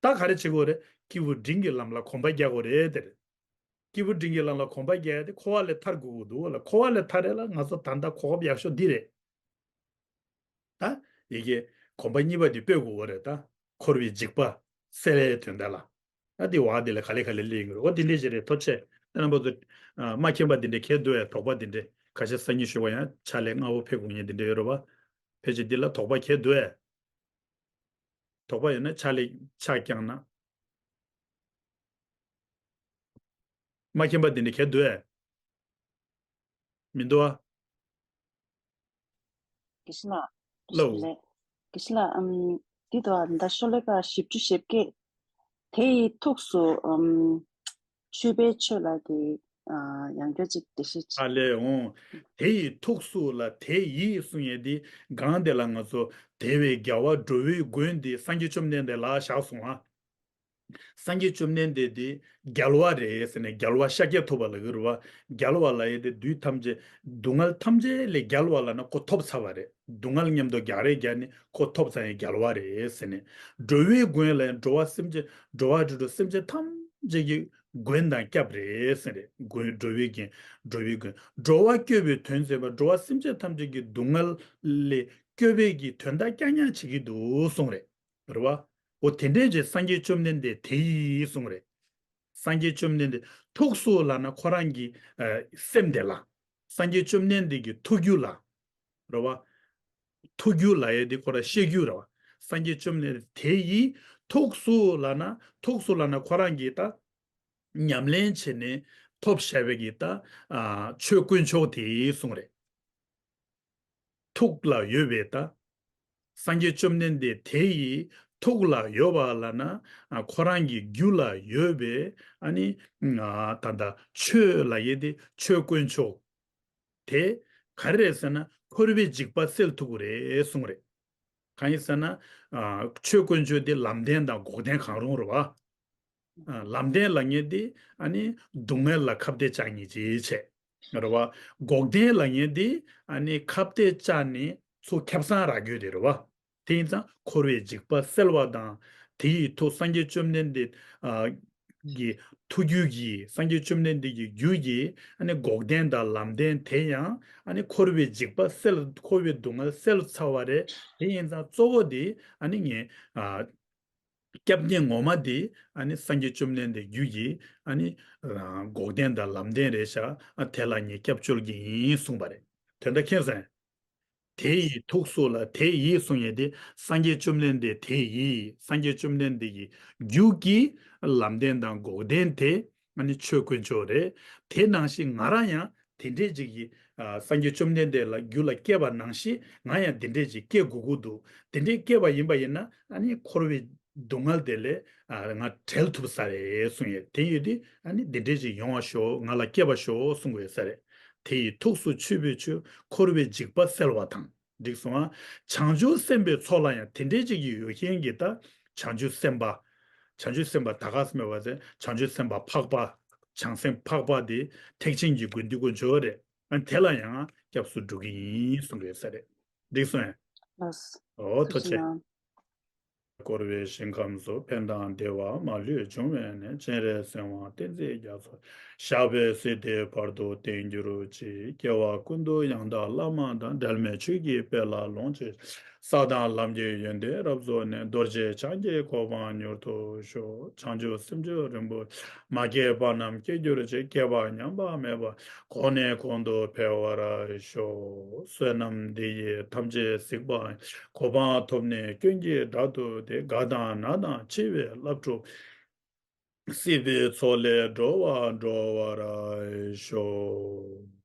ད་ག་རེ་བྱེད་དགོས་རེད། སྐྱེས་བུ་འབྲིང་གི་ལམ་ལ་གོམ་པ་རྒྱག་དགོས་རེད་དེ་རེད། སྐྱེས་བུ་འབྲིང་གི་ལམ་ལ་གོམ་པ་རྒྱག་ཡ་དེ་འཁོར་བ་ལས་ཐར་དགོས་ཀྱི་འདུག་ལ། འཁོར་བ་ལས་ཐར་ཡ་ལ་ང་ཚོ་ད་ལྟ་གོ་སྐབས་ཡག་ཤོས་འདི་རེད། ད་ཡི་གེ་གོམ་པ་གཉིས་པ་འདི་སྤོས་དགོས་ཀྱི་རེད་ད། འཁོར་བའི་འཇིགས་པ་སེལ་ཡའི་དོན་དག་ལ། ད་འདི་བ་འདི་ལ་ག་ལེ་ག་ལེ་སླེབས་ཡོང་གི་རེད། འོ་འདི་འདྲས་ཞིག་རེད། ཐུགས་རྗེ་ཆེ། ད་རྣམ་པ་ཚོ་མ་མཁྱེན་པ་འདི་འདྲས་གལ་འདུག་ཨེ། དོགས་པ་འདི་འདྲས་ཁ་ཤས་སང་ཉིན་ཞུ་བ་ཡང་ཕྱག་ལས་སྔ་བོ་ཕེབས་དགོས་མཁན་འདི་འདྲས་ཡོད་རེད་བ། ཕལ་ཆེར་འདི་ལ་དོགས་པ་གལ་འདུག་ཨེ། དོགས་པ་ཡོད་ན་ཕྱག་ལས་ཕྱག་བརྐྱངས་ན། མ་མཁྱེན་པ་འདི་འདྲ་གལ་འདུག་ཨེ། མི་འདུག་ཨ། དགེ་བཤེས་ལགས། ལགས། དགེ་བཤེས་ལགས། ཨམ། འདི་དོ་ཨ་ད་ཤོ་ལོ་ཀ་བཞི་བཅུ་ཞེ་བརྒྱད། དེ་ཡི་ཐུགས་སུ་ཨམ། མཆོད་པའི་མཆོད་ལ་དེ་ཨ་ཡང་བསྐྱར་ཅིག་འགྲེལ་བཤད་ཅིག་ཨ་ལས་འོང་། དེ་ཡི་ཐུགས་སུ་ལ་དེ་ཡིས་གསུང་ཡས་དེ་གང་དེ་ལ་ང་ཚོ་དེ་བས་རྒྱལ་བ་འགྲོ་བའི་མགོན་དེ་སངས་རྒྱས་བཅོམ་ལྡན་འདས་ལ་བཞག་སོང་ཨ། སངས་རྒྱས་བཅོམ་ལྡན་འདས་དེ་རྒྱལ་བ་རེད་ཟེར་ནས་རྒྱལ་བ་ཤཱཀྱ་ཐུབ་པ་ལ་གི་རུ་བ། རྒྱལ་བ་ལ་ཡོད་དེ་དུས་ཐམས་ཅད་སྡུག་བསྔལ་ཐམས་ཅད་ལས་རྒྱལ་བ་ལ་ན་ཁོ་ཐོབ་ཚར་བ་རེད། སྡུག་བསྔལ་མཉམ་དུ་རྒྱག་རེས་རྒྱག་ནས་ཁོ་ཐོབ་ཚར་ཡང་རྒྱལ་བ་རེད་ཟེར་ནས། འགྲོ་བའི་མགོན་ལ་ཡང་འགྲོ་བ་སེམས་ཅན་འགྲོ་བ་དྲུག་འགྲོ་སེམས་ཅན་ཐམས་ཅད་ཀྱི་མགོན་དང་སྐྱབས་རེད་ཟེར་རེད། མགོན་འགྲོ་བའི་མགོན་འགྲོ་བའི་མགོན་འགྲོ་བ་སྐྱོབ་པའི་དོན་མཛད་པ་འགྲོ་བ་སེམས་ཅན་ཐམས་ཅད་ཀྱི་སྡུག་བསྔལ་ལས་སྐྱོབ་པའི་གི་དོན་དག་རྐྱང་རྐྱང་བྱེད་ཀྱི་འདུག་གསུངས་རེད། རེད་བ། འོ་དེ་འདྲའི་རྗེས་སངས་རྒྱས་བཅོམ་ལྡན་འདས་དེ་ཡིས་གསུངས་རེད། སངས་རྒྱས་བཅོམ་ལྡན་འདས་ཐུགས་སུ་ལབ་ན་ཁོ་རང་གི་ཨ་སེམས་དེ་ལ། སངས་རྒྱས་བཅོམ་ལྡན་འདས་ཀྱི་ཐུགས་རྒྱུད་ལ། རེད་བ། ཐུགས་རྒྱུད་ལ་ཡོད་དེ་ཁོ་རང་ཤེས་རྒྱུད་རེད་བ། སངས་རྒྱས་བཅོམ་ལྡན་འདས་དེ་ཡིས་ཐུགས་སུ་ལབ་ན་ཐུགས་སུ་ལབ་ན་ཁོ་རང་གི་ད་ཉམས་ལེན་བྱས་ནས་ཐོབ་བཞག་པའི་གི་ད་ཨ་ཆོས་དཀོན་མཆོག་དེ་གསུངས་རེད། ཐུགས་ལ་ཡོད་པའི་ད། སངས་རྒྱས་བཅོམ་ལྡན་འདས་དེ་ཡི་ཐུགས་ལ་ཡོད་པ་ལབ་ན་ཨ་ཁོ་རང་གི་རྒྱུད་ལ་ཡོད་པའི་ཨ་ནི་ཨ་ད་ད་ཆོས་ལབ་ཡས་དེ་ཆོས་དཀོན་མཆོག་དེ་ག་རེ་རེད་ཟེར་ན་འཁོར་བའི་འཇིགས་པ་སེལ་ཐུབ་ཀྱི་རེད་གསུངས་རེད། གང་ཡིན་ཟེར་ན་ཨ་ཆོས་དཀོན་མཆོག་དེ་ལམ་བདེན་དང་འགོག་བདེན་གང་རུང་རེད་བ། ཨ་ལམ་བདེན་ལབ་མཁན་དེ་ཨ་ནི་སྡུག་བསྔལ་ལ་ཁ་གཏད་བཅག་མཁན་ཅིག་བྱས། རེད་བ། འགོག་བདེན་ལབ་མཁན་དེ་ཨ་ནི་ཁ་གཏད་བཅག་ནས་ཚུར་ཁེ་བཟང་རག་རྒྱུ་དེ་རེད་བ། དེ་ཡིན་ཙང་འཁོར་བའི་འཇིགས་པ་སེལ་བ་དང་དེ་ཡི་ཐུགས་སངས་རྒྱས་བཅོམ་ལྡན་འདས་ཨ་ཀྱི་ཐུགས་རྒྱུད་ཀྱི་སངས་རྒྱས་བཅོམ་ལྡན་འདས་ཀྱི་རྒྱུད་ཀྱི་ཨ་ནི་འགོག་བདེན་དང་ལམ་བདེན་དེ་ཡང་ཨ་ནི་འཁོར་བའི་འཇིགས་པ་སེལ་འཁོར་བའི་སྡུག་བསྔལ་སེལ་ཚར་བ་རེད། དེ་ཡིན་ཙང་གཙོ་བོ་དེ་ཨ་ནི་ངས་ཨ། སྐྱབས་གནས་ངོ་མ་དེ་ཨ་ནི་སངས་རྒྱས་བཅོམ་ལྡན་འདས་རྒྱུད་ཀྱི་ཨ་ནི་ཨ་འགོག་བདེན་དང་ལམ་བདེན་རེད་ཤག་ཨ་དེ་ལ་ངས་སྐྱབས་བཅོལ་གྱི་ཡིན་གསུངས་པ་རེད། དོན་དག་མཁྱེན་སོང་། དེ་ཡི་ཐུགས་སུ་ལ་དེ་ཡིས་གསུངས་ཡས་དེ་སངས་རྒྱས་བཅོམ་ལྡན་འདས་དེ་ཡིས་སངས་རྒྱས་བཅོམ་ལྡན་འདས་ཀྱི་རྒྱུད་ཀྱི་ལམ་བདེན་དང་འགོག་བདེན་དེ་ཨ་ནི་ཆོས་དཀོན་མཆོག་རེད། དེ་ནང་བཞིན་ང་རང་ཡང་དེ་འདྲས་ཅིག་གི་ཨ་སངས་རྒྱས་བཅོམ་ལྡན་འདས་ལ་རྒྱུད་ལ་སྐྱེས་པ་ནང་བཞིན་ང་ཡང་དེ་འདྲས་ཅིག་སྐྱེ་དགོས་ཀྱི་འདུག་དེ་འདྲས་སྐྱེས་པ་ཡིན་པ་ཡིན་ན་ཨ་ནི་འཁོར་བའི་སྡུག་བསྔལ་དེ་ལས་ཨ་ང་བྲལ་ཐུབ་ས་རེད་གསུངས་ཡོད། དེ་ཡོད་དུས་ཨ་ནི་དེ་འདྲས་ཅིག་ཡོང་བ་ཤོག་ང་ལ་སྐྱེ་བ་ཤོག་གསུང་དགོས་ས་རེད། དེ་ཡི་ཐུགས་སུ་ཆུད་པའི་ཆོས་འཁོར་བའི་འཇིགས་པ་སེལ་བ་དང་། འགྲིག་སོང་ཨ། བྱང་ཆུབ་སེམས་དཔའི་ཚོགས་ལ་ཡང་དེ་འདྲས་ཅིག་གི་ཡོད་མཁན་གྱི་ད་བྱང་ཆུབ་སེམས་དཔའ། བྱང་ཆུབ་སེམས་དཔའ་ད་ག་སེ་མེད་པ་ཟེར་བྱང་ཆུབ་སེམས་དཔའ་འཕགས་པ། བྱང་སེམས་འཕགས་པ་དེ་ཐེག་ཆེན་གྱི་དགོས་འདུན་དཀོན་མཆོག་རེད། ཨ་དེ་ལ་ཡང་སྐྱབས་སུ་འགྲོ་གི་ཡིན་གསུང་གི་ཡོད་ས་རེད། འགྲིག་སོང་ཨ། ལགས། འོ་ཐུགས་རྗེ་ཆེ། ཆེ། བསྐོར་བའི་ཞིང་ཁམས་སུ། ཕན་དང་བདེ་བ་མ་ལུས་འབྱུང་བའི་གནས། སྤྱན་རས་གཟིགས་དབང་བསྟན་འཛིན་རྒྱ་མཚོ། ཞབས་པད་སྲིད་མཐའི་བར་དུ་བརྟན་གྱུར་ཅིག་སྐྱེ་བ་ཀུན་ཏུ་ཡང་དག་བླ་མ་དང་། འབྲལ་མེད་ཆོས་ཀྱི་དཔལ་ལ་ལོངས་སྤྱོད། ས་དང་ལམ་གྱི་ཡོན་ཏན་རབ་རྫོགས་ནས། རྡོ་རྗེ་འཆང་གི་གོ་འཕང་མྱུར་ཐོབ་ཤོག་བྱང་ཆུབ་སེམས་མཆོག་རིན་པོ་ཆེ། མ་སྐྱེས་པ་རྣམས་སྐྱེ་གྱུར་ཅིག་སྐྱེས་པ་ཉམས་པ་མེད་པར། གོང་ནས་གོང་དུ་འཕེལ་བར་ཤོག་བསོད་ནམས་འདི་ཡིས་ཐམས་ཅད་གཟིགས་པ་ཡི། གོ་འཕང་ཐོབ་ནས་ཀུན་གྱི་བདག་ཏུ་བདེ། རྒ་དང་ན་དང་འཆི་བའི་རླབས་འཁྲུགས། སྲིད་པའི་མཚོ་ལས་འགྲོ་བ་སྒྲོལ་བར་ཤོག